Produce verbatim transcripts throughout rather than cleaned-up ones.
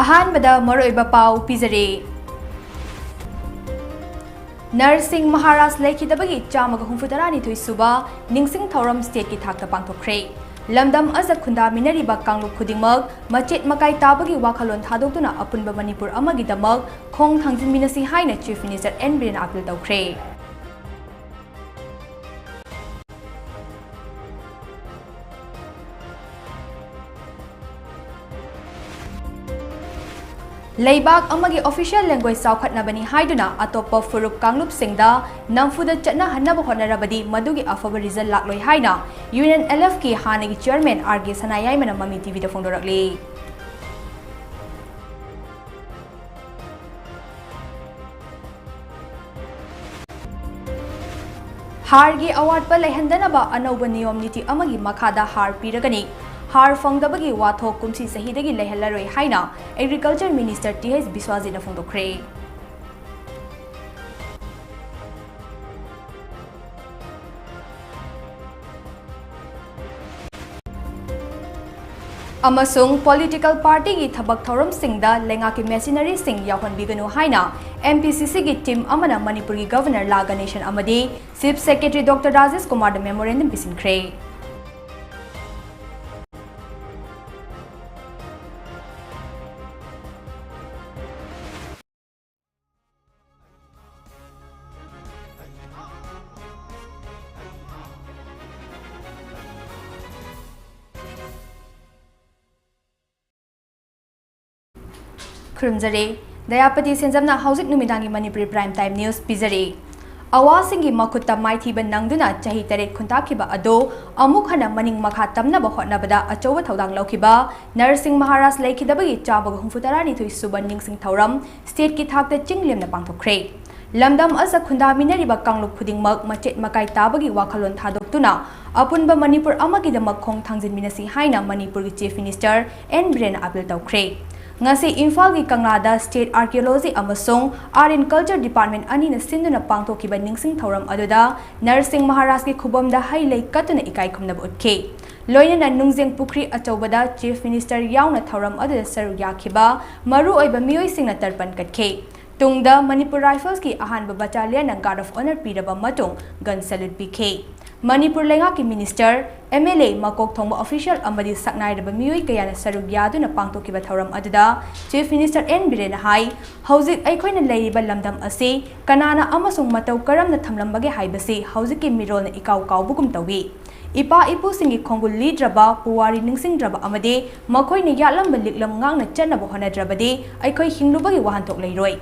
ꯑꯍꯥꯟꯕꯗ ꯃꯔꯨꯑꯣꯏꯕ ꯄꯥꯎ ꯄꯤꯖꯔꯤ꯫ ꯅꯔꯁꯤꯡ ꯃꯍꯥꯔꯥꯖ ꯂꯩꯈꯤꯗꯕꯒꯤ ꯆꯥꯝꯃꯒ ꯍꯨꯝꯐꯨ ꯇꯔꯥꯅꯤꯊꯣꯏ ꯁꯨꯕ ꯅꯤꯡꯁꯤꯡ ꯊꯧꯔꯝ ꯁ꯭ꯇꯦꯠꯀꯤ ꯊꯥꯛꯇ ꯄꯥꯡꯊꯣꯛꯈ꯭ꯔꯦ꯫ ꯂꯝꯗꯝ ꯑꯁꯤꯗ ꯈꯨꯟꯗꯥꯃꯤꯟꯅꯔꯤꯕ ꯀꯥꯡꯂꯨꯞ ꯈꯨꯗꯤꯡꯃꯛ ꯃꯆꯦꯠ ꯃꯀꯥꯏ ꯇꯥꯕꯒꯤ ꯋꯥꯈꯜꯂꯣꯟ ꯊꯥꯗꯣꯛꯇꯨꯅ ꯑꯄꯨꯟꯕ ꯃꯅꯤꯄꯨꯔ ꯑꯃꯒꯤꯗꯃꯛ ꯈꯣꯡ ꯊꯥꯡꯖꯤꯟꯃꯤꯟꯅꯁꯤ ꯍꯥꯏꯅ Chief Minister N Biren appeal ꯇꯧꯈ꯭ꯔꯦ꯫ ꯂꯩꯕꯥꯛ ꯑꯃꯒꯤ official language ꯆꯥꯎꯈꯠꯅꯕꯅꯤ ꯍꯥꯏꯗꯨꯅ ꯑꯇꯣꯞꯄ ꯐꯨꯔꯨꯞ ꯀꯥꯡꯂꯨꯞꯁꯤꯡꯗ ꯅꯝꯐꯨꯗ ꯆꯠꯅꯍꯟꯅꯕ ꯍꯣꯠꯅꯔꯕꯗꯤ ꯃꯗꯨꯒꯤ ꯑꯐꯕ result ꯂꯥꯛꯂꯣꯏ ꯍꯥꯏꯅ UNLF ꯀꯤ ꯍꯥꯟꯅꯒꯤ chairman R K ꯁꯅꯥꯌꯥꯏꯃꯅ ꯃꯃꯤ ꯇꯤꯚꯤꯗ ꯐꯣꯡꯗꯣꯔꯛꯂꯤ꯫ ꯍꯥꯔꯒꯤ ꯑꯋꯥꯠꯄ ꯂꯩꯍꯟꯗꯅꯕ ꯑꯅꯧꯕ ꯅꯤꯌꯣꯝ ꯅꯤꯇꯤ ꯑꯃꯒꯤ ꯃꯈꯥꯗ ꯍꯥꯔ ꯄꯤꯔꯒꯅꯤ꯫ ꯍꯥꯔ ꯐꯪꯗꯕꯒꯤ ꯋꯥꯊꯣꯛ ꯀꯨꯝꯁꯤ ꯆꯍꯤꯗꯒꯤ ꯂꯩꯍꯜꯂꯔꯣꯏ ꯍꯥꯏꯅ Agriculture Minister ꯇꯤ ꯑꯩꯆ ꯕꯤꯁ꯭ꯋꯥꯖꯤꯠꯅ ꯐꯣꯡꯗꯣꯛꯈ꯭ꯔꯦ꯫ ꯑꯃꯁꯨꯡ political party ꯒꯤ ꯊꯕꯛ ꯊꯧꯔꯝꯁꯤꯡꯗ ꯂꯩꯉꯥꯛꯀꯤ machinery ꯁꯤꯡ ꯌꯥꯎꯍꯟꯕꯤꯒꯅꯨ ꯍꯥꯏꯅ M P C C ꯒꯤ team ꯑꯃꯅ ꯃꯅꯤꯄꯨꯔꯒꯤ Governor ꯂꯥ ꯒꯅꯦꯁꯟ ꯑꯃꯗꯤ Chief Secretary Doctor Rajesh ꯀꯨꯃꯥꯔꯗ memorandum ꯄꯤꯁꯤꯟꯈ꯭ꯔꯦ꯫ ꯈꯨꯔꯨꯝꯖꯔꯤ꯫ ꯗꯌꯥꯄꯇꯤ ꯁꯦꯟꯖꯝꯅ ꯍꯧꯖꯤꯛ ꯅꯨꯃꯤꯗꯥꯡꯒꯤ ꯃꯅꯤꯄꯨꯔꯤ prime time news ꯄꯤꯖꯔꯤ꯫ ꯑꯋꯥꯁꯤꯡꯒꯤ ꯃꯈꯨꯠꯇ ꯃꯥꯏꯊꯤꯕ ꯅꯪꯗꯨꯅ ꯆꯍꯤ ꯇꯔꯦꯠ ꯈꯨꯟꯇꯥꯛꯈꯤꯕ ꯑꯗꯣ ꯑꯃꯨꯛ ꯍꯟꯅ ꯃꯅꯤꯡ ꯃꯈꯥ ꯇꯝꯅꯕ ꯍꯣꯠꯅꯕꯗ ꯑꯆꯧꯕ ꯊꯧꯗꯥꯡ ꯂꯧꯈꯤꯕ ꯅꯔꯁꯤꯡ ꯃꯍꯥꯔꯥꯖ ꯂꯩꯈꯤꯗꯕꯒꯤ ꯆꯥꯝꯃꯒ ꯍꯨꯝꯐꯨ ꯇꯔꯥꯅꯤꯊꯣꯏ ꯁꯨꯕ ꯅꯤꯡꯁꯤꯡ ꯊꯧꯔꯝ state ꯀꯤ ꯊꯥꯛꯇ ꯆꯤꯡ ꯂꯦꯝꯅ ꯄꯥꯡꯊꯣꯛꯈ꯭ꯔꯦ꯫ ꯂꯝꯗꯝ ꯑꯁꯤꯗ ꯈꯨꯟꯗꯥꯃꯤꯟꯅꯔꯤꯕ ꯀꯥꯡꯂꯨꯞ ꯈꯨꯗꯤꯡꯃꯛ ꯃꯆꯦꯠ ꯃꯀꯥꯏ ꯇꯥꯕꯒꯤ ꯋꯥꯈꯜꯂꯣꯟ ꯊꯥꯗꯣꯛꯇꯨꯅ ꯑꯄꯨꯟꯕ ꯃꯅꯤꯄꯨꯔ ꯑꯃꯒꯤꯗꯃꯛ ꯈꯣꯡ ꯊꯥꯡꯖꯤꯟꯃꯤꯟꯅꯁꯤ ꯍꯥꯏꯅ ꯃꯅꯤꯄꯨꯔꯒꯤ Chief Minister N ꯕꯤꯔꯦꯟꯅ ꯑꯄꯤꯜ ꯇꯧꯈ꯭ꯔꯦ꯫ ꯉꯁꯤ ꯏꯝꯐꯥꯜꯒꯤ ꯀꯪꯂꯥꯗ State Archaeology ꯑꯃꯁꯨꯡ Art and Culture Department ꯑꯅꯤꯅ ꯁꯤꯟꯗꯨꯅ ꯄꯥꯡꯊꯣꯛꯈꯤꯕ ꯅꯤꯡꯁꯤꯡ ꯊꯧꯔꯝ ꯑꯗꯨꯗ ꯅꯔꯁꯤꯡ ꯃꯍꯥꯔꯥꯖꯀꯤ ꯈꯨꯕꯝꯗ ꯍꯩ ꯂꯩ ꯀꯠꯇꯨꯅ ꯏꯀꯥꯏ ꯈꯨꯝꯅꯕ ꯎꯠꯈꯤ꯫ ꯂꯣꯏꯅꯅ ꯅꯨꯡꯖꯦꯡ ꯄꯨꯈ꯭ꯔꯤ ꯑꯆꯧꯕꯗ Chief Minister ꯌꯥꯎꯅ ꯊꯧꯔꯝ ꯑꯗꯨꯗ ꯁꯔꯨꯛ ꯌꯥꯈꯤꯕ ꯃꯔꯨꯑꯣꯏꯕ ꯃꯤꯑꯣꯏꯁꯤꯡꯅ ꯇꯔꯄꯟ ꯀꯠꯈꯤ꯫ ꯇꯨꯡꯗ Manipur Riflesꯀꯤ ꯑꯍꯥꯟꯕ battalionꯅ Guard of Honour ꯄꯤꯔꯕ ꯃꯇꯨꯡ gun salute ꯄꯤꯈꯤ꯫ ꯃꯅꯤꯄꯨꯔ ꯂꯩꯉꯥꯛꯀꯤ minister, MLA, ꯃꯀꯣꯛ ꯊꯣꯡꯕ official ꯑꯃꯗꯤ ꯁꯛꯅꯥꯏꯔꯕ ꯃꯤꯑꯣꯏ ꯀꯌꯥꯅ ꯁꯔꯨꯛ ꯌꯥꯗꯨꯅ ꯄꯥꯡꯊꯣꯛꯈꯤꯕ ꯊꯧꯔꯝ ꯑꯗꯨꯗ Chief Minister N ꯕꯤꯔꯦꯟꯅ ꯍꯥꯏ, ꯍꯧꯖꯤꯛ ꯑꯩꯈꯣꯏꯅ ꯂꯩꯔꯤꯕ ꯂꯝꯗꯝ ꯑꯁꯤ ꯀꯅꯥꯅ ꯑꯃꯁꯨꯡ ꯃꯇꯧ ꯀꯔꯝꯅ ꯊꯝꯂꯝꯕꯒꯦ ꯍꯥꯏꯕꯁꯤ ꯍꯧꯖꯤꯛꯀꯤ ꯃꯤꯔꯣꯜꯅ ꯏꯀꯥꯎ ꯀꯥꯎꯕꯒꯨꯝ ꯇꯧꯏ꯫ ꯏꯄꯥ ꯏꯄꯨꯁꯤꯡꯒꯤ ꯈꯣꯡꯒꯨꯜ ꯂꯤꯗ꯭ꯔꯕ, ꯄꯨꯋꯥꯔꯤ ꯅꯤꯡꯁꯤꯡꯗ꯭ꯔꯕ ꯑꯃꯗꯤ ꯃꯈꯣꯏꯅ ꯌꯥꯠꯂꯝꯕ ꯂꯤꯛꯂꯝ ꯉꯥꯛꯅ ꯆꯠꯅꯕ ꯍꯣꯠꯅꯗ꯭ꯔꯕꯗꯤ ꯑꯩꯈꯣꯏ ꯍꯤꯡꯂꯨꯕꯒꯤ ꯋꯥꯍꯟꯊꯣꯛ ꯂꯩꯔꯣꯏ꯫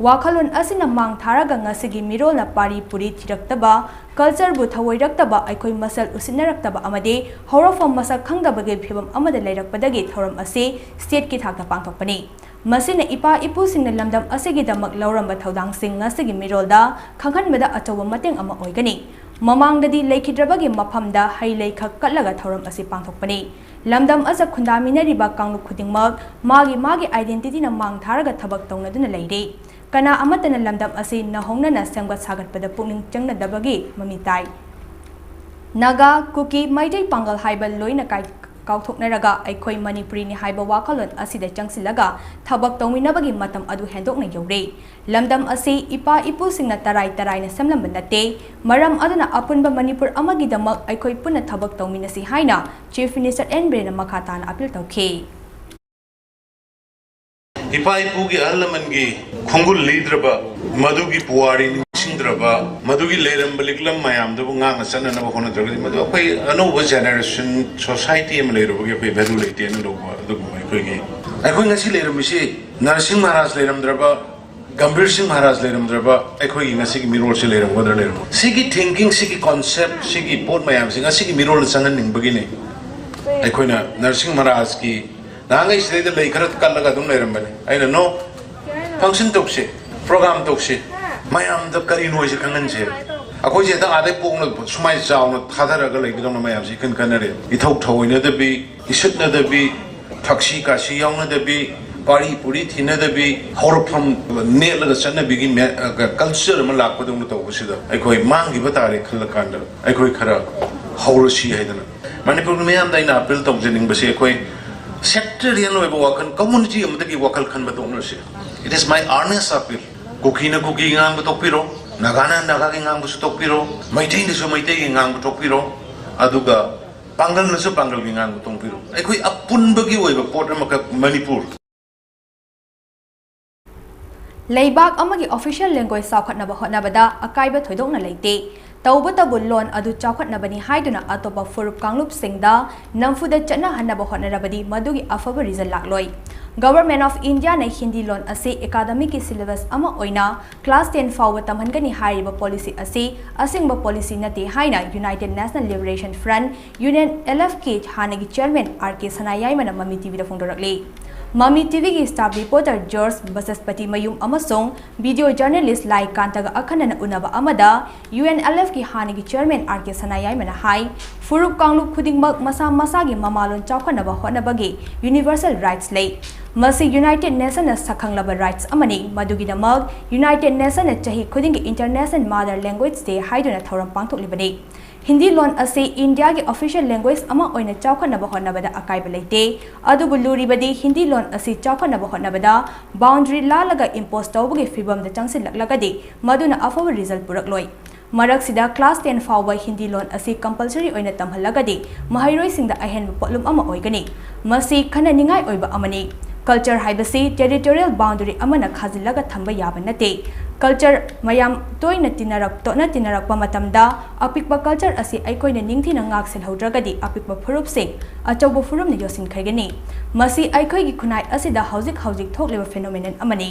ꯋꯥꯈꯜꯂꯣꯟ ꯑꯁꯤꯅ ꯃꯥꯡ ꯊꯥꯔꯒ ꯉꯁꯤꯒꯤ ꯃꯤꯔꯣꯜꯅ ꯄꯥꯔꯤ ꯄꯨꯔꯤ ꯊꯤꯔꯛꯇꯕ, cultureꯕꯨ ꯊꯑꯣꯏꯔꯛꯇꯕ, ꯑꯩꯈꯣꯏ ꯃꯁꯦꯜ ꯎꯁꯤꯠꯅꯔꯛꯇꯕ ꯑꯃꯗꯤ ꯍꯧꯔꯛꯐꯝ ꯃꯁꯛ ꯈꯪꯗꯕꯒꯤ ꯐꯤꯚꯝ ꯑꯃꯗ ꯂꯩꯔꯛꯄꯗꯒꯤ ꯊꯧꯔꯝ ꯑꯁꯤ stateꯀꯤ ꯊꯥꯛꯇ ꯄꯥꯡꯊꯣꯛꯄꯅꯤ꯫ ꯃꯁꯤꯅ ꯏꯄꯥ ꯏꯄꯨꯁꯤꯡꯅ ꯂꯝꯗꯝ ꯑꯁꯤꯒꯤꯗꯃꯛ ꯂꯧꯔꯝꯕ ꯊꯧꯗꯥꯡꯁꯤꯡ ꯉꯁꯤꯒꯤ ꯃꯤꯔꯣꯜꯗ ꯈꯪꯍꯟꯕꯗ ꯑꯆꯧꯕ ꯃꯇꯦꯡ ꯑꯃ ꯑꯣꯏꯒꯅꯤ꯫ ꯃꯃꯥꯡꯗꯗꯤ ꯂꯩꯈꯤꯗ꯭ꯔꯕꯒꯤ ꯃꯐꯝꯗ ꯍꯩ ꯂꯩ ꯈꯛ ꯀꯠꯂꯒ ꯊꯧꯔꯝ ꯑꯁꯤ ꯄꯥꯡꯊꯣꯛꯄꯅꯤ꯫ ꯂꯝꯗꯝ ꯑꯁꯤꯗ ꯈꯨꯟꯗꯥꯃꯤꯟꯅꯔꯤꯕ ꯀꯥꯡꯂꯨꯞ ꯈꯨꯗꯤꯡꯃꯛ ꯃꯥꯒꯤ ꯃꯥꯒꯤ identityꯅ ꯃꯥꯡ ꯊꯥꯔꯒ ꯊꯕꯛ ꯇꯧꯅꯗꯨꯅ ꯂꯩꯔꯤ꯫ ꯀꯅꯥ ꯑꯃꯠꯇꯅ ꯂꯝꯗꯝ ꯑꯁꯤ ꯅꯧꯍꯧꯅꯅ ꯁꯦꯝꯒꯠ ꯁꯥꯒꯠꯄꯗ ꯄꯨꯛꯅꯤꯡ ꯆꯪꯅꯗꯕꯒꯤ ꯃꯃꯤ ꯇꯥꯏ꯫ ꯅꯥꯒꯥ, ꯀꯨꯀꯤ, ꯃꯩꯇꯩ ꯄꯥꯡꯒꯜ ꯍꯥꯏꯕ ꯂꯣꯏꯅ ꯀꯥꯏ-, ꯀꯥꯎꯊꯣꯛꯅꯔꯒ ꯑꯩꯈꯣꯏ ꯃꯅꯤꯄꯨꯔꯤꯅꯤ ꯍꯥꯏꯕ ꯋꯥꯈꯜꯂꯣꯟ ꯑꯁꯤꯗ ꯆꯪꯁꯤꯜꯂꯒ ꯊꯕꯛ ꯇꯧꯃꯤꯟꯅꯕꯒꯤ ꯃꯇꯝ ꯑꯗꯨ ꯍꯦꯟꯗꯣꯛꯅ ꯌꯧꯔꯦ꯫ ꯂꯝꯗꯝ ꯑꯁꯤ ꯏꯄꯥ ꯏꯄꯨꯁꯤꯡꯅ ꯇꯔꯥꯏ ꯇꯔꯥꯏꯅ ꯁꯦꯝꯂꯝꯕ ꯅꯠꯇꯦ꯫ ꯃꯔꯝ ꯑꯗꯨꯅ ꯑꯄꯨꯟꯕ ꯃꯅꯤꯄꯨꯔ ꯑꯃꯒꯤꯗꯃꯛ ꯑꯩꯈꯣꯏ ꯄꯨꯟꯅ ꯊꯕꯛ ꯇꯧꯃꯤꯟꯅꯁꯤ ꯍꯥꯏꯅ Chief Minister N ꯕꯤꯔꯦꯟꯅ ꯃꯈꯥ ꯇꯥꯅ appeal ꯇꯧꯈꯤ꯫ ꯏꯄꯥ ꯏꯄꯨꯒꯤ ꯑꯍꯜ ꯂꯃꯟꯒꯤ ꯈꯣꯡꯒꯨꯜ ꯂꯤꯗ꯭ꯔꯕ, ꯃꯗꯨꯒꯤ ꯄꯨꯋꯥꯔꯤ ꯅꯤꯡꯁꯤꯡꯗ꯭ꯔꯕ, ꯃꯗꯨꯒꯤ ꯂꯩꯔꯝꯕ ꯂꯤꯛꯂꯝ ꯃꯌꯥꯝꯗꯨꯕꯨ ꯉꯥꯛꯅ ꯆꯠꯅꯅꯕ ꯍꯣꯠꯅꯗ꯭ꯔꯒꯗꯤ ꯃꯗꯨ ꯑꯩꯈꯣꯏ ꯑꯅꯧꯕ generation society ꯑꯃ ꯂꯩꯔꯨꯕꯒꯤ ꯑꯩꯈꯣꯏ value ꯂꯩꯇꯦꯅ ꯂꯧꯕ ꯑꯗꯨꯒꯨꯝꯕ ꯑꯩꯈꯣꯏꯒꯤ, ꯑꯩꯈꯣꯏ ꯉꯁꯤ ꯂꯩꯔꯝꯃꯤꯁꯤ ꯅꯔꯁꯤꯡ ꯃꯍꯥꯔꯥꯖ ꯂꯩꯔꯝꯗ꯭ꯔꯕ, ꯒꯝꯚꯤꯔ ꯁꯤꯡ ꯃꯍꯥꯔꯥꯖ ꯂꯩꯔꯝꯗ꯭ꯔꯕ ꯑꯩꯈꯣꯏꯒꯤ ꯉꯁꯤꯒꯤ ꯃꯤꯔꯣꯜꯁꯤ ꯂꯩꯔꯝꯒꯗ꯭ꯔꯥ ꯂꯩꯔꯝꯃꯣꯏ? ꯁꯤꯒꯤ thinking, ꯁꯤꯒꯤ concept, ꯁꯤꯒꯤ ꯄꯣꯠ ꯃꯌꯥꯝꯁꯤ ꯉꯁꯤꯒꯤ ꯃꯤꯔꯣꯜꯗ ꯆꯪꯍꯟꯅꯤꯡꯕꯒꯤꯅꯤ꯫ ꯑꯩꯈꯣꯏꯅ ꯅꯔꯁꯤꯡ ꯃꯍꯥꯔꯥꯖꯀꯤ ꯅꯍꯥꯟꯈꯩ ꯁꯤꯗꯩꯗ ꯂꯩ ꯈꯔ ꯀꯠꯂꯒ ꯑꯗꯨꯝ ꯂꯩꯔꯝꯕꯅꯤ꯫ ꯑꯩꯅ, "No, function ꯇꯧꯁꯤ, program ꯇꯧꯁꯤ, ꯃꯌꯥꯝꯗ ꯀꯔꯤꯅꯣ ꯍꯥꯏꯁꯦ ꯈꯪꯍꯟꯁꯦ꯫ ꯑꯩꯈꯣꯏꯁꯦ ꯍꯦꯛꯇ ꯑꯥꯗꯩ ꯄꯣꯛꯅ ꯁꯨꯃꯥꯏꯅ ꯆꯥꯎꯅ ꯊꯥꯗꯔꯒ ꯂꯩꯕꯗꯧꯅ ꯃꯌꯥꯝꯁꯤ ꯏꯈꯟ ꯈꯟꯅꯔꯦ꯫ ꯏꯊꯧ ꯊꯧꯑꯣꯏꯅꯗꯕꯤ, ꯏꯁꯤꯠꯅꯗꯕꯤ, ꯊꯛꯁꯤ ꯈꯥꯁꯤ ꯌꯥꯎꯅꯗꯕꯤ, ꯄꯥꯔꯤ ꯄꯨꯔꯤ ꯊꯤꯅꯗꯕꯤ ꯍꯧꯔꯛꯐꯝ ꯅꯦꯠꯂꯒ ꯆꯠꯅꯕꯤꯒꯤ ꯃꯦ-, ꯑ, ꯀꯜꯆꯔ ꯑꯃ ꯂꯥꯛꯄꯗꯧꯅ ꯇꯧꯕꯁꯤꯗ ꯑꯩꯈꯣꯏ ꯃꯥꯡꯈꯤꯕ ꯇꯥꯔꯦ ꯈꯜꯂꯀꯥꯟꯗ ꯑꯩꯈꯣꯏ ꯈꯔ ꯍꯧꯔꯁꯤ ꯍꯥꯏꯗꯅ ꯃꯅꯤꯄꯨꯔꯒꯤ ꯃꯤꯌꯥꯝꯗ ꯑꯩꯅ ꯑꯄꯤꯜ ꯇꯧꯖꯅꯤꯡꯕꯁꯤ ꯑꯩꯈꯣꯏ ꯁꯦꯛꯇꯔꯤꯌꯦꯜ ꯑꯣꯏꯕ ꯋꯥꯈꯜ, ꯀꯝꯃꯨꯅꯤꯇꯤ ꯑꯃꯗꯒꯤ ꯋꯥꯈꯜ ꯈꯟꯕ ꯇꯣꯛꯅꯔꯁꯤ꯫ It is my earnest appeal. ꯀꯨꯀꯤꯅ ꯀꯨꯀꯤꯒꯤ ꯉꯥꯡꯕ ꯇꯣꯛꯄꯤꯔꯣ, ꯅꯥꯒꯥꯅ ꯅꯥꯒꯥꯒꯤ ꯉꯥꯡꯕꯁꯨ ꯇꯣꯛꯄꯤꯔꯣ, ꯃꯩꯇꯩꯅꯁꯨ ꯃꯩꯇꯩꯒꯤ ꯉꯥꯡꯕ ꯇꯣꯛꯄꯤꯔꯣ, ꯑꯗꯨꯒ ꯄꯥꯡꯒꯜꯅꯁꯨ ꯄꯥꯡꯒꯜꯒꯤ ꯉꯥꯡꯕ ꯇꯣꯛꯄꯤꯔꯣ꯫ ꯑꯩꯈꯣꯏ ꯑꯄꯨꯟꯕꯒꯤ ꯑꯣꯏꯕ ꯄꯣꯠ ꯑꯃꯈꯛ ꯃꯅꯤꯄꯨꯔ꯫ ꯂꯩꯕꯥꯛ ꯑꯃꯒꯤ official language ꯆꯥꯎꯈꯠꯅꯕ ꯍꯣꯠꯅꯕꯗ ꯑꯀꯥꯏꯕ ꯊꯣꯏꯗꯣꯛꯅ ꯂꯩꯇꯦ꯫ ꯇꯧꯕꯇꯕꯨ ꯂꯣꯟ ꯑꯗꯨ ꯆꯥꯎꯈꯠꯅꯕꯅꯤ ꯍꯥꯏꯗꯨꯅ ꯑꯇꯣꯞꯄ ꯐꯨꯔꯨꯞ ꯀꯥꯡꯂꯨꯞꯁꯤꯡꯗ ꯅꯝꯐꯨꯗ ꯆꯠꯅꯍꯟꯅꯕ ꯍꯣꯠꯅꯔꯕꯗꯤ ꯃꯗꯨꯒꯤ ꯑꯐꯕ result ꯂꯥꯛꯂꯣꯏ꯫ Government of Indiaꯅ ꯍꯤꯟꯗꯤ ꯂꯣꯟ ꯑꯁꯤ academicꯀꯤ syllabus ꯑꯃ ꯑꯣꯏꯅ class ten ꯐꯥꯎꯕ ꯇꯝꯍꯟꯒꯅꯤ ꯍꯥꯏꯔꯤꯕ policy ꯑꯁꯤ ꯑꯁꯦꯡꯕ policy ꯅꯠꯇꯦ ꯍꯥꯏꯅ United National Liberation Front, UNLFꯀꯤ ꯍꯥꯟꯅꯒꯤ chairman R K ꯁꯅꯥꯌꯥꯏꯃꯅ ꯃꯃꯤ TVꯗ ꯐꯣꯡꯗꯣꯔꯛꯂꯤ꯫ ꯃꯃꯤ TVꯒꯤ staff reporter George ꯕꯆꯁꯄꯇꯤ ꯃꯌꯨꯝ ꯑꯃꯁꯨꯡ video journalist ꯂꯥꯏ ꯀꯥꯟꯇꯒ ꯑꯈꯟꯅꯅ ꯎꯅꯕ ꯑꯃꯗ UNLFꯀꯤ ꯍꯥꯟꯅꯒꯤ chairman R K ꯁꯅꯥꯌꯥꯏꯃꯅ ꯍꯥꯏ, ꯐꯨꯔꯨꯞ ꯀꯥꯡꯂꯨꯞ ꯈꯨꯗꯤꯡꯃꯛ ꯃꯁꯥ ꯃꯁꯥꯒꯤ ꯃꯃꯥꯂꯣꯟ ꯆꯥꯎꯈꯠꯅꯕ ꯍꯣꯠꯅꯕꯒꯤ universal rights ꯂꯩ꯫ ꯃꯁꯤ United Nationꯅ ꯁꯛꯈꯪꯂꯕ rights ꯑꯃꯅꯤ꯫ ꯃꯗꯨꯒꯤꯗꯃꯛ United Nationꯅ ꯆꯍꯤ ꯈꯨꯗꯤꯡꯒꯤ International Mother Language Day ꯍꯥꯏꯗꯨꯅ ꯊꯧꯔꯝ ꯄꯥꯡꯊꯣꯛꯂꯤꯕꯅꯤ꯫ ꯍꯤꯟꯗꯤ ꯂꯣꯟ ꯑꯁꯤ ꯏꯟꯗꯤꯌꯥꯒꯤ official language ꯑꯃ ꯑꯣꯏꯅ ꯆꯥꯎꯈꯠꯅꯕ ꯍꯣꯠꯅꯕꯗ ꯑꯀꯥꯏꯕ ꯂꯩꯇꯦ꯫ ꯑꯗꯨꯕꯨ ꯂꯨꯔꯤꯕꯗꯤ ꯍꯤꯟꯗꯤ ꯂꯣꯟ ꯑꯁꯤ ꯆꯥꯎꯈꯠꯅꯕ ꯍꯣꯠꯅꯕꯗ boundary ꯂꯥꯜꯂꯒ impose ꯇꯧꯕꯒꯤ ꯐꯤꯚꯝꯗ ꯆꯪꯁꯤꯜꯂꯛꯂꯒꯗꯤ ꯃꯗꯨꯅ ꯑꯐꯕ result ꯄꯨꯔꯛꯂꯣꯏ꯫ ꯃꯔꯛꯁꯤꯗ class ten ꯐꯥꯎꯕ ꯍꯤꯟꯗꯤ ꯂꯣꯟ ꯑꯁꯤ compulsory ꯑꯣꯏꯅ ꯇꯝꯍꯜꯂꯒꯗꯤ ꯃꯍꯩꯔꯣꯏꯁꯤꯡꯗ ꯑꯍꯦꯟꯕ ꯄꯣꯠꯂꯨꯝ ꯑꯃ ꯑꯣꯏꯒꯅꯤ꯫ ꯃꯁꯤ ꯈꯟꯅꯅꯤꯡꯉꯥꯏ ꯑꯣꯏꯕ ꯑꯃꯅꯤ꯫ Culture ꯍꯥꯏꯕꯁꯤ territorial boundary ꯑꯃꯅ ꯈꯥꯖꯤꯜꯂꯒ ꯊꯝꯕ ꯌꯥꯕ ꯅꯠꯇꯦ꯫ Culture ꯃꯌꯥꯝ ꯇꯣꯏꯅ ꯇꯤꯟꯅꯔꯛ-, ꯇꯣꯠꯅ ꯇꯤꯟꯅꯔꯛꯄ ꯃꯇꯝꯗ ꯑꯄꯤꯛꯄ culture ꯑꯁꯤ ꯑꯩꯈꯣꯏꯅ ꯅꯤꯡꯊꯤꯅ ꯉꯥꯛ ꯁꯦꯜꯍꯧꯗ꯭ꯔꯒꯗꯤ ꯑꯄꯤꯛꯄ ꯐꯨꯔꯨꯞꯁꯤꯡ ꯑꯆꯧꯕ ꯐꯨꯔꯨꯞꯅ ꯌꯣꯠꯁꯤꯟꯈ꯭ꯔꯒꯅꯤ꯫ ꯃꯁꯤ ꯑꯩꯈꯣꯏꯒꯤ ꯈꯨꯟꯅꯥꯏ ꯑꯁꯤꯗ ꯍꯧꯖꯤꯛ ꯍꯧꯖꯤꯛ ꯊꯣꯛꯂꯤꯕ phenomenon ꯑꯃꯅꯤ꯫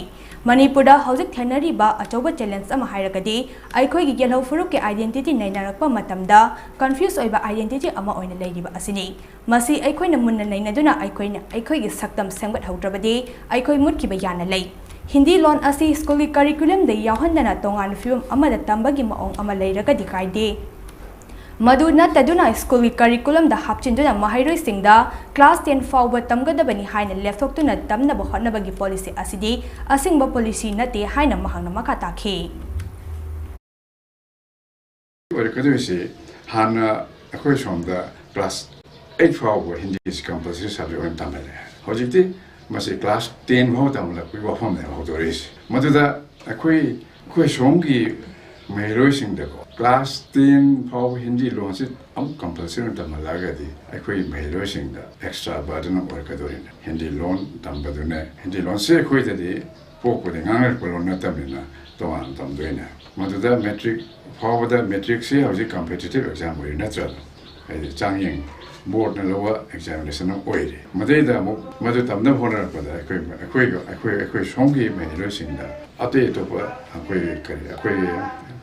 ꯃꯅꯤꯄꯨꯔꯗ ꯍꯧꯖꯤꯛ ꯊꯦꯡꯅꯔꯤꯕ ꯑꯆꯧꯕ challenge ꯑꯃ ꯍꯥꯏꯔꯒꯗꯤ ꯑꯩꯈꯣꯏꯒꯤ ꯌꯦꯜꯍꯧ ꯐꯨꯔꯨꯞꯀꯤ identity ꯅꯩꯅꯔꯛꯄ ꯃꯇꯝꯗ confuse ꯑꯣꯏꯕ identity ꯑꯃ ꯑꯣꯏꯅ ꯂꯩꯔꯤꯕ ꯑꯁꯤꯅꯤ꯫ ꯃꯁꯤ ꯑꯩꯈꯣꯏꯅ ꯃꯨꯟꯅ ꯅꯩꯅꯗꯨꯅ ꯑꯩꯈꯣꯏꯅ ꯑꯩꯈꯣꯏꯒꯤ ꯁꯛꯇꯝ ꯁꯦꯝꯒꯠꯍꯧꯗ꯭ꯔꯕꯗꯤ ꯑꯩꯈꯣꯏ ꯃꯨꯠꯈꯤꯕ ꯌꯥꯅ ꯂꯩ꯫ ꯍꯤꯟꯗꯤ ꯂꯣꯟ ꯑꯁꯤ schoolꯒꯤ curriculumꯗ ꯌꯥꯎꯍꯟꯗꯅ ꯇꯣꯉꯥꯟꯕ ꯐꯤꯕꯝ ꯑꯃꯗ ꯇꯝꯕꯒꯤ ꯃꯑꯣꯡ ꯑꯃ ꯂꯩꯔꯒꯗꯤ ꯀꯥꯏꯗꯦ꯫ ꯃꯗꯨ ꯅꯠꯇꯗꯨꯅ ꯁ꯭ꯀꯨꯜꯒꯤ ꯀꯔꯤꯀꯨꯂꯝꯗ ꯍꯥꯞꯆꯤꯟꯗꯨꯅ ꯃꯍꯩꯔꯣꯏꯁꯤꯡꯗ ꯀ꯭ꯂꯥꯁ ꯇꯦꯟ ꯐꯥꯎꯕ ꯇꯝꯒꯗꯕꯅꯤ ꯍꯥꯏꯅ ꯂꯦꯞꯊꯣꯛꯇꯨꯅ ꯇꯝꯅꯕ ꯍꯣꯠꯅꯕꯒꯤ ꯄꯣꯂꯤꯁꯤ ꯑꯁꯤꯗꯤ ꯑꯁꯦꯡꯕ ꯄꯣꯂꯤꯁꯤ ꯅꯠꯇꯦ ꯍꯥꯏꯅ ꯃꯍꯥꯛꯅ ꯃꯈꯥ ꯇꯥꯈꯤ꯫ ꯑꯣꯏꯔꯛꯀꯗꯣꯏꯁꯤ ꯍꯥꯟꯅ ꯑꯩꯈꯣꯏ ꯁꯣꯝꯗ ꯀ꯭ꯂꯥꯁ ꯑꯩꯠ ꯐꯥꯎꯕ ꯍꯤꯟꯗꯤꯁꯤ ꯀꯝꯄꯜꯁꯔꯤ ꯁꯕꯖꯦꯛ ꯑꯣꯏꯅ ꯇꯝꯍꯜꯂꯦ꯫ ꯍꯧꯖꯤꯛꯇꯤ ꯃꯁꯤ ꯀ꯭ꯂꯥꯁ ꯇꯦꯟ ꯐꯥꯎ ꯇꯝꯍꯜꯂꯛꯄꯒꯤ ꯋꯥꯐꯝꯅꯦꯕ ꯍꯧꯗꯣꯔꯛꯏꯁꯤ꯫ ꯃꯗꯨꯗ ꯑꯩꯈꯣꯏ ꯑꯩꯈꯣꯏ ꯁꯣꯝꯒꯤ ꯃꯍꯩꯔꯣꯏꯁꯤꯡꯗꯀꯣ ꯀ꯭ꯂꯥꯁ ꯇꯦꯟ ꯐꯥꯎꯕ ꯍꯤꯟꯗꯤ ꯂꯣꯟꯁꯤ ꯑꯃꯨꯛ ꯀꯝꯄꯜꯁꯔꯤ ꯑꯣꯏꯅ ꯇꯝꯍꯜꯂꯛꯑꯒꯗꯤ ꯑꯩꯈꯣꯏ ꯃꯍꯩꯔꯣꯏꯁꯤꯡꯗ ꯑꯦꯛꯁꯇ꯭ꯔꯥ ꯕꯔꯗꯟ ꯑꯃ ꯑꯣꯏꯔꯛꯀꯗꯣꯔꯤꯅꯤ꯫ ꯍꯤꯟꯗꯤ ꯂꯣꯟ ꯇꯝꯕꯗꯨꯅ ꯍꯤꯟꯗꯤ ꯂꯣꯟꯁꯤ ꯑꯩꯈꯣꯏꯗꯗꯤ ꯄꯣꯛꯄꯗ ꯉꯥꯡꯅꯔꯛꯄ ꯂꯣꯟ ꯅꯠꯇꯕꯅꯤꯅ ꯇꯣꯉꯥꯟꯅ ꯇꯝꯗꯣꯏꯅꯦ꯫ ꯃꯗꯨꯗ ꯃꯦꯇ꯭ꯔꯤꯛ ꯐꯥꯎꯕꯗ ꯃꯦꯇ꯭ꯔꯤꯛꯁꯤ ꯍꯧꯖꯤꯛ ꯀꯝꯄꯤꯇꯤꯇꯤꯞ ꯑꯦꯛꯖꯥꯝ ꯑꯣꯏꯔꯤ ꯅꯠꯇ꯭ꯔꯥ? ꯍꯥꯏꯗꯤ ꯆꯥꯡꯌꯦꯡ ꯕꯣꯔꯗꯅ ꯂꯧꯕ ꯑꯦꯛꯖꯥꯃꯤꯅꯦꯁꯟ ꯑꯃ ꯑꯣꯏꯔꯦ꯫ ꯃꯗꯩꯗ ꯑꯃꯨꯛ ꯃꯗꯨ ꯇꯝꯅꯕ ꯍꯣꯠꯅꯔꯛꯄꯗ ꯑꯩꯈꯣꯏ ꯑꯩꯈꯣꯏꯒ ꯑꯩꯈꯣꯏ ꯑꯩꯈꯣꯏ ꯁꯣꯝꯒꯤ ꯃꯍꯩꯔꯣꯏꯁꯤꯡꯗ ꯑꯇꯩ ꯑꯇꯣꯞꯄ ꯑꯩꯈꯣꯏꯒꯤ ꯀꯔꯤ ꯑꯩꯈꯣꯏꯒꯤ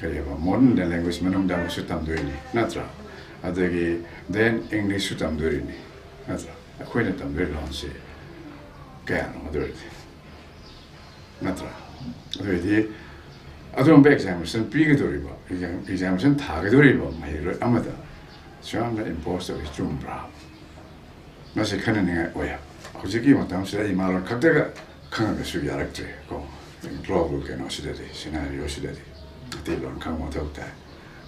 ꯀꯔꯤ ꯍꯥꯏꯕ ꯃꯣꯗꯔꯟ ꯂꯦꯡꯒ꯭ꯋꯦꯖ ꯃꯅꯨꯡꯗ ꯑꯃꯁꯨ ꯇꯝꯗꯣꯏꯅꯤ ꯅꯠꯇ꯭ꯔꯥ? ꯑꯗꯒꯤ ꯗꯦꯟ ꯏꯪꯂꯤꯁꯁꯨ ꯇꯝꯗꯣꯔꯤꯅꯤ ꯅꯠꯇ꯭ꯔꯥ? ꯑꯩꯈꯣꯏꯅ ꯇꯝꯗꯣꯏ ꯂꯣꯟꯁꯦ ꯀꯌꯥꯅꯣ ꯑꯗꯨ ꯑꯣꯏꯔꯗꯤ ꯅꯠꯇ꯭ꯔꯥ? ꯑꯗꯨ ꯑꯣꯏꯔꯗꯤ ꯑꯗꯨꯒꯨꯝꯕ ꯑꯦꯛꯖꯥꯃꯤꯅꯦꯁꯟ ꯄꯤꯒꯗꯧꯔꯤꯕ ꯑꯦꯛꯖꯥꯃꯤꯅꯦꯁꯟ ꯊꯥꯒꯗꯧꯔꯤꯕ ꯃꯍꯩꯔꯣꯏ ꯑꯃꯗ ꯁꯨꯌꯥꯝꯅ ꯏꯝꯄꯣꯁ ꯇꯧꯔꯤ ꯆꯨꯝꯕ꯭ꯔꯥ? ꯃꯁꯤ ꯈꯟꯅꯅꯤꯡꯉꯥꯏ ꯑꯣꯏ꯫ ꯍꯧꯖꯤꯛꯀꯤ ꯃꯇꯝꯁꯤꯗ ꯏꯃꯥ ꯂꯣꯟ ꯈꯛꯇꯒ ꯈꯪꯉꯒꯁꯨ ꯌꯥꯔꯛꯇ꯭ꯔꯦ ꯀꯣ꯫ ꯒ꯭ꯂꯣꯕꯦꯜ ꯀꯩꯅꯣꯁꯤꯗꯗꯤ ꯁꯤꯅꯥꯔꯤꯑꯣꯁꯤꯗꯗꯤ ꯑꯇꯩ ꯂꯣꯟ ꯈꯪꯕ ꯃꯊꯧ ꯇꯥꯏ꯫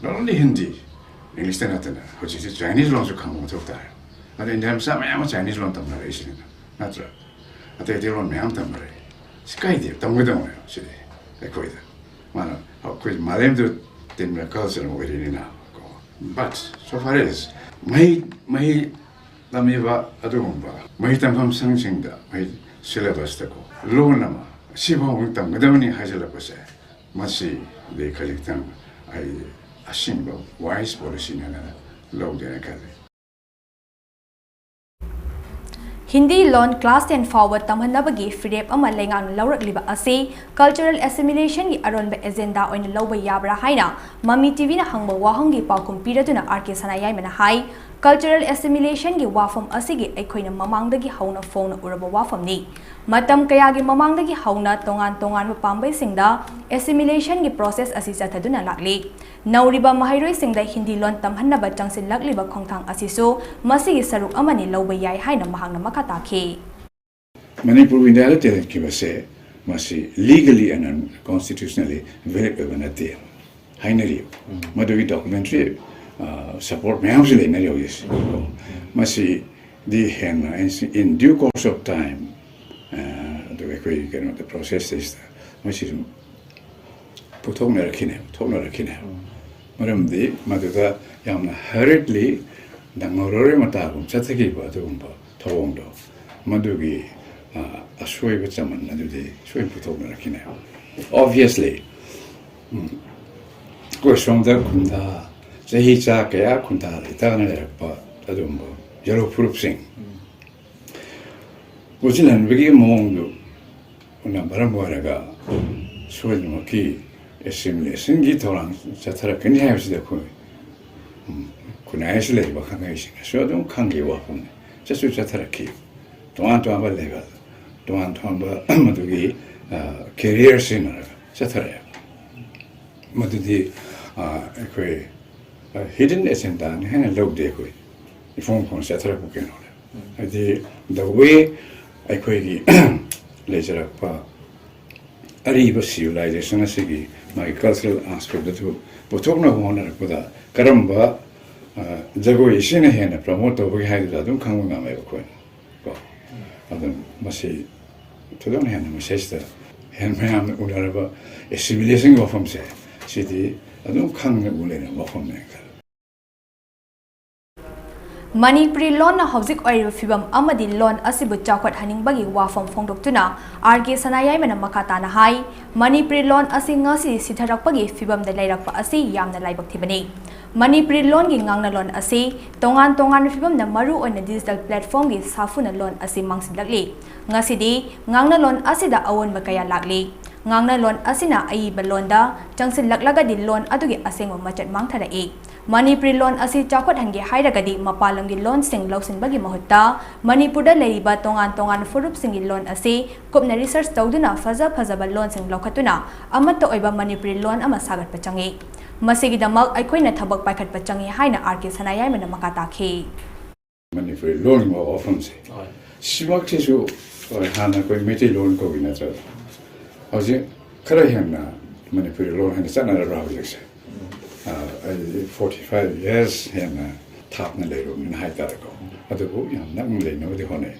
Not only ꯍꯤꯟꯗꯤ, ꯏꯪꯂꯤꯁꯇ ꯅꯠꯇꯅ ꯍꯧꯖꯤꯛꯁꯤ ꯆꯥꯏꯅꯤꯁ ꯂꯣꯟꯁꯨ ꯈꯪꯕ ꯃꯊꯧ ꯇꯥꯏ꯫ ꯑꯗ ꯏꯟꯗꯤꯌꯥ ꯃꯆꯥ ꯃꯌꯥꯝ ꯑꯃ ꯆꯥꯏꯅꯤꯁ ꯂꯣꯟ ꯇꯝꯅꯔꯛꯏꯁꯤꯅ ꯅꯠꯇ꯭ꯔꯥ? ꯑꯇꯩ ꯑꯇꯩ ꯂꯣꯟ ꯃꯌꯥꯝ ꯇꯝꯅꯔꯛꯏ꯫ ꯁꯤ ꯀꯥꯏꯗꯦ, ꯇꯝꯒꯗꯧꯅꯦꯕ ꯁꯤꯗꯤ ꯑꯩꯈꯣꯏꯗ꯫ ꯃꯥꯅ ꯑꯩꯈꯣꯏ ꯃꯥꯂꯦꯝꯗꯨ ꯇꯤꯟꯕ ꯀꯜꯆꯔ ꯑꯃ ꯑꯣꯏꯔꯤꯅꯤꯅ ꯀꯣ꯫ But so far as ꯃꯍꯩ ꯃꯍꯩ ꯇꯝꯃꯤꯕ ꯑꯗꯨꯒꯨꯝꯕ ꯃꯍꯩ ꯇꯝꯐꯝ ꯁꯪꯁꯤꯡꯗ ꯃꯍꯩ ꯁꯤꯂꯦꯕꯁꯇꯀꯣ ꯂꯣꯟ ꯑꯃ ꯁꯤꯐꯥꯎꯕ ꯇꯝꯒꯗꯕꯅꯤ ꯍꯥꯏꯖꯤꯜꯂꯛꯄꯁꯦ ꯃꯁꯤꯗꯤ ꯈꯖꯤꯛꯇꯪ ꯑꯩ ꯑꯁꯤꯡꯕ ꯋꯥꯏꯁ ꯄꯣꯂꯤꯁꯤꯅꯦꯅ ꯂꯧꯒꯦꯅ ꯈꯜꯂꯤ꯫ ꯍꯤꯟꯗꯤ ꯂꯣꯟ ꯀ꯭ꯂꯥꯁ ꯇꯦꯟ ꯐꯥꯎꯕ ꯇꯝꯍꯟꯅꯕꯒꯤ ꯐꯤꯔꯦꯞ ꯑꯃ ꯂꯩꯉꯥꯛꯅ ꯂꯧꯔꯛꯂꯤꯕ ꯑꯁꯤ ꯀꯜꯆꯔꯦꯜ ꯑꯦꯁꯤꯃꯤꯂꯦꯁꯟꯒꯤ ꯑꯔꯣꯟꯕ ꯑꯦꯖꯦꯟꯗꯥ ꯑꯣꯏꯅ ꯂꯧꯕ ꯌꯥꯕ꯭ꯔꯥ ꯍꯥꯏꯅ ꯃꯃꯤ ꯇꯤꯚꯤꯅ ꯍꯪꯕ ꯋꯥꯍꯪꯒꯤ ꯄꯥꯎꯈꯨꯝ ꯄꯤꯔꯗꯨꯅ ꯑꯥꯔ ꯀꯦ ꯁꯅꯥꯌꯥꯏꯃꯅ ꯍꯥꯏ, ꯀꯜꯆꯔꯦꯜ ꯑꯦꯁꯤꯃꯤꯂꯦꯁꯟꯒꯤ ꯋꯥꯐꯝ ꯑꯁꯤꯒꯤ ꯑꯩꯈꯣꯏꯅ ꯃꯃꯥꯡꯗꯒꯤ ꯍꯧꯅ ꯐꯣꯡꯅ ꯎꯔꯕ ꯋꯥꯐꯝꯅꯤ꯫ ꯃꯇꯝ ꯀꯌꯥꯒꯤ ꯃꯃꯥꯡꯗꯒꯤ ꯍꯧꯅ ꯇꯣꯉꯥꯟ ꯇꯣꯉꯥꯟꯕ ꯄꯥꯝꯕꯩꯁꯤꯡꯗ ꯑꯦꯁꯤꯃꯤꯂꯦꯁꯟꯒꯤ ꯄ꯭ꯔꯣꯁꯦꯁ ꯑꯁꯤ ꯆꯠꯊꯗꯨꯅ ꯂꯥꯛꯂꯤ꯫ ꯅꯧꯔꯤꯕ ꯃꯍꯩꯔꯣꯏꯁꯤꯡꯗ ꯍꯤꯟꯗꯤ ꯂꯣꯟ ꯇꯝꯍꯟꯅꯕ ꯆꯪꯁꯤꯜꯂꯛꯂꯤꯕ ꯈꯣꯡꯊꯥꯡ ꯑꯁꯤꯁꯨ ꯃꯁꯤꯒꯤ ꯁꯔꯨꯛ ꯑꯃꯅꯤ ꯂꯧꯕ ꯌꯥꯏ ꯍꯥꯏꯅ ꯃꯍꯥꯛꯅ ꯃꯈꯥ ꯇꯥꯈꯤ꯫ ꯃꯅꯤꯄꯨꯔꯕꯨ ꯏꯟꯗꯤꯌꯥꯗ ꯇꯦꯜꯍꯟꯈꯤꯕꯁꯦ ꯃꯁꯤ legally and constitutionally valid ꯑꯣꯏꯕ ꯅꯠꯇꯦ ꯍꯥꯏꯅꯔꯤ꯫ ꯃꯗꯨꯒꯤ documentary support ꯃꯌꯥꯝꯁꯨ ꯂꯩꯅꯔꯤ ꯍꯧꯖꯤꯛꯁꯦ꯫ ꯃꯁꯤꯗꯤ ꯍꯦꯟꯅ in due course of time ꯑꯗꯨꯒ ꯑꯩꯈꯣꯏ ꯀꯩꯅꯣꯗ process ꯁꯤꯗ ꯃꯁꯤ ꯁꯨꯝ ꯄꯨꯊꯣꯛꯅꯔꯛꯈꯤꯅꯦ ꯊꯣꯛꯅꯔꯛꯈꯤꯅꯦ꯫ ꯃꯔꯝꯗꯤ ꯃꯗꯨꯗ ꯌꯥꯝꯅ hurriedly ꯅꯪꯍꯧꯔꯔꯣꯏ ꯃꯇꯥꯒꯨꯝ ꯆꯠꯊꯈꯤꯕ ꯑꯗꯨꯒꯨꯝꯕ ꯊꯧꯑꯣꯡꯗꯣ ꯃꯗꯨꯒꯤ ꯑꯁꯣꯏꯕ ꯆꯃꯟ ꯑꯗꯨꯗꯤ ꯁꯣꯏꯅ ꯄꯨꯊꯣꯛꯅꯔꯛꯈꯤꯅꯦ꯫ Obviously ꯑꯩꯈꯣꯏ ꯁꯣꯝꯗ ꯈꯨꯟꯗꯥ ꯆꯍꯤ ꯆꯥ ꯀꯌꯥ ꯈꯨꯟꯗꯥ ꯂꯩꯇꯥꯅ ꯂꯩꯔꯛꯄ ꯑꯗꯨꯒꯨꯝꯕ ꯌꯦꯂꯧ ꯐꯨꯔꯨꯞꯁꯤꯡ ꯄꯨꯟꯁꯤꯜꯍꯟꯕꯒꯤ ꯃꯑꯣꯡꯗꯨꯅ ꯃꯔꯝ ꯑꯣꯏꯔꯒ ꯁꯣꯏꯗꯅꯃꯛꯀꯤ assimilationꯒꯤ ꯊꯧꯔꯥꯡ ꯆꯠꯊꯔꯛꯀꯅꯤ ꯍꯥꯏꯕꯁꯤꯗ ꯑꯩꯈꯣꯏ ꯈꯨꯟꯅꯥꯏ ꯑꯁꯤ ꯂꯩꯔꯤꯕ ꯈꯪꯍꯩꯁꯤꯡꯅꯁꯨ ꯑꯗꯨꯝ ꯈꯪꯈꯤꯕ ꯋꯥꯐꯝꯅꯤ꯫ ꯆꯠꯁꯨ ꯆꯠꯊꯔꯛꯈꯤ꯫ ꯇꯣꯉꯥꯟ ꯇꯣꯉꯥꯟꯕ level ꯇꯣꯉꯥꯟ ꯇꯣꯉꯥꯟꯕ ꯃꯗꯨꯒꯤ career ꯁꯤꯖꯤꯟꯅꯔꯒ ꯆꯠꯊꯔꯛꯑꯦ꯫ ꯃꯗꯨꯗꯤ ꯑꯩꯈꯣꯏ hidden agendaꯅꯤ ꯍꯥꯏꯅ ꯂꯧꯗꯦ꯫ ꯑꯩꯈꯣꯏ ꯏꯐꯣꯡ ꯐꯣꯡꯅ ꯆꯠꯊꯔꯛꯄ ꯀꯩꯅꯣꯅꯦ꯫ ꯍꯥꯏꯗꯤ the way ꯑꯩꯈꯣꯏꯒꯤ ꯂꯩꯖꯔꯛꯄ ꯑꯔꯤꯕ civilization ꯑꯁꯤꯒꯤ ꯃꯥꯒꯤ cultural aspect ꯑꯗꯨ ꯄꯨꯊꯣꯛꯅꯕ ꯍꯣꯠꯅꯔꯛꯄꯗ ꯀꯔꯝꯕ ꯖꯒꯣꯏ ꯑꯁꯤꯅ ꯍꯦꯟꯅ promote ꯇꯧꯕꯒꯦ ꯍꯥꯏꯗꯨꯗ ꯑꯗꯨꯝ ꯈꯪꯕ ꯉꯝꯃꯦꯕ ꯑꯩꯈꯣꯏꯅ ꯀꯣ꯫ ꯑꯗꯨꯅ ꯃꯁꯤ ꯊꯣꯏꯗꯣꯛꯅ ꯍꯦꯟꯅ ꯃꯁꯤꯗꯩꯁꯤꯗ ꯍꯦꯟꯅ ꯃꯌꯥꯝꯅ ꯎꯅꯔꯕ assimilationꯒꯤ ꯋꯥꯐꯝꯁꯦ ꯁꯤꯗꯤ ꯑꯗꯨꯝ ꯈꯪꯅ ꯎ ꯂꯩꯅꯕ ꯋꯥꯐꯝꯅꯦ ꯈꯜꯂꯦ꯫ ꯃꯅꯤꯄꯨꯔꯤ ꯂꯣꯟꯅ ꯍꯧꯖꯤꯛ ꯑꯣꯏꯔꯤꯕ ꯐꯤꯕꯝ ꯑꯃꯗꯤ ꯂꯣꯟ ꯑꯁꯤꯕꯨ ꯆꯥꯎꯈꯠꯍꯟꯅꯤꯡꯕꯒꯤ ꯋꯥꯐꯝ ꯐꯣꯡꯗꯣꯛꯇꯨꯅ ꯑꯥꯔ ꯀꯦ ꯁꯅꯥꯌꯥꯏꯃꯅ ꯃꯈꯥ ꯇꯥꯅ ꯍꯥꯏ, ꯃꯅꯤꯄꯨꯔꯤ ꯂꯣꯟ ꯑꯁꯤ ꯉꯁꯤ ꯁꯤꯊꯔꯛꯄꯒꯤ ꯐꯤꯕꯝꯗ ꯂꯩꯔꯛꯄ ꯑꯁꯤ ꯌꯥꯝꯅ ꯂꯥꯏꯕꯛ ꯊꯤꯕꯅꯤ꯫ ꯃꯅꯤꯄꯨꯔꯤ ꯂꯣꯟꯒꯤ ꯉꯥꯡꯅꯂꯣꯟ ꯑꯁꯤ ꯇꯣꯉꯥꯟ ꯇꯣꯉꯥꯟꯕ ꯐꯤꯕꯝꯗ ꯃꯔꯨ ꯑꯣꯏꯅ digital platformꯒꯤ ꯁꯥꯐꯨꯅ ꯂꯣꯟ ꯑꯁꯤ ꯃꯥꯡꯁꯤꯜꯂꯛꯂꯤ꯫ ꯉꯁꯤꯗꯤ ꯉꯥꯡꯅꯂꯣꯟ ꯑꯁꯤꯗ ꯑꯑꯣꯟꯕ ꯀꯌꯥ ꯂꯥꯛꯂꯤ꯫ ꯉꯥꯡꯅꯂꯣꯟ ꯑꯁꯤꯅ ꯑꯏꯕ ꯂꯣꯟꯗ ꯆꯪꯁꯤꯜꯂꯛꯂꯒꯗꯤ ꯂꯣꯟ ꯑꯗꯨꯒꯤ ꯑꯁꯦꯡꯕ ꯃꯆꯠ ꯃꯥꯡꯊꯔꯛꯏ꯫ ꯃꯅꯤꯄꯨꯔꯤ ꯂꯣꯟ ꯑꯁꯤ ꯆꯥꯎꯈꯠꯍꯟꯒꯦ ꯍꯥꯏꯔꯒꯗꯤ ꯃꯄꯥꯟ ꯂꯝꯒꯤ ꯂꯣꯟꯁꯤꯡ ꯂꯧꯁꯤꯟꯕꯒꯤ ꯃꯍꯨꯠꯇ ꯃꯅꯤꯄꯨꯔꯗ ꯂꯩꯔꯤꯕ ꯇꯣꯉꯥꯟ ꯇꯣꯉꯥꯟꯕ ꯐꯨꯔꯨꯞꯁꯤꯡꯒꯤ ꯂꯣꯟ ꯑꯁꯤ ꯀꯨꯞꯅ research ꯇꯧꯗꯨꯅ ꯐꯖ ꯐꯖꯕ ꯂꯣꯟꯁꯤꯡ ꯂꯧꯈꯠꯇꯨꯅ ꯑꯃꯠꯇ ꯑꯣꯏꯕ ꯃꯅꯤꯄꯨꯔꯤ ꯂꯣꯟ ꯑꯃ ꯁꯥꯒꯠꯄ ꯆꯪꯏ꯫ ꯃꯁꯤꯒꯤꯗꯃꯛ ꯑꯩꯈꯣꯏꯅ ꯊꯕꯛ ꯄꯥꯏꯈꯠꯄ ꯆꯪꯏ ꯍꯥꯏꯅ ꯑꯥꯔ ꯀꯦ ꯁꯅꯥꯌꯥꯏꯃꯅ ꯃꯈꯥ ꯇꯥꯈꯤ꯫ ꯃꯅꯤꯄꯨꯔꯤ ꯂꯣꯟꯒꯤ ꯋꯥꯐꯝꯁꯦ, ꯍꯣꯏ꯫ ꯁꯤꯃꯛꯁꯤꯁꯨ, ꯍꯣꯏ, ꯍꯥꯟꯅ ꯑꯩꯈꯣꯏ ꯃꯩꯇꯩꯂꯣꯟ ꯀꯧꯏ ꯅꯠꯇ꯭ꯔ? ꯍꯧꯖꯤꯛ ꯈꯔ ꯍꯦꯟꯅ ꯃꯅꯤꯄꯨꯔꯤ ꯂꯣꯟ ꯍꯥꯏꯅ ꯆꯠꯅꯔꯕ꯭ꯔꯥ ꯍꯧꯖꯤꯛꯁꯦ? ꯑ, ꯑꯩ forty five years ꯍꯦꯟꯅ ꯊꯥꯞꯅ ꯂꯩꯔꯨꯕꯅꯤꯅ ꯍꯥꯏꯇꯥꯔꯦꯀꯣ꯫ ꯑꯗꯨꯕꯨ ꯌꯥꯝ ꯅꯛꯅ ꯂꯩꯅꯕꯗꯤ ꯍꯣꯠꯅꯩ꯫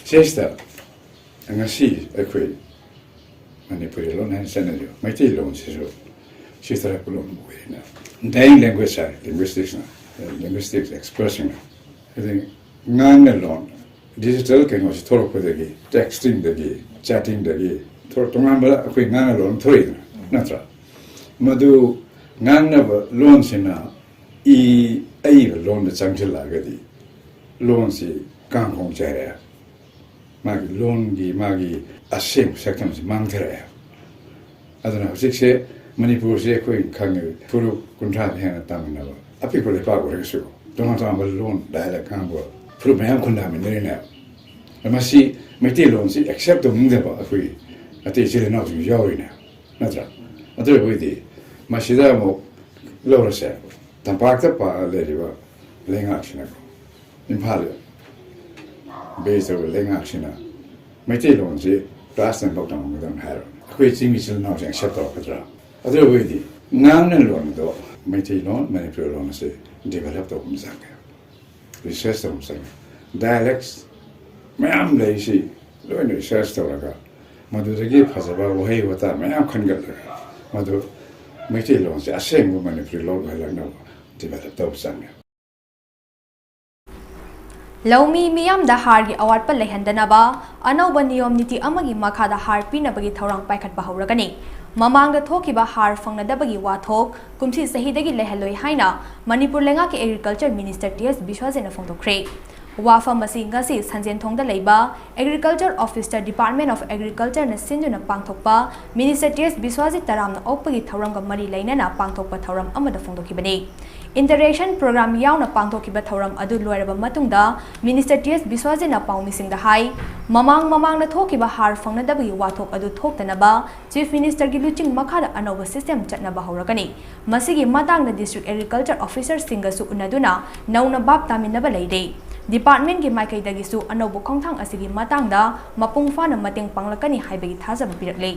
ꯁꯤꯁꯤꯗ ꯉꯁꯤ ꯑꯩꯈꯣꯏ ꯃꯅꯤꯄꯨꯔꯤ ꯂꯣꯟ ꯍꯥꯏꯅ ꯆꯠꯅꯔꯤꯕ ꯃꯩꯇꯩꯂꯣꯟꯁꯤꯁꯨ ꯁꯤꯊꯔꯛꯄ ꯂꯣꯟ ꯑꯃ ꯑꯣꯏꯔꯦꯅ꯫ Dying language ꯍꯥꯏ linguisticsꯅ, linguistics expertsꯁꯤꯡꯅ꯫ ꯑꯗꯩ ꯉꯥꯡꯅ ꯂꯣꯟ, digital ꯀꯩꯅꯣꯁꯤ ꯊꯣꯛꯂꯛꯄꯗꯒꯤ, textingꯗꯒꯤ, chattingꯗꯒꯤ ꯊꯣꯛ-, ꯇꯣꯉꯥꯟꯕ ꯑꯩꯈꯣꯏ ꯉꯥꯡꯅ ꯂꯣꯟ ꯑꯃ ꯊꯣꯛꯂꯛꯏꯗꯅ, ꯅꯠꯇ꯭ꯔꯥ? ꯃꯗꯨ ꯉꯥꯡꯅꯕ ꯂꯣꯟꯁꯤꯅ ꯏ ꯑꯏꯕ ꯂꯣꯟꯗ ꯆꯪꯁꯤꯜꯂꯛꯑꯒꯗꯤ ꯂꯣꯟꯁꯤ ꯀꯥꯡꯈꯣꯡ ꯆꯥꯏꯔꯛꯑꯦ꯫ ꯃꯥꯒꯤ ꯂꯣꯟꯒꯤ, ꯃꯥꯒꯤ ꯑꯁꯦꯡꯕ ꯁꯛꯇꯝꯁꯤ ꯃꯥꯡꯊꯔꯛꯑꯦ꯫ ꯑꯗꯨꯅ ꯍꯧꯖꯤꯛꯁꯦ ꯃꯅꯤꯄꯨꯔꯁꯦ ꯑꯩꯈꯣꯏ ꯈꯪꯉꯦ, ꯐꯨꯔꯨꯞ ꯀꯨꯟꯊ꯭ꯔꯥꯗ ꯍꯦꯟꯅ ꯇꯥꯃꯤꯟꯅꯕ ꯑꯄꯤꯛꯄ ꯂꯩꯄꯥꯛ ꯑꯣꯏꯔꯒꯁꯨ ꯇꯣꯉꯥꯟ ꯇꯣꯉꯥꯟꯕ ꯂꯣꯟ, dialect ꯉꯥꯡꯕ ꯐꯨꯔꯨꯞ ꯃꯌꯥꯝ ꯈꯨꯟꯗꯥꯃꯤꯟꯅꯔꯤꯅꯦꯕ꯫ ꯃꯁꯤ ꯃꯩꯇꯩꯂꯣꯟꯁꯤ accept ꯇꯧꯅꯤꯡꯗꯕ ꯑꯩꯈꯣꯏ ꯑꯇꯩ ꯏꯆꯤꯜ ꯏꯅꯥꯎꯁꯤꯡꯁꯨ ꯌꯥꯎꯔꯤꯅꯦ, ꯅꯠꯇ꯭ꯔꯥ? ꯑꯗꯨ ꯑꯣꯏꯔꯕꯗꯤ ꯃꯁꯤꯗ ꯑꯃꯨꯛ ꯂꯧꯔꯁꯦ, ꯇꯝꯄꯥꯛꯇ ꯄꯥ-, ꯂꯩꯔꯤꯕ ꯂꯩꯉꯥꯛꯁꯤꯅꯀꯣ, ꯏꯝꯐꯥꯜ based ꯇꯧꯕ ꯂꯩꯉꯥꯛꯁꯤꯅ ꯃꯩꯇꯩꯂꯣꯟꯁꯤ class ten ꯐꯥꯎ ꯇꯝꯍꯟꯒꯗꯕꯅꯤ ꯍꯥꯏꯔꯕꯅꯤ꯫ ꯑꯩꯈꯣꯏ ꯆꯤꯡꯒꯤ ꯏꯆꯤꯜ ꯏꯅꯥꯎꯁꯤꯡ accept ꯇꯧꯔꯛꯀꯗ꯭ꯔꯥ? ꯑꯗꯨ ꯑꯣꯏꯔꯕꯗꯤ ꯉꯥꯡꯅ ꯂꯣꯟꯗꯣ, ꯃꯩꯇꯩꯂꯣꯟ, ꯃꯅꯤꯄꯨꯔꯤ ꯂꯣꯟ ꯑꯁꯤ develop ꯇꯧꯕ ꯑꯃ ꯆꯪꯉꯦ, research ꯇꯧꯕ ꯑꯃ ꯆꯪꯉꯦ꯫ Dialects ꯃꯌꯥꯝ ꯂꯩꯁꯤ ꯂꯣꯏꯅ research ꯇꯧꯔꯒ ꯃꯗꯨꯗꯒꯤ ꯐꯖꯕ ꯋꯥꯍꯩ ꯋꯥꯇꯥ ꯃꯌꯥꯝ ꯈꯟꯒꯠꯂꯒ ꯃꯗꯨ ꯃꯩꯇꯩꯂꯣꯟꯁꯦ ꯑꯁꯦꯡꯕ ꯃꯅꯤꯄꯨꯔꯤ ꯂꯣꯟ ꯑꯣꯏꯍꯜꯂꯛꯅꯕ develop ꯇꯧꯕ ꯆꯪꯉꯦ꯫ ꯂꯧꯃꯤ ꯃꯤꯌꯥꯝꯗ ꯍꯥꯔꯒꯤ ꯑꯋꯥꯠꯄ ꯂꯩꯍꯟꯗꯅꯕ ꯑꯅꯧꯕ ꯅꯤꯌꯣꯝ ꯅꯤꯇꯤ ꯑꯃꯒꯤ ꯃꯈꯥꯗ ꯍꯥꯔ ꯄꯤꯅꯕꯒꯤ ꯊꯧꯔꯥꯡ ꯄꯥꯏꯈꯠꯄ ꯍꯧꯔꯒꯅꯤ꯫ ꯃꯃꯥꯡꯗ ꯊꯣꯛꯈꯤꯕ ꯍꯥꯔ ꯐꯪꯅꯗꯕꯒꯤ ꯋꯥꯊꯣꯛ ꯀꯨꯝꯁꯤ ꯆꯍꯤꯗꯒꯤ ꯂꯩꯍꯜꯂꯣꯏ ꯍꯥꯏꯅ ꯃꯅꯤꯄꯨꯔ ꯂꯩꯉꯥꯛꯀꯤ Agriculture Minister ꯇꯤ ꯑꯦꯁ ꯕꯤꯁ꯭ꯋꯖꯤꯠꯅ ꯐꯣꯡꯗꯣꯛꯈ꯭ꯔꯦ꯫ ꯋꯥꯐꯝ ꯑꯁꯤ ꯉꯁꯤ ꯁꯟꯖꯦꯟꯊꯣꯡꯗ ꯂꯩꯕ Agriculture Officer, Department of Agriculture ꯅ ꯁꯤꯟꯗꯨꯅ ꯄꯥꯡꯊꯣꯛꯄ Minister ꯇꯤ ꯑꯦꯁ ꯕꯤꯁ꯭ꯋꯥꯖꯤꯠ ꯇꯔꯥꯝꯅ ꯑꯣꯛꯄꯒꯤ ꯊꯧꯔꯝꯒ ꯃꯔꯤ ꯂꯩꯅꯅ ꯄꯥꯡꯊꯣꯛꯄ ꯊꯧꯔꯝ ꯑꯃꯗ ꯐꯣꯡꯗꯣꯛꯈꯤꯕꯅꯤ꯫ Interaction program ꯌꯥꯎꯅ ꯄꯥꯡꯊꯣꯛꯈꯤꯕ ꯊꯧꯔꯝ ꯑꯗꯨ ꯂꯣꯏꯔꯕ ꯃꯇꯨꯡꯗ Minister ꯇꯤ ꯑꯦꯁ ꯕꯤꯁ꯭ꯋꯥꯖꯤꯠꯅ ꯄꯥꯎꯃꯤꯁꯤꯡꯗ ꯍꯥꯏ, ꯃꯃꯥꯡ ꯃꯃꯥꯡꯗ ꯊꯣꯛꯈꯤꯕ ꯍꯥꯔ ꯐꯪꯅꯗꯕꯒꯤ ꯋꯥꯊꯣꯛ ꯑꯗꯨ ꯊꯣꯛꯇꯅꯕ Chief Minister ꯒꯤ ꯂꯨꯆꯤꯡ ꯃꯈꯥꯗ ꯑꯅꯧꯕ system ꯆꯠꯅꯕ ꯍꯧꯔꯒꯅꯤ꯫ ꯃꯁꯤꯒꯤ ꯃꯇꯥꯡꯗ District Agriculture Officer ꯁꯤꯡꯒꯁꯨ ꯎꯅꯗꯨꯅ ꯅꯧꯅ ꯚꯥꯞ ꯇꯥꯃꯤꯟꯅꯕ ꯂꯩꯔꯦ꯫ Department ꯀꯤ ꯃꯥꯏꯀꯩꯗꯒꯤꯁꯨ ꯑꯅꯧꯕ ꯈꯣꯡꯊꯥꯡ ꯑꯁꯤꯒꯤ ꯃꯇꯥꯡꯗ ꯃꯄꯨꯡ ꯐꯥꯅ ꯃꯇꯦꯡ ꯄꯥꯡꯂꯛꯀꯅꯤ ꯍꯥꯏꯕꯒꯤ ꯊꯥꯖꯕ ꯄꯤꯔꯛꯂꯦ꯫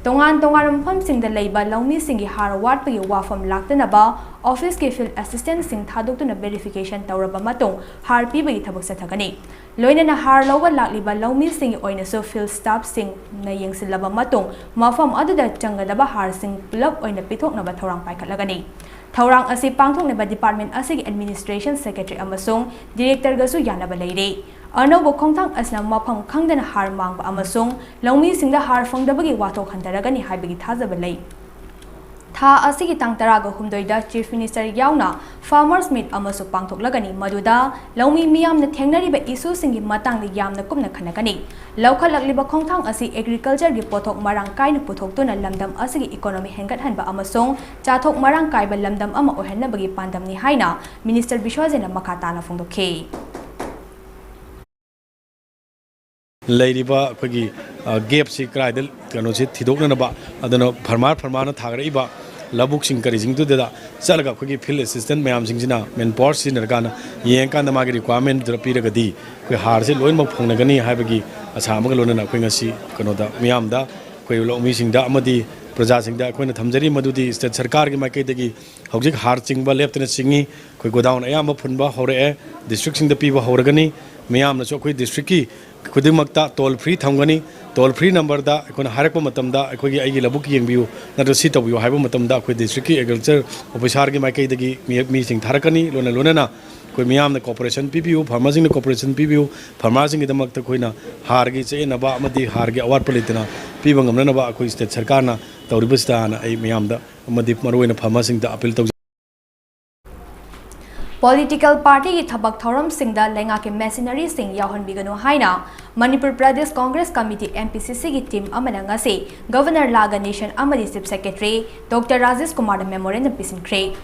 ꯇꯣꯉꯥꯟ ꯇꯣꯉꯥꯟꯕ ꯃꯐꯝꯁꯤꯡꯗ ꯂꯩꯕ ꯂꯧꯃꯤꯁꯤꯡꯒꯤ ꯍꯥꯔ ꯋꯥꯠꯄꯒꯤ ꯋꯥꯐꯝ ꯂꯥꯛꯇꯅꯕ office ꯀꯤ field assistant ꯁꯤꯡ ꯊꯥꯗꯣꯛꯇꯨꯅ verification ꯇꯧꯔꯕ ꯃꯇꯨꯡ ꯍꯥꯔ ꯄꯤꯕꯒꯤ ꯊꯕꯛ ꯆꯠꯊꯒꯅꯤ꯫ ꯂꯣꯏꯅꯅ ꯍꯥꯔ ꯂꯧꯕ ꯂꯥꯛꯂꯤꯕ ꯂꯧꯃꯤꯁꯤꯡꯒꯤ ꯑꯣꯏꯅꯁꯨ field staff ꯁꯤꯡꯅ ꯌꯦꯡꯁꯤꯜꯂꯕ ꯃꯇꯨꯡ ꯃꯐꯝ ꯑꯗꯨꯗ ꯆꯪꯒꯗꯕ ꯍꯥꯔꯁꯤꯡ ꯄꯨꯂꯞ ꯑꯣꯏꯅ ꯄꯤꯊꯣꯛꯅꯕ ꯊꯧꯔꯥꯡ ꯄꯥꯏꯈꯠꯂꯒꯅꯤ꯫ ꯊꯧꯔꯥꯡ ꯑꯁꯤ ꯄꯥꯡꯊꯣꯛꯅꯕ department ꯑꯁꯤꯒꯤ administration secretary ꯑꯃꯁꯨꯡ director ꯒꯁꯨ ꯌꯥꯅꯕ ꯂꯩꯔꯦ꯫ ꯑꯅꯧꯕ ꯈꯣꯡꯊꯥꯡ ꯑꯁꯤꯅ ꯃꯐꯝ ꯈꯪꯗꯅ ꯍꯥꯔ ꯃꯥꯡꯕ ꯑꯃꯁꯨꯡ ꯂꯧꯃꯤꯁꯤꯡꯗ ꯍꯥꯔ ꯐꯪꯗꯕꯒꯤ ꯋꯥꯊꯣꯛ ꯍꯟꯊꯔꯒꯅꯤ ꯍꯥꯏꯕꯒꯤ ꯊꯥꯖꯕ ꯂꯩ꯫ ꯊꯥ ꯑꯁꯤꯒꯤ ꯇꯥꯡ ꯇꯔꯥꯒ ꯍꯨꯝꯗꯣꯏꯗ Chief Minister ꯌꯥꯎꯅ Farmers Meet ꯑꯃꯁꯨ ꯄꯥꯡꯊꯣꯛꯂꯒꯅꯤ, ꯃꯗꯨꯗ ꯂꯧꯃꯤ ꯃꯤꯌꯥꯝꯅ ꯊꯦꯡꯅꯔꯤꯕ issue ꯁꯤꯡꯒꯤ ꯃꯇꯥꯡꯗ ꯌꯥꯝꯅ ꯀꯨꯞꯅ ꯈꯟꯅꯒꯅꯤ꯫ ꯂꯧꯈꯠꯂꯛꯂꯤꯕ ꯈꯣꯡꯊꯥꯡ ꯑꯁꯤ agriculture ꯒꯤ ꯄꯣꯠꯊꯣꯛ ꯃꯔꯥꯡ ꯀꯥꯏꯅ ꯄꯨꯊꯣꯛꯇꯨꯅ ꯂꯝꯗꯝ ꯑꯁꯤꯒꯤ economy ꯍꯦꯟꯒꯠꯍꯟꯕ ꯑꯃꯁꯨꯡ ꯆꯥꯊꯣꯛ ꯃꯔꯥꯡ ꯀꯥꯏꯕ ꯂꯝꯗꯝ ꯑꯃ ꯑꯣꯏꯍꯟꯅꯕꯒꯤ ꯄꯥꯟꯗꯝꯅꯤ ꯍꯥꯏꯅ Minister ꯕꯤꯁ꯭ꯋꯖꯤꯠꯅ ꯃꯈꯥ ꯇꯥꯅ ꯐꯣꯡꯗꯣꯛꯈꯤ꯫ ꯂꯩꯔꯤꯕ ꯑꯩꯈꯣꯏꯒꯤ, ꯑ, gap ꯁꯤ ꯀꯗꯥꯏꯗ, ꯀꯩꯅꯣꯁꯤ ꯊꯤꯗꯣꯛꯅꯅꯕ, ꯑꯗꯨꯅ farmer farmer ꯅ ꯊꯥꯒꯠꯂꯛꯏꯕ ꯂꯧꯕꯨꯛꯁꯤꯡ ꯀꯔꯤꯁꯤꯡꯗꯨꯗ ꯆꯠꯂꯒ ꯑꯩꯈꯣꯏꯒꯤ field assistant ꯃꯌꯥꯝꯁꯤꯡꯁꯤꯅ manpower ꯁꯤꯖꯤꯟꯅꯔꯀꯥꯟꯗ ꯌꯦꯡꯉꯀꯥꯟꯗ ꯃꯥꯒꯤ requirement ꯗꯨꯗ ꯄꯤꯔꯒꯗꯤ ꯑꯩꯈꯣꯏ ꯍꯥꯔꯁꯦ ꯂꯣꯏꯅꯃꯛ ꯐꯪꯅꯒꯅꯤ ꯍꯥꯏꯕꯒꯤ ꯑꯁꯥ ꯑꯃꯒ ꯂꯣꯏꯅꯅ ꯑꯩꯈꯣꯏ ꯉꯁꯤ ꯀꯩꯅꯣꯗ ꯃꯤꯌꯥꯝꯗ ꯑꯩꯈꯣꯏ ꯂꯧꯃꯤꯁꯤꯡꯗ ꯑꯃꯗꯤ ꯄ꯭ꯔꯖꯥꯁꯤꯡꯗ ꯑꯩꯈꯣꯏꯅ ꯊꯝꯖꯔꯤ ꯃꯗꯨꯗꯤ state ꯁꯔꯀꯥꯔꯒꯤ ꯃꯥꯏꯀꯩꯗꯒꯤ ꯍꯧꯖꯤꯛ ꯍꯥꯔ ꯆꯤꯡꯕ ꯂꯦꯞꯇꯅ ꯆꯤꯡꯏ꯫ ꯑꯩꯈꯣꯏ godown ꯑꯌꯥꯝꯕ ꯐꯨꯟꯕ ꯍꯧꯔꯛꯑꯦ꯫ District ꯁꯤꯡꯗ ꯄꯤꯕ ꯍꯧꯔꯒꯅꯤ꯫ ꯃꯤꯌꯥꯝꯅꯁꯨ ꯑꯩꯈꯣꯏ district ꯀꯤ ꯈꯨꯗꯤꯡꯃꯛꯇ toll free ꯊꯝꯒꯅꯤ꯫ Toll free number ꯗ ꯑꯩꯈꯣꯏꯅ ꯍꯥꯏꯔꯛꯄ ꯃꯇꯝꯗ ꯑꯩꯈꯣꯏꯒꯤ ꯑꯩꯒꯤ ꯂꯧꯕꯨꯛꯀꯤ ꯌꯦꯡꯕꯤꯌꯨ ꯅꯠꯇ꯭ꯔꯒ ꯁꯤ ꯇꯧꯕꯤꯌꯨ ꯍꯥꯏꯕ ꯃꯇꯝꯗ ꯑꯩꯈꯣꯏ district ꯀꯤ agriculture officer ꯒꯤ ꯃꯥꯏꯀꯩꯗꯒꯤ ꯃꯤ-, ꯃꯤꯁꯤꯡ ꯊꯥꯔꯛꯀꯅꯤ꯫ ꯂꯣꯏꯅ ꯂꯣꯏꯅꯅ ꯑꯩꯈꯣꯏ ꯃꯤꯌꯥꯝꯅ cooperation ꯄꯤꯕꯤꯌꯨ, farmer ꯁꯤꯡꯅ cooperation ꯄꯤꯕꯤꯌꯨ꯫ Farmer ꯁꯤꯡꯒꯤꯗꯃꯛꯇ ꯑꯩꯈꯣꯏꯅ ꯍꯥꯔꯒꯤ ꯆꯌꯦꯠꯅꯕ ꯑꯃꯗꯤ ꯍꯥꯔꯒꯤ ꯑꯋꯥꯠꯄ ꯂꯩꯇꯅ ꯄꯤꯕ ꯉꯝꯅꯅꯕ ꯑꯩꯈꯣꯏ state ꯁꯔꯀꯥꯔꯅ ꯇꯧꯔꯤꯕꯁꯤꯗꯅ ꯑꯩ ꯃꯤꯌꯥꯝꯗ ꯑꯃꯗꯤ ꯃꯔꯨꯑꯣꯏꯅ farmer ꯁꯤꯡꯗ appeal ꯇꯧꯖꯩ꯫ Political partyꯒꯤ ꯊꯕꯛ ꯊꯧꯔꯝꯁꯤꯡꯗ ꯂꯩꯉꯥꯛꯀꯤ machineryꯁꯤꯡ ꯌꯥꯎꯍꯟꯕꯤꯒꯅꯨ ꯍꯥꯏꯅ Manipur Pradesh Congress Committee, M P C Cꯒꯤ team ꯑꯃꯅ ꯉꯁꯤ Governor ꯂꯥ ꯒꯅꯦꯁꯟ ꯑꯃꯗꯤ Chief Secretary Doctor Rajesh ꯀꯨꯃꯥꯔꯗ memorandum ꯄꯤꯁꯤꯟꯈ꯭ꯔꯦ꯫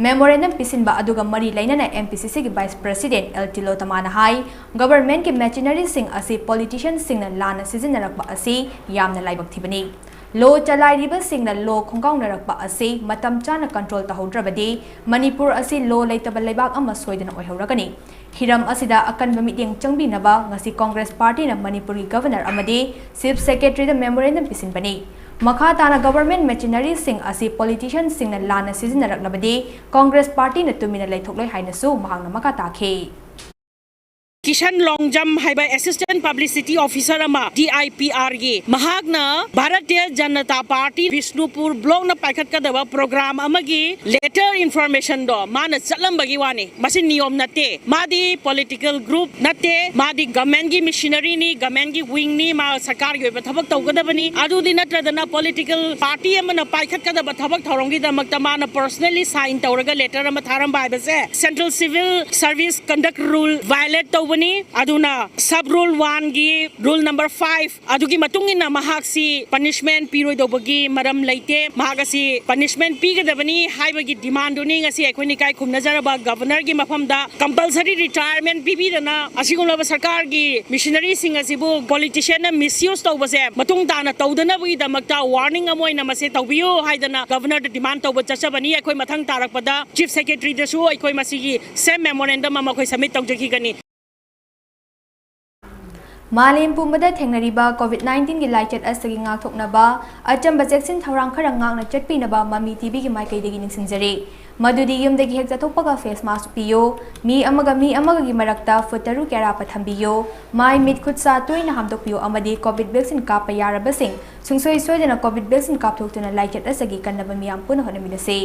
Memorandum ꯄꯤꯁꯤꯟꯕ ꯑꯗꯨꯒ ꯃꯔꯤ ꯂꯩꯅꯅ M P C Cꯒꯤ Vice President L Tilottamana ꯍꯥꯏ, governmentꯀꯤ machineryꯁꯤꯡ ꯑꯁꯤ politicianꯁꯤꯡꯅ ꯂꯥꯟꯅ ꯁꯤꯖꯤꯟꯅꯔꯛꯄ ꯑꯁꯤ ꯌꯥꯝꯅ ꯂꯥꯏꯕꯛ ꯊꯤꯕꯅꯤ꯫ Law ꯆꯂꯥꯏꯔꯤꯕꯁꯤꯡꯅ law ꯈꯣꯡꯒꯥꯎꯅꯔꯛꯄ ꯑꯁꯤ ꯃꯇꯝ ꯆꯥꯅ control ꯇꯧꯍꯧꯗ꯭ꯔꯕꯗꯤ ꯃꯅꯤꯄꯨꯔ ꯑꯁꯤ law ꯂꯩꯇꯕ ꯂꯩꯕꯥꯛ ꯑꯃ ꯁꯣꯏꯗꯅ ꯑꯣꯏꯍꯧꯔꯒꯅꯤ꯫ ꯍꯤꯔꯝ ꯑꯁꯤꯗ ꯑꯀꯟꯕ ꯃꯤꯠꯌꯦꯡ ꯆꯪꯕꯤꯅꯕ ꯉꯁꯤ Congress partyꯅ ꯃꯅꯤꯄꯨꯔꯒꯤ Governor ꯑꯃꯗꯤ Chief Secretaryꯗ memorandum ꯄꯤꯁꯤꯟꯕꯅꯤ꯫ ꯃꯈꯥ ꯇꯥꯅ government machineryꯁꯤꯡ ꯑꯁꯤ politicianꯁꯤꯡꯅ ꯂꯥꯟꯅ ꯁꯤꯖꯤꯟꯅꯔꯛꯂꯕꯗꯤ Congress partyꯅ ꯇꯨꯃꯤꯟꯅ ꯂꯩꯊꯣꯛꯂꯣꯏ ꯍꯥꯏꯅꯁꯨ ꯃꯍꯥꯛꯅ ꯃꯈꯥ ꯇꯥꯈꯤ꯫ ꯀꯤꯁꯟ ꯂꯣꯡꯖꯝ ꯍꯥꯏꯕ Assistant Publicity Officer ꯑꯃ D I P Rꯒꯤ, ꯃꯍꯥꯛꯅ ꯚꯥꯔꯇꯤꯌ ꯖꯅꯇꯥ ꯄꯥꯔꯇꯤ ꯕꯤꯁꯅꯨꯄꯨꯔ ꯕ꯭ꯂꯣꯛꯅ ꯄꯥꯏꯈꯠꯀꯗꯕ program ꯑꯃꯒꯤ letter informationꯗꯣ ꯃꯥꯅ ꯆꯠꯂꯝꯕꯒꯤ ꯋꯥꯅꯤ꯫ ꯃꯁꯤ ꯅꯤꯌꯣꯝ ꯅꯠꯇꯦ꯫ ꯃꯥꯗꯤ political group ꯅꯠꯇꯦ, ꯃꯥꯗꯤ governmentꯀꯤ machineryꯅꯤ, governmentꯀꯤ wingꯅꯤ, ꯃꯥ ꯁꯔꯀꯥꯔꯒꯤ ꯑꯣꯏꯕ ꯊꯕꯛ ꯇꯧꯒꯗꯕꯅꯤ꯫ ꯑꯗꯨꯗꯤ ꯅꯠꯇ꯭ꯔꯗꯅ political party ꯑꯃꯅ ꯄꯥꯏꯈꯠꯀꯗꯕ ꯊꯕꯛ ꯊꯧꯔꯝꯒꯤꯗꯃꯛꯇ ꯃꯥꯅ personally sign ꯇꯧꯔꯒ letter ꯑꯃ ꯊꯥꯔꯝꯕ ꯍꯥꯏꯕꯁꯦ Central Civil Service Conduct Rule violate ꯇꯧꯕꯅꯤ꯫ ꯑꯗꯨꯅ sub rule oneꯒꯤ rule number five ꯑꯗꯨꯒꯤ ꯃꯇꯨꯡ ꯏꯟꯅ ꯃꯍꯥꯛꯁꯤ punishment ꯄꯤꯔꯣꯏꯗꯧꯕꯒꯤ ꯃꯔꯝ ꯂꯩꯇꯦ꯫ ꯃꯍꯥꯛ ꯑꯁꯤ punishment ꯄꯤꯒꯗꯕꯅꯤ ꯍꯥꯏꯕꯒꯤ demandꯗꯨꯅꯤ ꯉꯁꯤ ꯑꯩꯈꯣꯏꯅ ꯏꯀꯥꯏ ꯈꯨꯝꯅꯖꯔꯕ governorꯒꯤ ꯃꯐꯝꯗ compulsory retirement ꯄꯤꯕꯤꯗꯅ ꯑꯁꯤꯒꯨꯝꯂꯕ ꯁꯔꯀꯥꯔꯒꯤ machineryꯁꯤꯡ ꯑꯁꯤꯕꯨ politicianꯅ misuse ꯇꯧꯕꯁꯦ ꯃꯇꯨꯡ ꯇꯥꯅ ꯇꯧꯗꯅꯕꯒꯤꯗꯃꯛꯇ warning ꯑꯃ ꯑꯣꯏꯅ ꯃꯁꯦ ꯇꯧꯕꯤꯌꯨ ꯍꯥꯏꯗꯅ governorꯗ demand ꯇꯧꯕ ꯆꯠꯆꯕꯅꯤ꯫ ꯑꯩꯈꯣꯏ ꯃꯊꯪ ꯇꯥꯔꯛꯄꯗ Chief Secretaryꯗꯁꯨ ꯑꯩꯈꯣꯏ ꯃꯁꯤꯒꯤ same memorandum ꯑꯃ ꯑꯩꯈꯣꯏ submit ꯇꯧꯖꯈꯤꯒꯅꯤ꯫ ꯃꯥꯂꯦꯝ ꯄꯨꯝꯕꯗ ꯊꯦꯡꯅꯔꯤꯕ COVID nineteenꯒꯤ ꯂꯥꯏꯆꯠ ꯑꯁꯤꯒꯤ ꯉꯥꯛꯊꯣꯛꯅꯕ ꯑꯆꯝꯕ ꯆꯦꯛꯁꯤꯟ ꯊꯧꯔꯥꯡ ꯈꯔ ꯉꯥꯛꯅ ꯆꯠꯄꯤꯅꯕ ꯃꯃꯤ TVꯒꯤ ꯃꯥꯏꯀꯩꯗꯒꯤ ꯅꯤꯡꯁꯤꯡꯖꯔꯤ꯫ ꯃꯗꯨꯗꯤ ꯌꯨꯝꯗꯒꯤ ꯍꯦꯛ ꯆꯠꯊꯣꯛꯄꯒ face mask ꯎꯞꯄꯤꯌꯨ, ꯃꯤ ꯑꯃꯒ ꯃꯤ ꯑꯃꯒꯒꯤ ꯃꯔꯛꯇ foot ꯇꯔꯨꯛꯀꯤ ꯑꯔꯥꯞꯄ ꯊꯝꯕꯤꯌꯨ, ꯃꯥꯏ, ꯃꯤꯠ, ꯈꯨꯠ, ꯁꯥ ꯇꯣꯏꯅ ꯍꯥꯝꯗꯣꯛꯄꯤꯌꯨ ꯑꯃꯗꯤ COVID vaccine ꯀꯥꯞꯄ ꯌꯥꯔꯕꯁꯤꯡ ꯁꯨꯡꯁꯣꯏ ꯁꯣꯏꯗꯅ COVID vaccine ꯀꯥꯞꯊꯣꯛꯇꯨꯅ ꯂꯥꯏꯆꯠ ꯑꯁꯤꯒꯤ ꯀꯟꯅꯕ ꯃꯤꯌꯥꯝ ꯄꯨꯟꯅ ꯍꯣꯠꯅꯃꯤꯟꯅꯁꯤ꯫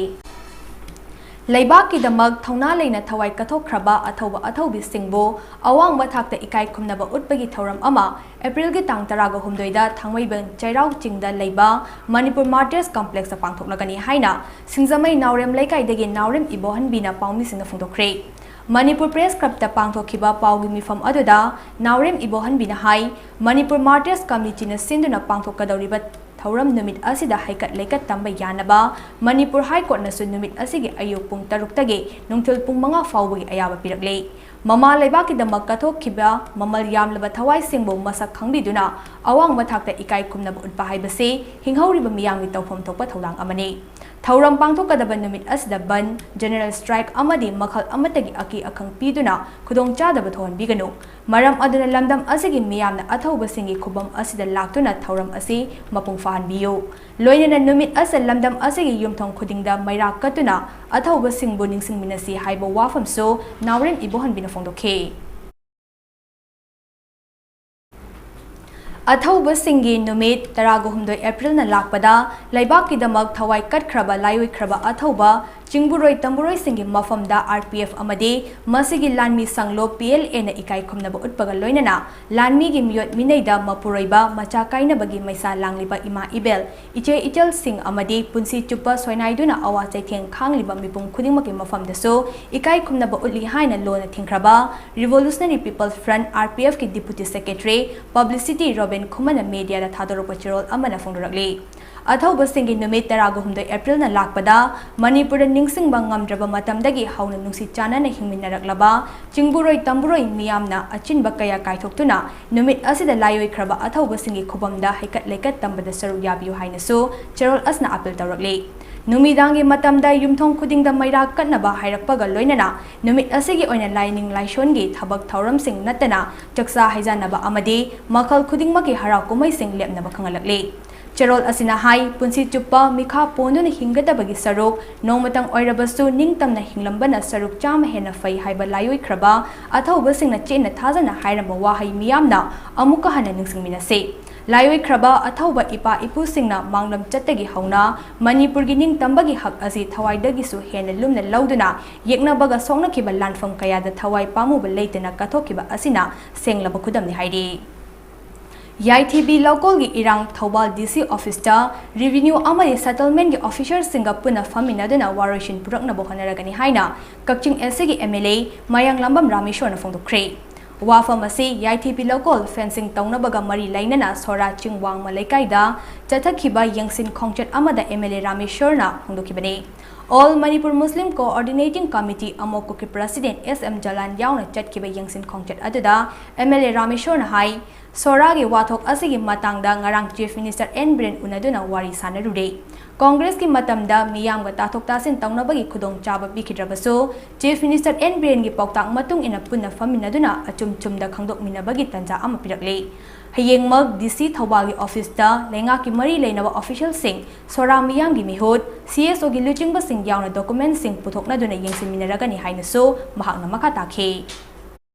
ꯂꯩꯕꯥꯛꯀꯤꯗꯃꯛ ꯊꯧꯅꯥ ꯂꯩꯅ ꯊꯋꯥꯏ ꯀꯠꯊꯣꯛꯈ꯭ꯔꯕ ꯑꯊꯧꯕ ꯑꯊꯧꯕꯤꯁꯤꯡꯕꯨ ꯑꯋꯥꯡꯕ ꯊꯥꯛꯇ ꯏꯀꯥꯏ ꯈꯨꯝꯅꯕ ꯎꯠꯄꯒꯤ ꯊꯧꯔꯝ ꯑꯃ ꯑꯦꯄ꯭ꯔꯤꯜꯒꯤ ꯇꯥꯡ ꯇꯔꯥꯒ ꯍꯨꯝꯗꯣꯏꯗ ꯊꯥꯡꯃꯩꯕꯟ ꯆꯩꯔꯥꯎ ꯆꯤꯡꯗ ꯂꯩꯕ ꯃꯅꯤꯄꯨꯔ ꯃꯥꯔꯇꯤꯌꯔꯁ ꯀꯝꯄ꯭ꯂꯦꯛꯁꯇ ꯄꯥꯡꯊꯣꯛꯂꯒꯅꯤ ꯍꯥꯏꯅ ꯁꯤꯡꯖꯃꯩ ꯅꯥꯎꯔꯦꯝ ꯂꯩꯀꯥꯏꯗꯒꯤ ꯅꯥꯎꯔꯦꯝ ꯏꯕꯣꯍꯟꯕꯤꯅ ꯄꯥꯎꯃꯤꯁꯤꯡꯗ ꯐꯣꯡꯗꯣꯛꯈ꯭ꯔꯦ꯫ ꯃꯅꯤꯄꯨꯔ ꯄ꯭ꯔꯦꯁ ꯀ꯭ꯂꯕꯇ ꯄꯥꯡꯊꯣꯛꯈꯤꯕ ꯄꯥꯎꯒꯤ ꯃꯤꯐꯝ ꯑꯗꯨꯗ ꯅꯥꯎꯔꯦꯝ ꯏꯕꯣꯍꯟꯕꯤꯅ ꯍꯥꯏ, ꯃꯅꯤꯄꯨꯔ ꯃꯥꯔꯇꯤꯌꯔꯁ ꯀꯝꯃꯤꯇꯤꯅ ꯁꯤꯟꯗꯨꯅ ꯄꯥꯡꯊꯣꯛꯀꯗꯧꯔꯤꯕ ꯊꯧꯔꯝ ꯅꯨꯃꯤꯠ ꯑꯁꯤꯗ ꯍꯩꯀꯠ ꯂꯩꯀꯠ ꯇꯝꯕ ꯌꯥꯅꯕ ꯃꯅꯤꯄꯨꯔ ꯍꯥꯏ ꯀꯣꯔꯠꯅꯁꯨ ꯅꯨꯃꯤꯠ ꯑꯁꯤꯒꯤ ꯑꯌꯨꯛ ꯄꯨꯡ ꯇꯔꯨꯛꯇꯒꯤ ꯅꯨꯡꯊꯤꯜ ꯄꯨꯡ ꯃꯉꯥ ꯐꯥꯎꯕꯒꯤ ꯑꯌꯥꯕ ꯄꯤꯔꯛꯂꯦ꯫ ꯃꯃꯥ ꯂꯩꯕꯥꯛꯀꯤꯗꯃꯛ ꯀꯠꯊꯣꯛꯈꯤꯕ ꯃꯃꯜ ꯌꯥꯝꯂꯕ ꯊꯋꯥꯏꯁꯤꯡꯕꯨ ꯃꯁꯛ ꯈꯪꯕꯤꯗꯨꯅ ꯑꯋꯥꯡꯕ ꯊꯥꯛꯇ ꯏꯀꯥꯏ ꯈꯨꯝꯅꯕ ꯎꯠꯄ ꯍꯥꯏꯕꯁꯤ ꯍꯤꯡꯍꯧꯔꯤꯕ ꯃꯤꯌꯥꯝꯒꯤ ꯇꯧꯐꯝ ꯊꯣꯛꯄ ꯊꯧꯗꯥꯡ ꯑꯃꯅꯤ꯫ ꯊꯧꯔꯝ ꯄꯥꯡꯊꯣꯛꯀꯗꯕ ꯅꯨꯃꯤꯠ ꯑꯁꯤꯗ ꯕꯟ, ꯖꯦꯅꯔꯦꯜ ꯁ꯭ꯇ꯭ꯔꯥꯏꯛ ꯑꯃꯗꯤ ꯃꯈꯜ ꯑꯃꯠꯇꯒꯤ ꯑꯀꯤ ꯑꯈꯪ ꯄꯤꯗꯨꯅ ꯈꯨꯗꯣꯡꯆꯥꯗꯕ ꯊꯣꯛꯍꯟꯕꯤꯒꯅꯨ꯫ ꯃꯔꯝ ꯑꯗꯨꯅ ꯂꯝꯗꯝ ꯑꯁꯤꯒꯤ ꯃꯤꯌꯥꯝꯅ ꯑꯊꯧꯕꯁꯤꯡꯒꯤ ꯈꯨꯕꯝ ꯑꯁꯤꯗ ꯂꯥꯛꯇꯨꯅ ꯊꯧꯔꯝ ꯑꯁꯤ ꯃꯄꯨꯡ ꯐꯥꯍꯟꯕꯤꯌꯨ꯫ ꯂꯣꯏꯅꯅ ꯅꯨꯃꯤꯠ ꯑꯁꯤꯗ ꯂꯝꯗꯝ ꯑꯁꯤꯒꯤ ꯌꯨꯝꯊꯣꯡ ꯈꯨꯗꯤꯡꯗ ꯃꯩꯔꯥ ꯀꯠꯇꯨꯅ ꯑꯊꯧꯕꯁꯤꯡꯕꯨ ꯅꯤꯡꯁꯤꯡꯃꯤꯟꯅꯁꯤ ꯍꯥꯏꯕ ꯋꯥꯐꯝꯁꯨ ꯅꯥꯎꯔꯦꯝ ꯏꯕꯣꯍꯟꯕꯤꯅ ꯐꯣꯡꯗꯣꯛꯈꯤ꯫ ꯑꯊꯧꯕꯁꯤꯡꯒꯤ ꯅꯨꯃꯤꯠ ꯇꯔꯥꯒ ꯍꯨꯝꯗꯣꯏ ꯑꯦꯄ꯭ꯔꯤꯜꯅ ꯂꯥꯛꯄꯗ ꯂꯩꯕꯥꯛꯀꯤꯗꯃꯛ ꯊꯋꯥꯏ ꯀꯠꯈ꯭ꯔꯕ ꯂꯥꯏꯑꯣꯏꯈ꯭ꯔꯕ ꯑꯊꯧꯕ ꯆꯤꯡꯕꯨꯔꯣꯏ ꯇꯝꯕꯨꯔꯣꯏꯁꯤꯡꯒꯤ ꯃꯐꯝꯗ ꯑꯥꯔ ꯄꯤ ꯑꯦꯐ ꯑꯃꯗꯤ ꯃꯁꯤꯒꯤ ꯂꯥꯟꯃꯤ ꯁꯪꯂꯣꯞ ꯄꯤ ꯑꯦꯜ ꯑꯦꯅ ꯏꯀꯥꯏ ꯈꯨꯝꯅꯕ ꯎꯠꯄꯒ ꯂꯣꯏꯅꯅ ꯂꯥꯟꯃꯤꯒꯤ ꯃꯤꯑꯣꯠ ꯃꯤꯅꯩꯗ ꯃꯄꯨꯔꯣꯏꯕ ꯃꯆꯥ ꯀꯥꯏꯅꯕꯒꯤ ꯃꯩꯁꯥ ꯂꯥꯡꯂꯤꯕ ꯏꯃꯥ ꯏꯕꯦꯜ, ꯏꯆꯦ ꯏꯆꯜꯁꯤꯡ ꯑꯃꯗꯤ ꯄꯨꯟꯁꯤ ꯆꯨꯞꯄ ꯁꯣꯏꯅꯥꯏꯗꯨꯅ ꯑꯋꯥ ꯆꯩꯊꯦꯡ ꯈꯥꯡꯂꯤꯕ ꯃꯤꯄꯨꯝ ꯈꯨꯗꯤꯡꯃꯛꯀꯤ ꯃꯐꯝꯗꯁꯨ ꯏꯀꯥꯏ ꯈꯨꯝꯅꯕ ꯎꯠꯂꯤ ꯍꯥꯏꯅ ꯂꯣꯟꯅ ꯊꯤꯡꯈ꯭ꯔꯕ Revolutionary People's Front, R P F ꯀꯤ Deputy Secretary, Publicity ꯔꯣꯕꯤꯟ ꯈꯨꯃꯟꯅ media ꯗ ꯊꯥꯗꯣꯔꯛꯄ ꯆꯦꯔꯣꯜ ꯑꯃꯅ ꯐꯣꯡꯗꯣꯔꯛꯂꯤ꯫ ꯑꯊꯧꯕꯁꯤꯡꯒꯤ ꯅꯨꯃꯤꯠ ꯇꯔꯥꯒ ꯍꯨꯝꯗꯣꯏ ꯑꯦꯄ꯭ꯔꯤꯜꯅ ꯂꯥꯛꯄꯗ ꯃꯅꯤꯄꯨꯔꯗ ꯅꯤꯡꯁꯤꯡꯕ ꯉꯝꯗ꯭ꯔꯕ ꯃꯇꯝꯗꯒꯤ ꯍꯧꯅ ꯅꯨꯡꯁꯤ ꯆꯥꯟꯅꯅ ꯍꯤꯡꯃꯤꯟꯅꯔꯛꯂꯕ ꯆꯤꯡꯕꯨꯔꯣꯏ ꯇꯝꯕꯨꯔꯣꯏ ꯃꯤꯌꯥꯝꯅ ꯑꯆꯤꯟꯕ ꯀꯌꯥ ꯀꯥꯏꯊꯣꯛꯇꯨꯅ ꯅꯨꯃꯤꯠ ꯑꯁꯤꯗ ꯂꯥꯏꯑꯣꯏꯈ꯭ꯔꯕ ꯑꯊꯧꯕꯁꯤꯡꯒꯤ ꯈꯨꯕꯝꯗ ꯍꯩꯀꯠ ꯂꯩꯀꯠ ꯇꯝꯕꯗ ꯁꯔꯨꯛ ꯌꯥꯕꯤꯌꯨ ꯍꯥꯏꯅꯁꯨ ꯆꯦꯔꯣꯜ ꯑꯁꯤꯅ ꯑꯥꯄꯤꯜ ꯇꯧꯔꯛꯂꯤ꯫ ꯅꯨꯃꯤꯗꯥꯡꯒꯤ ꯃꯇꯝꯗ ꯌꯨꯝꯊꯣꯡ ꯈꯨꯗꯤꯡꯗ ꯃꯩꯔꯥ ꯀꯠꯅꯕ ꯍꯥꯏꯔꯛꯄꯒ ꯂꯣꯏꯅꯅ ꯅꯨꯃꯤꯠ ꯑꯁꯤꯒꯤ ꯑꯣꯏꯅ ꯂꯥꯏꯅꯤꯡ ꯂꯥꯏꯁꯣꯟꯒꯤ ꯊꯕꯛ ꯊꯧꯔꯝꯁꯤꯡ ꯅꯠꯇꯅ ꯆꯥꯛꯆꯥ ꯍꯩꯖꯥꯟꯅꯕ ꯑꯃꯗꯤ ꯃꯈꯜ ꯈꯨꯗꯤꯡꯃꯛꯀꯤ ꯍꯔꯥꯎ ꯀꯨꯝꯍꯩꯁꯤꯡ ꯂꯦꯞꯅꯕ ꯈꯪꯍꯜꯂꯛꯂꯤ꯫ ꯆꯦꯔꯣꯜ ꯑꯁꯤꯅ ꯍꯥꯏ, ꯄꯨꯟꯁꯤ ꯆꯨꯞꯄ ꯃꯤꯈꯥ ꯄꯣꯟꯗꯨꯅ ꯍꯤꯡꯒꯗꯕꯒꯤ ꯁꯔꯨꯛ ꯅꯣꯡꯃꯇꯪ ꯑꯣꯏꯔꯕꯁꯨ ꯅꯤꯡꯇꯝꯅ ꯍꯤꯡꯂꯝꯕꯅ ꯁꯔꯨꯛ ꯆꯥꯝꯃ ꯍꯦꯟꯅ ꯐꯩ ꯍꯥꯏꯕ ꯂꯥꯏꯑꯣꯏꯈ꯭ꯔꯕ ꯑꯊꯧꯕꯁꯤꯡꯅ ꯆꯦꯠꯅ ꯊꯥꯖꯅ ꯍꯥꯏꯔꯝꯕ ꯋꯥꯍꯩ ꯃꯤꯌꯥꯝꯅ ꯑꯃꯨꯛꯀ ꯍꯟꯅ ꯅꯤꯡꯁꯤꯡꯃꯤꯟꯅꯁꯤ꯫ ꯂꯥꯏꯑꯣꯏꯈ꯭ꯔꯕ ꯑꯊꯧꯕ ꯏꯄꯥ ꯏꯄꯨꯁꯤꯡꯅ ꯃꯥꯡꯂꯝꯆꯠꯇꯒꯤ ꯍꯧꯅ ꯃꯅꯤꯄꯨꯔꯒꯤ ꯅꯤꯡꯇꯝꯕꯒꯤ ꯍꯛ ꯑꯁꯤ ꯊꯋꯥꯏꯗꯒꯤꯁꯨ ꯍꯦꯟꯅ ꯂꯨꯝꯅ ꯂꯧꯗꯨꯅ ꯌꯦꯛꯅꯕꯒ ꯁꯣꯛꯅꯈꯤꯕ ꯂꯥꯟꯐꯝ ꯀꯌꯥꯗ ꯊꯋꯥꯏ ꯄꯥꯝꯃꯨꯕ ꯂꯩꯇꯅ ꯀꯠꯊꯣꯛꯈꯤꯕ ꯑꯁꯤꯅ ꯁꯦꯡꯂꯕ ꯈꯨꯗꯝꯅꯤ ꯍꯥꯏꯔꯤ꯫ ꯌꯥꯏꯊꯤꯕꯤ ꯂꯧꯀꯣꯜꯒꯤ ꯏꯔꯥꯡ ꯊꯧꯕꯥꯜ D C officeꯇ revenue ꯑꯃꯗꯤ settlementꯀꯤ officerꯁꯤꯡꯒ ꯄꯨꯟꯅ ꯐꯝꯃꯤꯟꯅꯗꯨꯅ ꯋꯥꯔꯣꯏꯁꯤꯟ ꯄꯨꯔꯛꯅꯕ ꯍꯣꯠꯅꯔꯒꯅꯤ ꯍꯥꯏꯅ ꯀꯛꯆꯤꯡ Sꯒꯤ MLA ꯃꯌꯥꯡꯂꯥꯝꯕꯝ ꯔꯥꯃꯦꯁꯣꯔꯅ ꯐꯣꯡꯗꯣꯛꯈ꯭ꯔꯦ꯫ ꯋꯥꯐꯝ ꯑꯁꯤ ꯌꯥꯏꯊꯤꯕꯤ ꯂꯧꯀꯣꯜ fencing ꯇꯧꯅꯕꯒ ꯃꯔꯤ ꯂꯩꯅꯅ ꯁꯣꯔꯥ ꯆꯤꯡ ꯋꯥꯡꯃ ꯂꯩꯀꯥꯏꯗ ꯆꯠꯊꯈꯤꯕ ꯌꯦꯡꯁꯤꯟ ꯈꯣꯡꯆꯠ ꯑꯃꯗ MLA ꯔꯥꯃꯦꯁꯣꯔꯅ ꯐꯣꯡꯗꯣꯛꯈꯤꯕꯅꯤ꯫ All Manipur Muslim Coordinating Committee ꯑꯃꯣꯛꯀꯨꯀꯤ president S M ꯖꯂꯥꯟ ꯌꯥꯎꯅ ꯆꯠꯈꯤꯕ ꯌꯦꯡꯁꯤꯟ ꯈꯣꯡꯆꯠ ꯑꯗꯨꯗ MLA ꯔꯥꯃꯦꯁꯣꯔꯅ ꯍꯥꯏ, ꯁꯣꯔꯥꯒꯤ ꯋꯥꯊꯣꯛ ꯑꯁꯤꯒꯤ ꯃꯇꯥꯡꯗ ꯉꯔꯥꯡ Chief Minister N ꯕꯤꯔꯦꯟ ꯎꯅꯗꯨꯅ ꯋꯥꯔꯤ ꯁꯥꯟꯅꯔꯨꯔꯦ꯫ ꯀꯣꯡꯒ꯭ꯔꯦꯁꯀꯤ ꯃꯇꯝꯗ ꯃꯤꯌꯥꯝꯒ ꯇꯥꯊꯣꯛ ꯇꯥꯁꯤꯟ ꯇꯧꯅꯕꯒꯤ ꯈꯨꯗꯣꯡꯆꯥꯕ ꯄꯤꯈꯤꯗ꯭ꯔꯕꯁꯨ, Chief Minister N ꯕꯤꯔꯦꯟꯒꯤ ꯄꯥꯎꯇꯥꯛ ꯃꯇꯨꯡ ꯏꯟꯅ ꯄꯨꯟꯅ ꯐꯝꯃꯤꯟꯅꯗꯨꯅ ꯑꯆꯨꯝ ꯆꯨꯝꯗ ꯈꯪꯗꯣꯛꯃꯤꯟꯅꯕꯒꯤ ꯇꯥꯟꯖꯥ ꯑꯃ ꯄꯤꯔꯛꯂꯦ꯫ ꯍꯌꯦꯡꯃꯛ D C ꯊꯧꯕꯥꯜꯒꯤ officeꯇ ꯂꯩꯉꯥꯛꯀꯤ ꯃꯔꯤ ꯂꯩꯅꯕ officialꯁꯤꯡ, ꯁꯣꯔꯥ ꯃꯤꯌꯥꯝꯒꯤ ꯃꯤꯍꯨꯠ, C S Oꯒꯤ ꯂꯨꯆꯤꯡꯕꯁꯤꯡ ꯌꯥꯎꯅ documentꯁꯤꯡ ꯄꯨꯊꯣꯛꯅꯗꯨꯅ ꯌꯦꯡꯁꯤꯟꯃꯤꯟꯅꯔꯒꯅꯤ ꯍꯥꯏꯅꯁꯨ ꯃꯍꯥꯛꯅ ꯃꯈꯥ ꯇꯥꯈꯤ꯫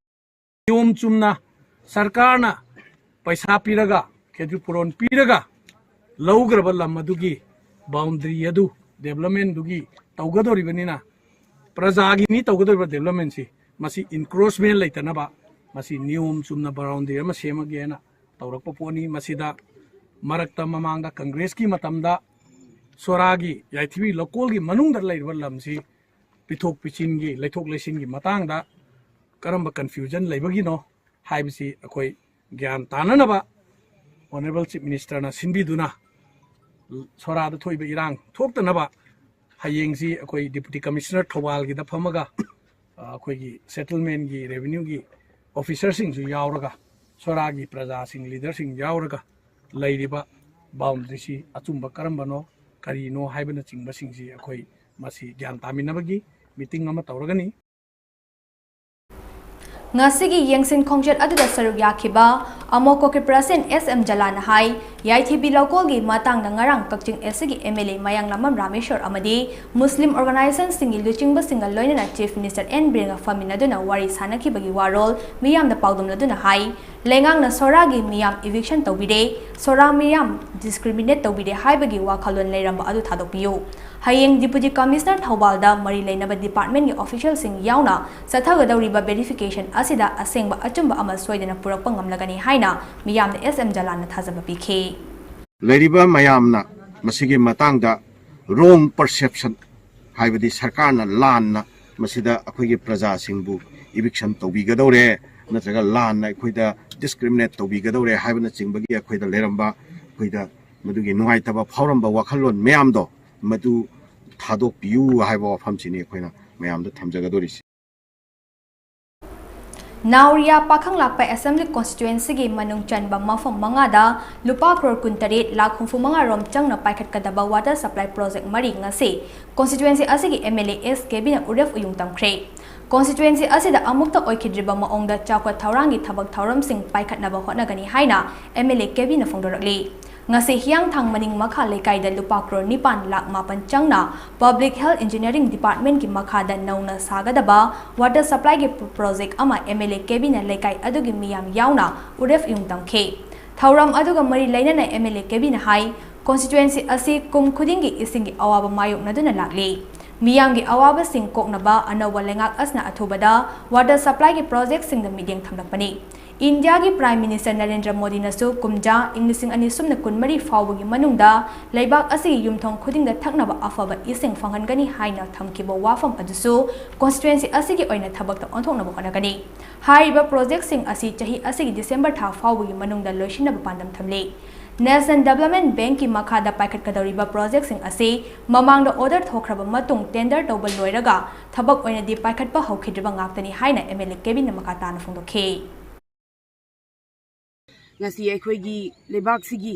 ꯅꯤꯌꯣꯝ ꯆꯨꯝꯅ ꯁꯔꯀꯥꯔꯅ ꯄꯩꯁꯥ ꯄꯤꯔꯒ, ꯈꯦꯇ꯭ꯔꯤꯄꯨꯔꯣꯟ ꯄꯤꯔꯒ ꯂꯧꯈ꯭ꯔꯕ ꯂꯝ ꯑꯗꯨꯒꯤ boundary ꯑꯗꯨ developmentꯗꯨꯒꯤ ꯇꯧꯒꯗꯧꯔꯤꯕꯅꯤꯅ, ꯄ꯭ꯔꯖꯥꯒꯤꯅꯤ ꯇꯧꯒꯗꯧꯔꯤꯕ developmentꯁꯤ, ꯃꯁꯤ encroachment ꯂꯩꯇꯅꯕ ꯃꯁꯤ ꯅꯤꯌꯣꯝ ꯆꯨꯝꯅ boundary ꯑꯃ ꯁꯦꯝꯃꯒꯦꯅ ꯇꯧꯔꯛꯄ ꯄꯣꯠꯅꯤ꯫ ꯃꯁꯤꯗ ꯃꯔꯛꯇ ꯃꯃꯥꯡꯗ ꯀꯪꯒ꯭ꯔꯦꯁꯀꯤ ꯃꯇꯝꯗ ꯁꯣꯔꯥꯒꯤ ꯌꯥꯏꯊꯤꯕꯤ ꯂꯧꯀꯣꯜꯒꯤ ꯃꯅꯨꯡꯗ ꯂꯩꯔꯤꯕ ꯂꯝꯁꯤ ꯄꯤꯊꯣꯛ ꯄꯤꯁꯤꯟꯒꯤ, ꯂꯩꯊꯣꯛ ꯂꯩꯁꯤꯟꯒꯤ ꯃꯇꯥꯡꯗ ꯀꯔꯝꯕ confusion ꯂꯩꯕꯒꯤꯅꯣ ꯍꯥꯏꯕꯁꯤ ꯑꯩꯈꯣꯏ ꯒ꯭ꯌꯥꯟ ꯇꯥꯅꯅꯕ Honourable Chief Ministerꯅ ꯁꯤꯟꯕꯤꯗꯨꯅ ꯁꯣꯔꯥꯗ ꯊꯣꯛꯏꯕ ꯏꯔꯥꯡ ꯊꯣꯛꯇꯅꯕ ꯍꯌꯦꯡꯁꯤ ꯑꯩꯈꯣꯏ Deputy Commissioner ꯊꯧꯕꯥꯜꯒꯤꯗ ꯐꯝꯃꯒ, ꯑ, ꯑꯩꯈꯣꯏꯒꯤ settlementꯒꯤ revenueꯒꯤ officerꯁꯤꯡꯁꯨ ꯌꯥꯎꯔꯒ, ꯁꯣꯔꯥꯒꯤ ꯄ꯭ꯔꯖꯥꯁꯤꯡ, leaderꯁꯤꯡ ꯌꯥꯎꯔꯒ ꯂꯩꯔꯤꯕ boundaryꯁꯤ ꯑꯆꯨꯝꯕ ꯀꯔꯝꯕꯅꯣ, ꯀꯔꯤꯅꯣ ꯍꯥꯏꯕꯅꯆꯤꯡꯕꯁꯤꯡꯁꯤ ꯑꯩꯈꯣꯏ ꯃꯁꯤ ꯒ꯭ꯌꯥꯟ ꯇꯥꯃꯤꯟꯅꯕꯒꯤ meeting ꯑꯃ ꯇꯧꯔꯒꯅꯤ꯫ ꯉꯁꯤꯒꯤ ꯌꯦꯡꯁꯤꯟ ꯈꯣꯡꯆꯠ ꯑꯗꯨꯗ ꯁꯔꯨꯛ ꯌꯥꯈꯤꯕ ꯑꯃꯣꯀꯣꯒꯤ ꯄ꯭ꯔꯁꯤꯗꯦꯟꯠ ꯑꯦꯁ ꯑꯦꯝ ꯖꯂꯥꯟꯅ ꯍꯥꯏ, ꯌꯥꯏꯊꯤꯕꯤ ꯂꯧꯀꯣꯜꯒꯤ ꯃꯇꯥꯡꯗ ꯉꯔꯥꯡ ꯀꯛꯆꯤꯡ ꯑꯦꯁ ꯁꯤꯒꯤ ꯑꯦꯝ ꯑꯦꯜ ꯑꯦ ꯃꯌꯥꯡꯂꯥꯃꯝ ꯔꯥꯃꯦꯁꯣꯔ ꯑꯃꯗꯤ ꯃꯨꯁꯂꯤꯝ ꯑꯣꯔꯒꯅꯥꯏꯖꯦꯁꯟꯁꯤꯡꯒꯤ ꯂꯨꯆꯤꯡꯕꯁꯤꯡꯒ ꯂꯣꯏꯅꯅ ꯆꯤꯐ ꯃꯤꯅꯤꯁꯇꯔ ꯑꯦꯟ ꯕꯤꯔꯦꯟꯒ ꯐꯝꯃꯤꯟꯅꯗꯨꯅ ꯋꯥꯔꯤ ꯁꯥꯅꯈꯤꯕꯒꯤ ꯋꯥꯔꯣꯜ ꯃꯤꯌꯥꯝꯗ ꯄꯥꯎꯗꯝꯂꯗꯨꯅ ꯍꯥꯏ, ꯂꯩꯉꯥꯛꯅ ꯁꯣꯔꯥꯒꯤ ꯃꯤꯌꯥꯝ ꯏꯚꯤꯛꯁꯟ ꯇꯧꯕꯤꯔꯦ, ꯁꯣꯔꯥ ꯃꯤꯌꯥꯝ ꯗꯤꯁꯀ꯭ꯔꯤꯃꯤꯅꯦꯠ ꯇꯧꯕꯤꯔꯦ ꯍꯥꯏꯕꯒꯤ ꯋꯥꯈꯜꯂꯣꯟ ꯂꯩꯔꯝꯕ ꯑꯗꯨ ꯊꯥꯗꯣꯛꯄꯤꯌꯨ꯫ ꯍꯌꯦꯡ ꯗꯤꯄꯨꯇꯤ ꯀꯃꯤꯁꯅꯔ ꯊꯧꯕꯥꯜꯗ ꯃꯔꯤ ꯂꯩꯅꯕ ꯗꯤꯄꯥꯔꯠꯃꯦꯟꯒꯤ ꯑꯣꯐꯤꯁꯤꯌꯦꯜꯁꯤꯡ ꯌꯥꯎꯅ ꯆꯠꯊꯒꯗꯧꯔꯤꯕ ꯚꯦꯔꯤꯐꯤꯀꯦꯁꯟ ꯑꯁꯤꯗ ꯑꯁꯦꯡꯕ ꯑꯆꯨꯝꯕ ꯑꯃ ꯁꯣꯏꯗꯅ ꯄꯨꯔꯛꯄ ꯉꯝꯂꯒꯅꯤ ꯍꯥꯏꯅ ꯃꯤꯌꯥꯝꯗ ꯑꯦꯁ ꯑꯦꯝ ꯖꯂꯥꯟꯅ ꯊꯥꯖꯕ ꯄꯤꯈꯤ꯫ ꯂꯩꯔꯤꯕ ꯃꯌꯥꯝꯅ ꯃꯁꯤꯒꯤ ꯃꯇꯥꯡꯗ ꯔꯣꯡ ꯄꯔꯁꯦꯞꯁꯟ, ꯍꯥꯏꯕꯗꯤ ꯁꯔꯀꯥꯔꯅ ꯂꯥꯟꯅ ꯃꯁꯤꯗ ꯑꯩꯈꯣꯏꯒꯤ ꯄ꯭ꯔꯖꯥꯁꯤꯡꯕꯨ ꯏꯚꯤꯛꯁꯟ ꯇꯧꯕꯤꯒꯗꯧꯔꯦ, ꯅꯠꯇ꯭ꯔꯒ ꯂꯥꯟꯅ ꯑꯩꯈꯣꯏꯗ ꯗꯤꯁꯀ꯭ꯔꯤꯃꯤꯅꯦꯠ ꯇꯧꯕꯤꯒꯗꯧꯔꯦ ꯍꯥꯏꯕꯅꯆꯤꯡꯕꯒꯤ ꯑꯩꯈꯣꯏꯗ ꯂꯩꯔꯝꯕ, ꯑꯩꯈꯣꯏꯗ ꯃꯗꯨꯒꯤ ꯅꯨꯡꯉꯥꯏꯇꯕ ꯐꯥꯎꯔꯝꯕ ꯋꯥꯈꯜꯂꯣꯟ ꯃꯌꯥꯝꯗꯣ ꯃꯗꯨ ꯊꯥꯗꯣꯛꯄꯤꯌꯨ ꯍꯥꯏꯕ ꯋꯥꯐꯝꯁꯤꯅꯤ ꯑꯩꯈꯣꯏꯅ ꯃꯌꯥꯝꯗ ꯊꯝꯖꯒꯗꯧꯔꯤꯁꯤ꯫ ꯅꯥꯎꯔꯤꯌꯥ ꯄꯥꯈꯪꯂꯥꯛꯄ ꯑꯦꯁꯦꯝꯕ꯭ꯂꯤ ꯀꯣꯟꯁꯇꯤꯇ꯭ꯋꯦꯟꯁꯤꯒꯤ ꯃꯅꯨꯡ ꯆꯟꯕ ꯃꯐꯝ ꯃꯉꯥꯗ ꯂꯨꯄꯥ ꯀ꯭ꯔꯣꯔ ꯀꯨꯟꯇꯔꯦꯠ ꯂꯥꯈ ꯍꯨꯝꯐꯨ ꯃꯉꯥ ꯔꯣꯝ ꯆꯪꯅ ꯄꯥꯏꯈꯠꯀꯗꯕ ꯋꯥꯇꯔ ꯁꯄ꯭ꯂꯥꯏ ꯄ꯭ꯔꯣꯖꯦꯛ ꯃꯔꯤ ꯉꯁꯤ ꯀꯣꯟꯁꯇꯤꯇ꯭ꯋꯦꯟꯁꯤ ꯑꯁꯤꯒꯤ ꯑꯦꯝ ꯑꯦꯜ ꯑꯦ ꯑꯦꯁ ꯀꯦꯕꯤꯅ ꯎꯔꯦꯞ ꯎꯌꯨꯡ ꯇꯝꯈ꯭ꯔꯦ꯫ ꯀꯣꯟꯁꯇꯤꯇ꯭ꯋꯦꯟꯁꯤ ꯑꯁꯤꯗ ꯑꯃꯨꯛꯇ ꯑꯣꯏꯈꯤꯗ꯭ꯔꯤꯕ ꯃꯑꯣꯡꯗ ꯆꯥꯎꯈꯠ ꯊꯧꯔꯥꯡꯒꯤ ꯊꯕꯛ ꯊꯧꯔꯝꯁꯤꯡ ꯄꯥꯏꯈꯠꯅꯕ ꯍꯣꯠꯅꯒꯅꯤ ꯍꯥꯏꯅ ꯑꯦꯝ ꯑꯦꯜ ꯑꯦ ꯀꯦꯕꯤꯅ ꯐꯣꯡꯗꯣꯔꯛꯂꯤ꯫ ꯉꯁꯤ ꯍꯤꯌꯥꯡꯊꯥꯡ ꯃꯅꯤꯡ ꯃꯈꯥ ꯂꯩꯀꯥꯏꯗ ꯂꯨꯄꯥ ꯀ꯭ꯔꯣꯔ ꯅꯤꯄꯥꯟ ꯂꯥꯈ ꯃꯥꯄꯟ ꯆꯪꯅ ꯄꯕ꯭ꯂꯤꯛ ꯍꯦꯜꯊ ꯏꯟꯖꯤꯅꯤꯌꯥꯔꯤꯡ ꯗꯤꯄꯥꯔꯠꯃꯦꯟꯒꯤ ꯃꯈꯥꯗ ꯅꯧꯅ ꯁꯥꯒꯗꯕ ꯋꯥꯇꯔ ꯁꯄ꯭ꯂꯥꯏꯒꯤ ꯄ꯭ꯔꯣꯖꯦꯛ ꯑꯃ ꯑꯦꯝ ꯑꯦꯜ ꯑꯦ ꯀꯦꯕꯤꯅ ꯂꯩꯀꯥꯏ ꯑꯗꯨꯒꯤ ꯃꯤꯌꯥꯝ ꯌꯥꯎꯅ ꯎꯔꯦꯞ ꯎꯌꯨꯡ ꯇꯝꯈꯤ꯫ ꯊꯧꯔꯝ ꯑꯗꯨꯒ ꯃꯔꯤ ꯂꯩꯅꯅ ꯑꯦꯝ ꯑꯦꯜ ꯑꯦ ꯀꯦꯕꯤꯅ ꯍꯥꯏ, ꯀꯣꯟꯁꯇꯤꯇ꯭ꯋꯦꯟꯁꯤ ꯑꯁꯤ ꯀꯨꯝ ꯈꯨꯗꯤꯡꯒꯤ ꯏꯁꯤꯡꯒꯤ ꯑꯋꯥꯕ ꯃꯥꯌꯣꯛꯅꯗꯨꯅ ꯂꯥꯛꯂꯤ꯫ ꯃꯤꯌꯥꯝꯒꯤ ꯑꯋꯥꯕꯁꯤꯡ ꯀꯣꯛꯅꯕ ꯑꯅꯧꯕ ꯂꯩꯉꯥꯛ ꯑꯁꯤꯅ ꯑꯊꯨꯕꯗ ꯋꯥꯇꯔ ꯁꯄ꯭ꯂꯥꯏꯒꯤ ꯄ꯭ꯔꯣꯖꯦꯛꯁꯤꯡꯗ ꯃꯤꯠꯌꯦꯡ ꯊꯝꯂꯛꯄꯅꯤ꯫ ꯏꯟꯗꯤꯌꯥꯒꯤ ꯄ꯭ꯔꯥꯏꯝ ꯃꯤꯅꯤꯁꯇꯔ ꯅꯔꯦꯟꯗ꯭ꯔ ꯃꯣꯗꯤꯅꯁꯨ ꯀꯨꯝꯖꯥ ꯏꯪ ꯂꯤꯁꯤꯡ ꯑꯅꯤ ꯁꯨꯞꯅ ꯀꯨꯟꯃꯔꯤ ꯐꯥꯎꯕꯒꯤ ꯃꯅꯨꯡꯗ ꯂꯩꯕꯥꯛ ꯑꯁꯤꯒꯤ ꯌꯨꯝꯊꯣꯡ ꯈꯨꯗꯤꯡꯗ ꯊꯛꯅꯕ ꯑꯐꯕ ꯏꯁꯤꯡ ꯐꯪꯍꯟꯒꯅꯤ ꯍꯥꯏꯅ ꯊꯝꯈꯤꯕ ꯋꯥꯐꯝ ꯑꯗꯨꯁꯨ ꯀꯣꯟꯁꯇꯤꯇ꯭ꯋꯦꯟꯁꯤ ꯑꯁꯤꯒꯤ ꯑꯣꯏꯅ ꯊꯕꯛꯇ ꯑꯣꯟꯊꯣꯛꯅꯕ ꯍꯣꯠꯅꯒꯅꯤ꯫ ꯍꯥꯏꯔꯤꯕ ꯄ꯭ꯔꯣꯖꯦꯛꯁꯤꯡ ꯑꯁꯤ ꯆꯍꯤ ꯑꯁꯤꯒꯤ ꯗꯤꯁꯦꯝꯕꯔ ꯊꯥ ꯐꯥꯎꯕꯒꯤ ꯃꯅꯨꯡꯗ ꯂꯣꯏꯁꯤꯟꯅꯕ ꯄꯥꯟꯗꯝ ꯊꯝꯂꯤ꯫ ꯅꯦꯁꯅꯦꯜ ꯗꯦꯕꯂꯞꯃꯦꯟ ꯕꯦꯡꯀꯤ ꯃꯈꯥꯗ ꯄꯥꯏꯈꯠꯀꯗꯧꯔꯤꯕ ꯄ꯭ꯔꯣꯖꯦꯛꯁꯤꯡ ꯑꯁꯤ ꯃꯃꯥꯡꯗ ꯑꯣꯔꯗꯔ ꯊꯣꯛꯈ꯭ꯔꯕ ꯃꯇꯨꯡ ꯇꯦꯟꯗꯔ ꯇꯧꯕ ꯂꯣꯏꯔꯒ ꯊꯕꯛ ꯑꯣꯏꯅꯗꯤ ꯄꯥꯏꯈꯠꯄ ꯍꯧꯈꯤꯗ꯭ꯔꯤꯕ ꯉꯥꯛꯇꯅꯤ ꯍꯥꯏꯅ ꯑꯦꯝ ꯑꯦꯜ ꯑꯦ ꯀꯦꯕꯤꯟꯅ ꯃꯈꯥ ꯇꯥꯅ ꯐꯣꯡꯗꯣꯛꯈꯤ꯫ ꯉꯁꯤ ꯑꯩꯈꯣꯏꯒꯤ ꯂꯩꯕꯥꯛꯁꯤꯒꯤ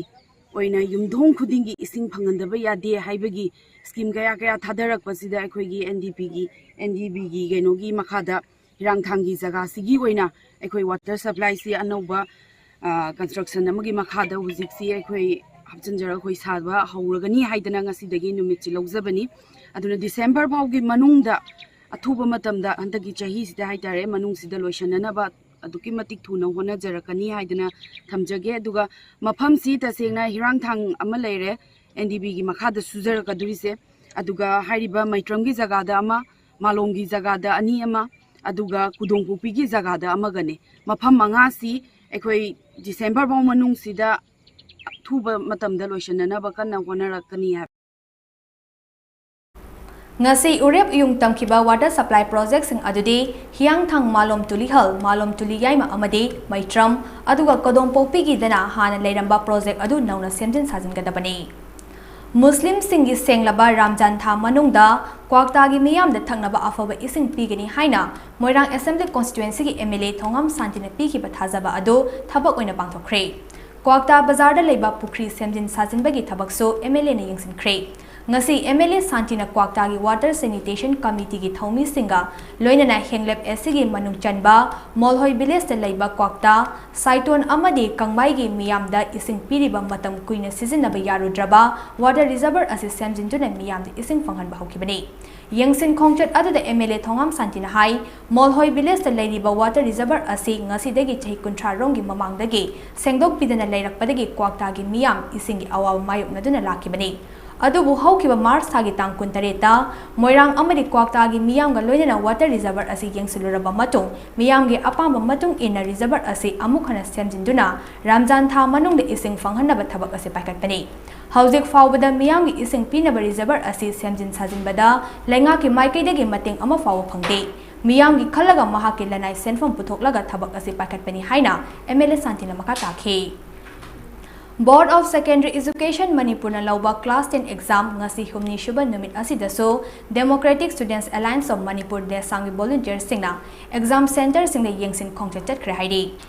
ꯑꯣꯏꯅ ꯌꯨꯝꯊꯣꯡ ꯈꯨꯗꯤꯡꯒꯤ ꯏꯁꯤꯡ ꯐꯪꯍꯟꯗꯕ ꯌꯥꯗꯦ ꯍꯥꯏꯕꯒꯤ ꯁ꯭ꯀꯤꯝ ꯀꯌꯥ ꯀꯌꯥ ꯊꯥꯗꯔꯛꯄꯁꯤꯗ ꯑꯩꯈꯣꯏꯒꯤ ꯑꯦꯟ ꯗꯤ ꯄꯤꯒꯤ, ꯑꯦꯟ ꯗꯤ ꯕꯤꯒꯤ ꯀꯩꯅꯣꯒꯤ ꯃꯈꯥꯗ ꯍꯤꯔꯥꯡꯊꯥꯡꯒꯤ ꯖꯒꯥꯁꯤꯒꯤ ꯑꯣꯏꯅ ꯑꯩꯈꯣꯏ ꯋꯥꯇꯔ ꯁꯄ꯭ꯂꯥꯏꯁꯤ ꯑꯅꯧꯕ ꯀꯟꯁꯇ꯭ꯔꯛꯁꯟ ꯑꯃꯒꯤ ꯃꯈꯥꯗ ꯍꯧꯖꯤꯛꯁꯤ ꯑꯩꯈꯣꯏ ꯍꯥꯞꯆꯤꯟꯖꯔꯒ ꯑꯩꯈꯣꯏ ꯁꯥꯕ ꯍꯧꯔꯒꯅꯤ ꯍꯥꯏꯗꯅ ꯉꯁꯤꯗꯒꯤ ꯅꯨꯃꯤꯠꯁꯤ ꯂꯧꯖꯕꯅꯤ꯫ ꯑꯗꯨꯅ ꯗꯤꯁꯦꯝꯕꯔ ꯐꯥꯎꯒꯤ ꯃꯅꯨꯡꯗ, ꯑꯊꯨꯕ ꯃꯇꯝꯗ, ꯍꯟꯗꯛꯀꯤ ꯆꯍꯤꯁꯤꯗ ꯍꯥꯏꯇꯥꯔꯦ, ꯃꯅꯨꯡꯁꯤꯗ ꯂꯣꯏꯁꯤꯟꯅꯅꯕ ꯑꯗꯨꯛꯀꯤ ꯃꯇꯤꯛ ꯊꯨꯅ ꯍꯣꯠꯅꯖꯔꯛꯀꯅꯤ ꯍꯥꯏꯗꯅ ꯊꯝꯖꯒꯦ꯫ ꯑꯗꯨꯒ ꯃꯐꯝꯁꯤ ꯇꯁꯦꯡꯅ ꯍꯤꯔꯥꯡꯊꯥꯡ ꯑꯃ ꯂꯩꯔꯦ, ꯑꯦꯟ ꯗꯤ ꯕꯤꯒꯤ ꯃꯈꯥꯗ ꯁꯨꯖꯔꯛꯀꯗꯣꯔꯤꯁꯦ꯫ ꯑꯗꯨꯒ ꯍꯥꯏꯔꯤꯕ ꯃꯩꯇ꯭ꯔꯝꯒꯤ ꯖꯒꯥꯗ ꯑꯃ, ꯃꯥꯂꯣꯝꯒꯤ ꯖꯒꯥꯗ ꯑꯅꯤ ꯑꯃ, ꯑꯗꯨꯒ ꯀꯨꯗꯣꯡꯄꯣꯛꯄꯤꯒꯤ ꯖꯒꯥꯗ ꯑꯃꯒꯅꯤ꯫ ꯃꯐꯝ ꯃꯉꯥꯁꯤ ꯑꯩꯈꯣꯏ ꯗꯤꯁꯦꯝꯕꯔ ꯐꯥꯎ ꯃꯅꯨꯡꯁꯤꯗ ꯑꯊꯨꯕ ꯃꯇꯝꯗ ꯂꯣꯏꯁꯤꯟꯅꯅꯕ ꯀꯟꯅ ꯍꯣꯠꯅꯔꯛꯀꯅꯤ ꯍꯥꯏꯕ꯫ ꯉꯁꯤ ꯎꯔꯦꯞ ꯎꯌꯨꯡ ꯇꯝꯈꯤꯕ ꯋꯥꯇꯔ ꯁꯄ꯭ꯂꯥꯏ ꯄ꯭ꯔꯣꯖꯦꯛꯁꯤꯡ ꯑꯗꯨꯗꯤ ꯍꯤꯌꯥꯡꯊꯥꯡ ꯃꯥꯂꯣꯝ ꯇꯨꯂꯤꯍꯜ, ꯃꯥꯂꯣꯝ ꯇꯨꯂꯤꯌꯥꯏꯃ ꯑꯃꯗꯤ ꯃꯩꯇ꯭ꯔꯝ, ꯑꯗꯨꯒ ꯀꯗꯣꯝꯄꯣꯛꯄꯤꯒꯤꯗꯅ ꯍꯥꯟꯅ ꯂꯩꯔꯝꯕ ꯄ꯭ꯔꯣꯖꯦꯛ ꯑꯗꯨ ꯅꯧꯅ ꯁꯦꯝꯖꯤꯟ ꯁꯥꯖꯤꯟꯒꯗꯕꯅꯤ꯫ ꯃꯨꯁꯂꯤꯝꯁꯤꯡꯒꯤ ꯁꯦꯡꯂꯕ ꯔꯥꯝꯖꯥꯟ ꯊꯥ ꯃꯅꯨꯡꯗ ꯀ꯭ꯋꯥꯛꯇꯥꯒꯤ ꯃꯤꯌꯥꯝꯗ ꯊꯛꯅꯕ ꯑꯐꯕ ꯏꯁꯤꯡ ꯄꯤꯒꯅꯤ ꯍꯥꯏꯅ ꯃꯣꯏꯔꯥꯡ ꯑꯦꯁꯦꯝꯕ꯭ꯂꯤ ꯀꯣꯟꯁꯇꯤꯇ꯭ꯋꯦꯟꯁꯤꯒꯤ ꯑꯦꯝ ꯑꯦꯜ ꯑꯦ ꯊꯣꯉꯥꯝ ꯁꯥꯟꯇꯤꯅ ꯄꯤꯈꯤꯕ ꯊꯥꯖꯕ ꯑꯗꯨ ꯊꯕꯛ ꯑꯣꯏꯅ ꯄꯥꯡꯊꯣꯛꯈ꯭ꯔꯦ꯫ ꯀ꯭ꯋꯥꯛꯇꯥ ꯕꯖꯥꯔꯗ ꯂꯩꯕ ꯄꯨꯈ꯭ꯔꯤ ꯁꯦꯝꯖꯤꯟ ꯁꯥꯖꯤꯟꯕꯒꯤ ꯊꯕꯛꯁꯨ ꯑꯦꯝ ꯑꯦꯜ ꯑꯦꯅ ꯌꯦꯡꯁꯤꯟꯈ꯭ꯔꯦ꯫ ꯉꯁꯤ ꯑꯦꯝ ꯑꯦꯜ ꯑꯦ ꯁꯥꯟꯇꯤꯅ ꯀ꯭ꯋꯥꯛꯇꯥꯒꯤ ꯋꯥꯇꯔ ꯁꯦꯅꯤꯇꯦꯁꯟ ꯀꯃꯤꯇꯤꯒꯤ ꯊꯧꯃꯤꯁꯤꯡꯒ ꯂꯣꯏꯅꯅ ꯍꯦꯡꯂꯦꯞ ꯑꯦꯁ ꯁꯤꯒꯤ ꯃꯅꯨꯡ ꯆꯟꯕ ꯃꯣꯜꯍꯣꯏ ꯚꯤꯂꯦꯖꯇ ꯂꯩꯕ ꯀ꯭ꯋꯥꯛꯇꯥ, ꯁꯥꯏꯇꯣꯟ ꯑꯃꯗꯤ ꯀꯪꯕꯥꯏꯒꯤ ꯃꯤꯌꯥꯝꯗ ꯏꯁꯤꯡ ꯄꯤꯔꯤꯕ ꯃꯇꯝ ꯀꯨꯏꯅ ꯁꯤꯖꯤꯟꯅꯕ ꯌꯥꯔꯨꯗ꯭ꯔꯕ ꯋꯥꯇꯔ ꯔꯤꯖꯔꯚꯔ ꯑꯁꯤ ꯁꯦꯝꯖꯤꯟꯗꯨꯅ ꯃꯤꯌꯥꯝꯗ ꯏꯁꯤꯡ ꯐꯪꯍꯟꯕ ꯍꯧꯈꯤꯕꯅꯤ꯫ ꯌꯦꯡꯁꯤꯟ ꯈꯣꯡꯆꯠ ꯑꯗꯨꯗ ꯑꯦꯝ ꯑꯦꯜ ꯑꯦ ꯊꯣꯉꯥꯝ ꯁꯥꯟꯇꯤꯅ ꯍꯥꯏ, ꯃꯣꯜꯍꯣꯏ ꯚꯤꯂꯦꯖꯇ ꯂꯩꯔꯤꯕ ꯋꯥꯇꯔ ꯔꯤꯖꯔꯚꯔ ꯑꯁꯤ ꯉꯁꯤꯗꯒꯤ ꯆꯍꯤ ꯀꯨꯟꯊ꯭ꯔꯥ ꯔꯣꯝꯒꯤ ꯃꯃꯥꯡꯗꯒꯤ ꯁꯦꯡꯗꯣꯛꯄꯤꯗꯅ ꯂꯩꯔꯛꯄꯗꯒꯤ ꯀ꯭ꯋꯥꯛꯇꯥꯒꯤ ꯃꯤꯌꯥꯝ ꯏꯁꯤꯡꯒꯤ ꯑꯋꯥꯕ ꯃꯥꯌꯣꯛꯅꯗꯨꯅ ꯂꯥꯛꯈꯤꯕꯅꯤ꯫ ꯑꯗꯨꯕꯨ ꯍꯧꯈꯤꯕ ꯃꯥꯔꯆ ꯊꯥꯒꯤ ꯇꯥꯡ ꯀꯨꯟꯇꯔꯦꯠꯇ ꯃꯣꯏꯔꯥꯡ ꯑꯃꯗꯤ ꯀ꯭ꯋꯥꯛꯇꯥꯒꯤ ꯃꯤꯌꯥꯝꯒ ꯂꯣꯏꯅꯅ ꯋꯥꯇꯔ ꯔꯤꯖꯔꯚꯔ ꯑꯁꯤ ꯌꯦꯡꯁꯤꯜꯂꯨꯔꯕ ꯃꯇꯨꯡ, ꯃꯤꯌꯥꯝꯒꯤ ꯑꯄꯥꯝꯕ ꯃꯇꯨꯡ ꯏꯟꯅ ꯔꯤꯖꯔꯚꯔ ꯑꯁꯤ ꯑꯃꯨꯛ ꯍꯟꯅ ꯁꯦꯝꯖꯤꯟꯗꯨꯅ ꯔꯥꯝꯖꯥꯟ ꯊꯥ ꯃꯅꯨꯡꯗ ꯏꯁꯤꯡ ꯐꯪꯍꯟꯅꯕ ꯊꯕꯛ ꯑꯁꯤ ꯄꯥꯏꯈꯠꯄꯅꯤ꯫ ꯍꯧꯖꯤꯛ ꯐꯥꯎꯕꯗ ꯃꯤꯌꯥꯝꯒꯤ ꯏꯁꯤꯡ ꯄꯤꯅꯕ ꯔꯤꯖꯔꯚꯔ ꯑꯁꯤ ꯁꯦꯝꯖꯤꯟ ꯁꯥꯖꯤꯟꯕꯗ ꯂꯩꯉꯥꯛꯀꯤ ꯃꯥꯏꯀꯩꯗꯒꯤ ꯃꯇꯦꯡ ꯑꯃ ꯐꯥꯎꯕ ꯐꯪꯗꯦ꯫ ꯃꯤꯌꯥꯝꯒꯤ ꯈꯜꯂꯒ ꯃꯍꯥꯛꯀꯤ ꯂꯅꯥꯏ ꯁꯦꯟꯐꯝ ꯄꯨꯊꯣꯛꯂꯒ ꯊꯕꯛ ꯑꯁꯤ ꯄꯥꯏꯈꯠꯄꯅꯤ ꯍꯥꯏꯅ ꯑꯦꯝ ꯑꯦꯜ ꯑꯦ ꯁꯥꯟꯇꯤꯅ ꯃꯈꯥ ꯇꯥꯈꯤ꯫ Board of Secondary Education ꯃꯅꯤꯄꯨꯔꯅ ꯂꯧꯕ class ten exam ꯉꯁꯤ ꯍꯨꯝꯅꯤ ꯁꯨꯕ ꯅꯨꯃꯤꯠ ꯑꯁꯤꯗꯁꯨ Democratic Students Alliance of Manipur ꯗꯦꯁꯥꯝꯒꯤ volunteerꯁꯤꯡꯅ exam centreꯁꯤꯡꯗ ꯌꯦꯡꯁꯤꯟ ꯈꯣꯡꯆꯠ ꯆꯠꯈ꯭ꯔꯦ ꯍꯥꯏꯔꯤ꯫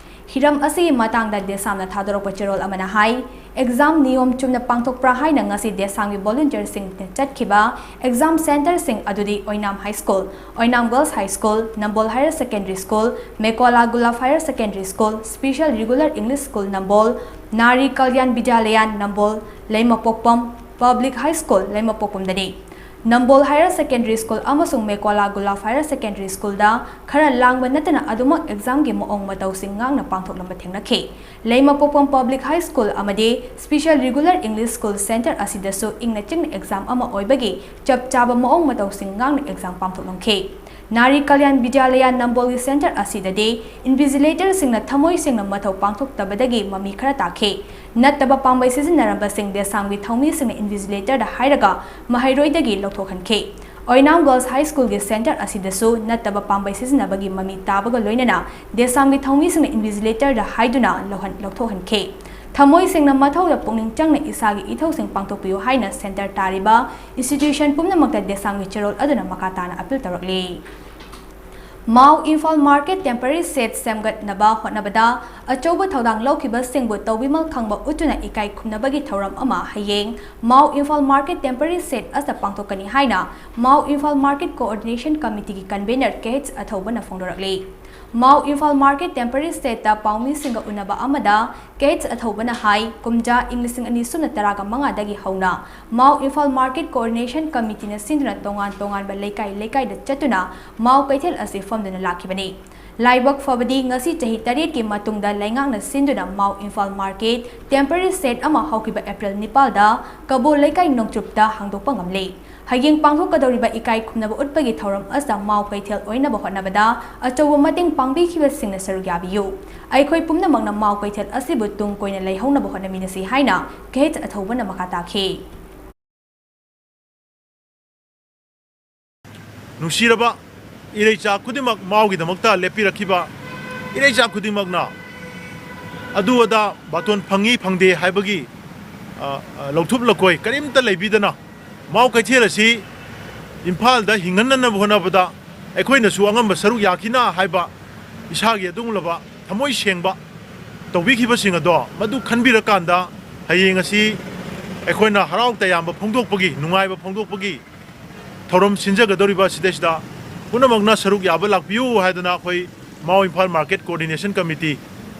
ꯍꯤꯔꯝ ꯑꯁꯤꯒꯤ ꯃꯇꯥꯡꯗ ꯗꯦꯁꯥꯝꯅ ꯊꯥꯗꯣꯔꯛꯄ ꯆꯦꯔꯣꯜ ꯑꯃꯅ ꯍꯥꯏ, ꯑꯦꯛꯖꯥꯝ ꯅꯤꯌꯣꯝ ꯆꯨꯝꯅ ꯄꯥꯡꯊꯣꯛꯄ꯭ꯔꯥ ꯍꯥꯏꯅ ꯉꯁꯤ ꯗꯦꯁꯥꯝꯒꯤ ꯚꯣꯂꯨꯟꯇꯤꯌꯔꯁꯤꯡꯅ ꯆꯠꯈꯤꯕ ꯑꯦꯛꯖꯥꯝ ꯁꯦꯟꯇꯔꯁꯤꯡ ꯑꯗꯨꯗꯤ Oinam high school, Oinam girls high school, Nambol higher secondary school, Mekola Gulap higher secondary school, special regular English school Nambol, Nari Kalyan ꯕꯤꯗ꯭ꯌꯥꯂꯌꯥꯟ ꯅꯝꯕꯣꯜ, ꯂꯩꯃꯄꯣꯛꯄꯝ ꯄꯕ꯭ꯂꯤꯛ ꯍꯥꯏ ꯁ꯭ꯀꯨꯜ ꯂꯩꯃꯄꯣꯛꯄꯝꯗꯅꯤ꯫ ꯅꯝꯕꯣꯜ ꯍꯥꯌꯔ ꯁꯦꯀꯦꯟꯗꯔꯤ ꯁ꯭ꯀꯨꯜ ꯑꯃꯁꯨꯡ ꯃꯦꯀꯣꯂꯥ ꯒꯨꯂꯥꯞ ꯍꯥꯌꯔ ꯁꯦꯀꯦꯟꯗꯔꯤ ꯁ꯭ꯀꯨꯜꯗ ꯈꯔ ꯂꯥꯡꯕ ꯅꯠꯇꯅ ꯑꯗꯨꯃꯛ ꯑꯦꯛꯖꯥꯝꯒꯤ ꯃꯑꯣꯡ ꯃꯇꯧꯁꯤꯡ ꯉꯥꯡꯅ ꯄꯥꯡꯊꯣꯛꯂꯝꯕ ꯊꯦꯡꯅꯈꯤ꯫ ꯂꯩꯃꯄꯣꯛꯄꯝ ꯄꯕ꯭ꯂꯤꯛ ꯍꯥꯏ ꯁ꯭ꯀꯨꯜ ꯑꯃꯗꯤ special regular English school centre ꯑꯁꯤꯗꯁꯨ ꯏꯪꯅ ꯆꯤꯛꯅ ꯑꯦꯛꯖꯥꯝ ꯑꯃ ꯑꯣꯏꯕꯒꯤ ꯆꯞ ꯆꯥꯕ ꯃꯑꯣꯡ ꯃꯇꯧꯁꯤꯡ ꯉꯥꯡꯅ ꯑꯦꯛꯖꯥꯝ ꯄꯥꯡꯊꯣꯛꯂꯝꯈꯤ꯫ ꯅꯥꯔꯤ ꯀꯜꯌꯥꯟ ꯕꯤꯗ꯭ꯌꯥꯂꯌꯥ ꯅꯝꯕꯣꯜꯒꯤ ꯁꯦꯟꯇꯔ ꯑꯁꯤꯗꯗꯤ ꯏꯟꯚꯤꯖꯤꯂꯦꯇꯔꯁꯤꯡꯅ ꯊꯃꯣꯏ ꯁꯦꯡꯅ ꯃꯊꯧ ꯄꯥꯡꯊꯣꯛꯇꯕꯗꯒꯤ ꯃꯃꯤ ꯈꯔ ꯇꯥꯈꯤ꯫ ꯅꯠꯇꯕ ꯄꯥꯝꯕꯩ ꯁꯤꯖꯤꯟꯅꯔꯝꯕꯁꯤꯡ ꯗꯦꯁꯥꯝꯒꯤ ꯊꯧꯃꯤꯁꯤꯡꯅ ꯏꯟꯚꯤꯖꯤꯂꯦꯇꯔꯗ ꯍꯥꯏꯔꯒ ꯃꯍꯩꯔꯣꯏꯗꯒꯤ ꯂꯧꯊꯣꯛꯍꯟꯈꯤ꯫ ꯑꯣꯏꯅꯥꯝ ꯒꯔꯜꯁ ꯍꯥꯏ ꯁ꯭ꯀꯨꯜꯒꯤ ꯁꯦꯟꯇꯔ ꯑꯁꯤꯗꯁꯨ ꯅꯠꯇꯕ ꯄꯥꯝꯕꯩ ꯁꯤꯖꯤꯟꯅꯕꯒꯤ ꯃꯃꯤ ꯇꯥꯕꯒ ꯂꯣꯏꯅꯅ ꯗꯦꯁꯥꯝꯒꯤ ꯊꯧꯃꯤꯁꯤꯡꯅ ꯏꯟꯚꯤꯖꯤꯂꯦꯇꯔꯗ ꯍꯥꯏꯗꯨꯅ ꯂꯧꯍꯟ-, ꯂꯧꯊꯣꯛꯍꯟꯈꯤ꯫ ꯊꯃꯣꯏ ꯁꯦꯡꯅ ꯃꯊꯧꯗ ꯄꯨꯛꯅꯤꯡ ꯆꯪꯅ ꯏꯁꯥꯒꯤ ꯏꯊꯧꯁꯤꯡ ꯄꯥꯡꯊꯣꯛꯄꯤꯌꯨ ꯍꯥꯏꯅ ꯁꯦꯟꯇꯔ ꯇꯥꯔꯤꯕ ꯏꯟꯁꯇꯤꯇ꯭ꯌꯨꯁꯟ ꯄꯨꯝꯅꯃꯛꯇ ꯗꯦꯁꯥꯝꯒꯤ ꯆꯦꯔꯣꯜ ꯑꯗꯨꯅ ꯃꯈꯥ ꯇꯥꯅ ꯑꯄꯤꯜ ꯇꯧꯔꯛꯂꯤ꯫ ꯃꯥꯎ ꯏꯝꯐꯥꯜ ꯃꯥꯔꯀꯦꯠ ꯇꯦꯝꯄꯔꯦꯔꯤ ꯁꯦꯠ ꯁꯦꯝꯒꯠꯅꯕ ꯍꯣꯠꯅꯕꯗ ꯑꯆꯧꯕ ꯊꯧꯗꯥꯡ ꯂꯧꯈꯤꯕꯁꯤꯡꯕꯨ ꯇꯧꯕꯤꯃꯜ ꯈꯪꯕ ꯎꯠꯇꯨꯅ ꯏꯀꯥꯏ ꯈꯨꯝꯅꯕꯒꯤ ꯊꯧꯔꯝ ꯑꯃ ꯍꯌꯦꯡ ꯃꯥꯎ ꯏꯝꯐꯥꯜ ꯃꯥꯔꯀꯦꯠ ꯇꯦꯝꯄꯔꯦꯔꯤ ꯁꯦꯠ ꯑꯁꯤꯗ ꯄꯥꯡꯊꯣꯛꯀꯅꯤ ꯍꯥꯏꯅ ꯃꯥꯎ ꯏꯝꯐꯥꯜ ꯃꯥꯔꯀꯦꯠ ꯀꯣꯑꯣꯔꯗꯤꯅꯦꯁꯟ ꯀꯃꯤꯇꯤꯒꯤ ꯀꯟꯚꯦꯅꯔ ꯀꯦ ꯑꯩꯆ ꯑꯊꯧꯕꯅ ꯐꯣꯡꯗꯣꯔꯛꯂꯤ꯫ ꯃꯥꯎ ꯏꯝꯐꯥꯜ ꯃꯥꯔꯀꯦꯠ ꯇꯦꯝꯄꯔꯦꯔꯤ ꯁꯦꯠꯇ ꯄꯥꯎꯃꯤꯁꯤꯡꯒ ꯎꯅꯕ ꯑꯃꯗ ꯀꯦ ꯑꯩꯆ ꯑꯊꯧꯕꯅ ꯍꯥꯏ, ꯀꯨꯝꯖꯥ ꯏꯪ ꯂꯤꯁꯤꯡ ꯑꯅꯤ ꯁꯨꯞꯅ ꯇꯔꯥꯒ ꯃꯉꯥꯗꯒꯤ ꯍꯧꯅ ꯃꯥꯎ ꯏꯝꯐꯥꯜ ꯃꯥꯔꯀꯦꯠ ꯀꯣꯑꯣꯔꯗꯤꯅꯦꯁꯟ ꯀꯃꯤꯇꯤꯅ ꯁꯤꯟꯗꯨꯅ ꯇꯣꯉꯥꯟ ꯇꯣꯉꯥꯟꯕ ꯂꯩꯀꯥꯏ ꯂꯩꯀꯥꯏꯗ ꯆꯠꯇꯨꯅ ꯃꯥꯎ ꯀꯩꯊꯦꯜ ꯑꯁꯤ ꯐꯝꯗꯨꯅ ꯂꯥꯛꯈꯤꯕꯅꯤ꯫ ꯂꯥꯏꯕꯛ ꯐꯕꯗꯤ ꯉꯁꯤ ꯆꯍꯤ ꯇꯔꯦꯠꯀꯤ ꯃꯇꯨꯡꯗ ꯂꯩꯉꯥꯛꯅ ꯁꯤꯟꯗꯨꯅ ꯃꯥꯎ ꯏꯝꯐꯥꯜ ꯃꯥꯔꯀꯦꯠ ꯇꯦꯝꯄꯔꯦꯔꯤ ꯁꯦꯠ ꯑꯃ ꯍꯧꯈꯤꯕ ꯑꯦꯄ꯭ꯔꯤꯜ ꯅꯤꯄꯥꯜꯗ ꯀꯕꯣ ꯂꯩꯀꯥꯏ ꯅꯣꯡꯆꯨꯞꯇ ꯍꯥꯡꯗꯣꯛꯄ ꯉꯝꯂꯦ꯫ ꯍꯌꯦꯡ ꯄꯥꯡꯊꯣꯛꯀꯗꯧꯔꯤꯕ ꯏꯀꯥꯏ ꯈꯨꯝꯅꯕ ꯎꯠꯄꯒꯤ ꯊꯧꯔꯝ ꯑꯁꯤꯗ ꯃꯥꯎ ꯀꯩꯊꯦꯜ ꯑꯣꯏꯅꯕ ꯍꯣꯠꯅꯕꯗ ꯑꯆꯧꯕ ꯃꯇꯦꯡ ꯄꯥꯡꯕꯤꯈꯤꯕꯁꯤꯡꯅ ꯁꯔꯨꯛ ꯌꯥꯕꯤꯌꯨ꯫ ꯑꯩꯈꯣꯏ ꯄꯨꯝꯅꯃꯛꯅ ꯃꯥꯎ ꯀꯩꯊꯦꯜ ꯑꯁꯤꯕꯨ ꯇꯨꯡ ꯀꯣꯏꯅ ꯂꯩꯍꯧꯅꯕ ꯍꯣꯠꯅꯃꯤꯟꯅꯁꯤ ꯍꯥꯏꯅ ꯀꯦ ꯑꯩꯆ ꯑꯊꯧꯕꯅ ꯃꯈꯥ ꯇꯥꯈꯤ꯫ ꯅꯨꯡꯁꯤꯔꯕ ꯏꯔꯩꯆꯥ ꯈꯨꯗꯤꯡꯃꯛ ꯃꯥꯎꯒꯤꯗꯃꯛꯇ ꯂꯦꯞꯄꯤꯔꯛꯈꯤꯕ ꯏꯔꯩꯆꯥ ꯈꯨꯗꯤꯡꯃꯛꯅ ꯑꯗꯨ ꯑꯗꯥ ꯕꯥꯇꯣꯟ ꯐꯪꯉꯤ ꯐꯪꯗꯦ ꯍꯥꯏꯕꯒꯤ, ꯑ, ꯑ, ꯂꯧꯊꯨꯞ ꯂꯀꯣꯏ ꯀꯔꯤꯝꯇ ꯂꯩꯕꯤꯗꯅ ꯃꯥꯎ ꯀꯩꯊꯦꯜ ꯑꯁꯤ ꯏꯝꯐꯥꯜꯗ ꯍꯤꯡꯍꯟꯅꯅꯕ ꯍꯣꯠꯅꯕꯗ ꯑꯩꯈꯣꯏꯅꯁꯨ ꯑꯉꯝꯕ ꯁꯔꯨꯛ ꯌꯥꯈꯤꯅ ꯍꯥꯏꯕ ꯏꯁꯥꯒꯤ ꯑꯗꯨꯒꯨꯝꯂꯕ ꯊꯃꯣꯏ ꯁꯦꯡꯕ ꯇꯧꯕꯤꯈꯤꯕꯁꯤꯡ ꯑꯗꯣ ꯃꯗꯨ ꯈꯟꯕꯤꯔꯀꯥꯟꯗ ꯍꯌꯦꯡ ꯑꯁꯤ ꯑꯩꯈꯣꯏꯅ ꯍꯔꯥꯎ ꯇꯌꯥꯝꯕ ꯐꯣꯡꯗꯣꯛꯄꯒꯤ, ꯅꯨꯡꯉꯥꯏꯕ ꯐꯣꯡꯗꯣꯛꯄꯒꯤ ꯊꯧꯔꯝ ꯁꯤꯟꯖꯒꯗꯧꯔꯤꯕ ꯑꯁꯤꯗꯩꯁꯤꯗ ꯄꯨꯝꯅꯃꯛꯅ ꯁꯔꯨꯛ ꯌꯥꯕ ꯂꯥꯛꯄꯤꯌꯨ ꯍꯥꯏꯗꯅ ꯑꯩꯈꯣꯏ ꯃꯥꯎ ꯏꯝꯐꯥꯜ ꯃꯥꯔꯀꯦꯠ ꯀꯣꯑꯣꯔꯗꯤꯅꯦꯁꯟ ꯀꯃꯤꯇꯤ,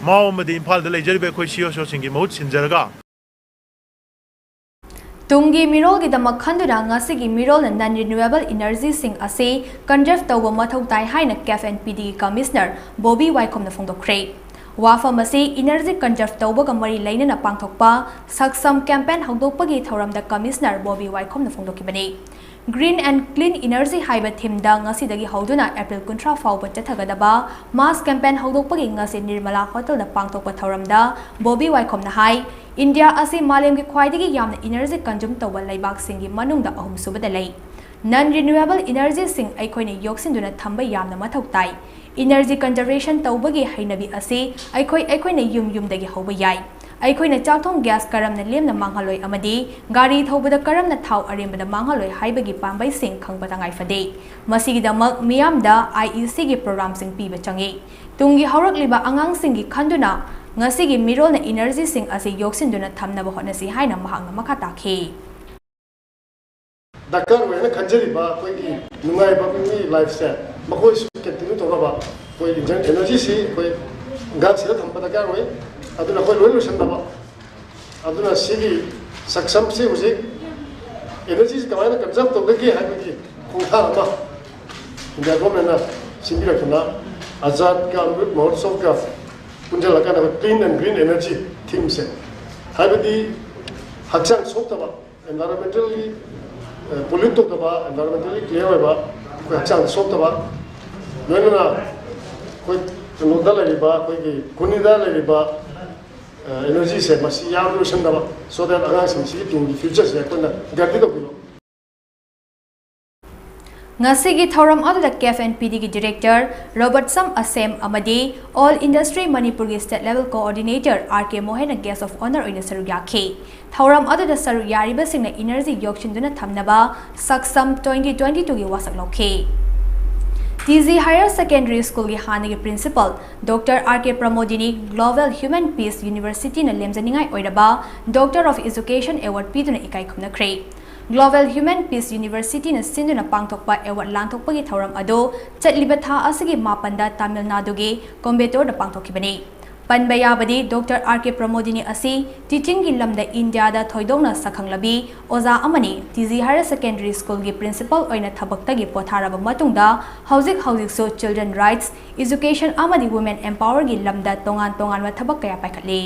ꯃꯥꯎ ꯑꯃꯗꯤ ꯏꯝꯐꯥꯜꯗ ꯂꯩꯖꯔꯤꯕ ꯑꯩꯈꯣꯏ ꯁꯤ ꯑꯣ ꯁꯤꯁꯤꯡꯒꯤ ꯃꯍꯨꯠ ꯁꯤꯟꯖꯔꯒ ꯇꯨꯡꯒꯤ ꯃꯤꯔꯣꯜꯒꯤꯗꯃꯛ ꯈꯟꯗꯨꯅ ꯉꯁꯤꯒꯤ ꯃꯤꯔꯣꯜꯅ non renewable energyꯁꯤꯡ ꯑꯁꯤ conserve ꯇꯧꯕ ꯃꯊꯧ ꯇꯥꯏ ꯍꯥꯏꯅ ꯀꯦꯐ ꯑꯦꯟ ꯄꯤ ꯗꯤꯒꯤ ꯀꯃꯤꯁꯅꯔ ꯕꯣꯕꯤ ꯋꯥꯏꯈꯣꯝꯅ ꯐꯣꯡꯗꯣꯛꯈ꯭ꯔꯦ꯫ ꯋꯥꯐꯝ ꯑꯁꯤ energy conserve ꯇꯧꯕꯒ ꯃꯔꯤ ꯂꯩꯅꯅ ꯄꯥꯡꯊꯣꯛꯄ ꯁꯛꯁꯝ campaign ꯍꯧꯗꯣꯛꯄꯒꯤ ꯊꯧꯔꯝꯗ commissioner Bobby ꯋꯥꯏꯈꯣꯝꯅ ꯐꯣꯡꯗꯣꯛꯈꯤꯕꯅꯤ꯫ Green and clean energy ꯍꯥꯏꯕ themeꯗ ꯉꯁꯤꯗꯒꯤ ꯍꯧꯗꯨꯅ ꯑꯦꯄ꯭ꯔꯤꯜ ꯀꯨꯟꯊ꯭ꯔꯥ ꯐꯥꯎꯕ ꯆꯠꯊꯒꯗꯕ mass campaign ꯍꯧꯗꯣꯛꯄꯒꯤ ꯉꯁꯤ ꯅꯤꯔꯃꯂꯥ ꯍꯣꯇꯦꯜꯗ ꯄꯥꯡꯊꯣꯛꯄ ꯊꯧꯔꯝꯗ ꯕꯣꯕꯤ ꯋꯥꯏꯈꯣꯝꯅ ꯍꯥꯏ, ꯏꯟꯗꯤꯌꯥ ꯑꯁꯤ ꯃꯥꯂꯦꯝꯒꯤ ꯈ꯭ꯋꯥꯏꯗꯒꯤ ꯌꯥꯝꯅ energy consume ꯇꯧꯕ ꯂꯩꯕꯥꯛꯁꯤꯡꯒꯤ ꯃꯅꯨꯡꯗ ꯑꯍꯨꯝꯁꯨꯕꯗ ꯂꯩ꯫ Non renewable energyꯁꯤꯡ ꯑꯩꯈꯣꯏꯅ ꯌꯣꯛꯁꯤꯟꯗꯨꯅ ꯊꯝꯕ ꯌꯥꯝꯅ ꯃꯊꯧ ꯇꯥꯏ꯫ Energy conservation ꯇꯧꯕꯒꯤ ꯍꯩꯅꯕꯤ ꯑꯁꯤ ꯑꯩꯈꯣꯏ ꯑꯩꯈꯣꯏꯅ ꯌꯨꯝ ꯌꯨꯝꯗꯒꯤ ꯍꯧꯕ ꯌꯥꯏ꯫ ꯑꯩꯈꯣꯏꯅ ꯆꯥꯛꯊꯣꯡ gas ꯀꯔꯝꯅ ꯂꯦꯝꯅ ꯃꯥꯡꯍꯜꯂꯣꯏ ꯑꯃꯗꯤ ꯒꯥꯔꯤ ꯊꯧꯕꯗ ꯀꯔꯝꯅ ꯊꯥꯎ ꯑꯔꯦꯝꯕꯗ ꯃꯥꯡꯍꯜꯂꯣꯏ ꯍꯥꯏꯕꯒꯤ ꯄꯥꯝꯕꯩꯁꯤꯡ ꯈꯪꯕ ꯇꯉꯥꯏ ꯐꯗꯦ꯫ ꯃꯁꯤꯒꯤꯗꯃꯛ ꯃꯤꯌꯥꯝꯗ IECꯒꯤ programꯁꯤꯡ ꯄꯤꯕ ꯆꯪꯏ꯫ ꯇꯨꯡꯒꯤ ꯍꯧꯔꯛꯂꯤꯕ ꯑꯉꯥꯡꯁꯤꯡꯒꯤ ꯈꯟꯗꯨꯅ ꯉꯁꯤꯒꯤ ꯃꯤꯔꯣꯜꯅ energyꯁꯤꯡ ꯑꯁꯤ ꯌꯣꯛꯁꯤꯟꯗꯨꯅ ꯊꯝꯅꯕ ꯍꯣꯠꯅꯁꯤ ꯍꯥꯏꯅ ꯃꯍꯥꯛꯅ ꯃꯈꯥ ꯇꯥꯈꯤ꯫ ꯗꯔꯀꯥꯔ ꯑꯣꯏꯅ ꯈꯟꯖꯔꯤꯕ ꯑꯩꯈꯣꯏꯒꯤ ꯅꯨꯡꯉꯥꯏꯕ ꯑꯩꯈꯣꯏꯒꯤ lifeꯁꯦ ꯃꯈꯣꯏꯁꯨ continue ꯇꯧꯅꯕ ꯑꯩꯈꯣꯏ energyꯁꯤ ꯑꯩꯈꯣꯏ ꯒꯥꯟꯁꯤꯗ ꯊꯝꯕ ꯗꯔꯀꯥꯔ ꯑꯣꯏ꯫ ꯑꯗꯨꯅ ꯑꯩꯈꯣꯏ ꯂꯣꯏ ꯂꯣꯏꯁꯤꯟꯅꯕ꯫ ꯑꯗꯨꯅ ꯁꯤꯒꯤ ꯁꯛꯁꯝꯁꯤ ꯍꯧꯖꯤꯛ energyꯁꯤ ꯀꯃꯥꯏꯅ conserve ꯇꯧꯒꯗꯒꯦ ꯍꯥꯏꯕꯒꯤ ꯈꯣꯡꯊꯥꯡ ꯑꯃ ꯏꯟꯗꯤꯌꯥ ꯒꯣꯔꯃꯦꯟꯅ ꯁꯤꯟꯕꯤꯔꯛꯇꯨꯅ ꯑꯖꯥꯗ ꯀ ꯑꯃ꯭ꯔꯤꯠ ꯃꯍꯣꯠꯁꯕꯀ ꯄꯨꯟꯁꯤꯜꯂꯀꯥꯟꯗ ꯑꯩꯈꯣꯏ clean and green energy themeꯁꯦ, ꯍꯥꯏꯕꯗꯤ ꯍꯛꯆꯥꯡ ꯁꯣꯛꯇꯕ, environmentally pollute ꯇꯧꯗꯕ, environmentally clear ꯑꯣꯏꯕ, ꯑꯩꯈꯣꯏ ꯍꯛꯆꯥꯡꯗ ꯁꯣꯛꯇꯕ, ꯂꯣꯏꯅꯅ ꯑꯩꯈꯣꯏ ꯀꯩꯅꯣꯗ ꯂꯩꯔꯤꯕ ꯑꯩꯈꯣꯏꯒꯤ ꯈꯨꯟꯅꯤꯗ ꯂꯩꯔꯤꯕ energyꯁꯦ ꯃꯁꯤ ꯌꯥꯝꯅ ꯂꯣꯏꯁꯤꯟꯗꯕ, so that ꯑꯉꯥꯡꯁꯤꯡꯁꯤꯒꯤ ꯇꯨꯡꯒꯤ futureꯁꯦ ꯑꯩꯈꯣꯏꯅ guarantee ꯇꯧꯕꯤꯕ꯫ ꯉꯁꯤꯒꯤ ꯊꯧꯔꯝ ꯑꯗꯨꯗ ꯀꯦꯐ ꯑꯦꯟ ꯄꯤ ꯗꯤꯒꯤ director ꯔꯣꯕꯔꯠꯁꯝ ꯑꯁꯦꯝ ꯑꯃꯗꯤ All Industry ꯃꯅꯤꯄꯨꯔꯒꯤ state level coordinator R K ꯃꯣꯍꯦꯟꯅ guest of honour ꯑꯣꯏꯅ ꯁꯔꯨꯛ ꯌꯥꯈꯤ꯫ ꯊꯧꯔꯝ ꯑꯗꯨꯗ ꯁꯔꯨꯛ ꯌꯥꯔꯤꯕꯁꯤꯡꯅ energy ꯌꯣꯛꯁꯤꯟꯗꯨꯅ ꯊꯝꯅꯕ ꯁꯛꯁꯝ twenty twenty twoꯒꯤ ꯋꯥꯁꯛ ꯂꯧꯈꯤ꯫ ꯇꯤ ꯖꯤ Higher Secondary Schoolꯒꯤ ꯍꯥꯟꯅꯒꯤ principal Doctor R K Pramodini Global Human Peace Universityꯅ ꯂꯦꯝꯖꯅꯤꯡꯉꯥꯏ ꯑꯣꯏꯔꯕ Doctor of Education Award ꯄꯤꯗꯨꯅ ꯏꯀꯥꯏ ꯈꯨꯝꯅꯈ꯭ꯔꯦ꯫ Global Human Peace Universityꯅ ꯁꯤꯟꯗꯨꯅ ꯄꯥꯡꯊꯣꯛꯄ award ꯂꯥꯟꯊꯣꯛꯄꯒꯤ ꯊꯧꯔꯝ ꯑꯗꯨ ꯆꯠꯂꯤꯕ ꯊꯥ ꯑꯁꯤꯒꯤ ꯃꯥꯄꯟꯗ ꯇꯥꯃꯤꯜ ꯅꯥꯗꯨꯒꯤ ꯀꯣꯝꯕꯦꯇꯣꯔꯗ ꯄꯥꯡꯊꯣꯛꯈꯤꯕꯅꯤ꯫ ꯄꯟꯕ ꯌꯥꯕꯗꯤ, Doctor R K Pramodini ꯑꯁꯤ teachingꯒꯤ ꯂꯝꯗ ꯏꯟꯗꯤꯌꯥꯗ ꯊꯣꯏꯗꯣꯛꯅ ꯁꯛꯈꯪꯂꯕꯤ ꯑꯣꯖꯥ ꯑꯃꯅꯤ꯫ T G Higher Secondary Schoolꯒꯤ principal ꯑꯣꯏꯅ ꯊꯕꯛꯇꯒꯤ ꯄꯣꯊꯥꯔꯕ ꯃꯇꯨꯡꯗ ꯍꯧꯖꯤꯛ ꯍꯧꯖꯤꯛꯁꯨ children rights, education ꯑꯃꯗꯤ women empowerꯒꯤ ꯂꯝꯗ ꯇꯣꯉꯥꯟ ꯇꯣꯉꯥꯟꯕ ꯊꯕꯛ ꯀꯌꯥ ꯄꯥꯏꯈꯠꯂꯤ꯫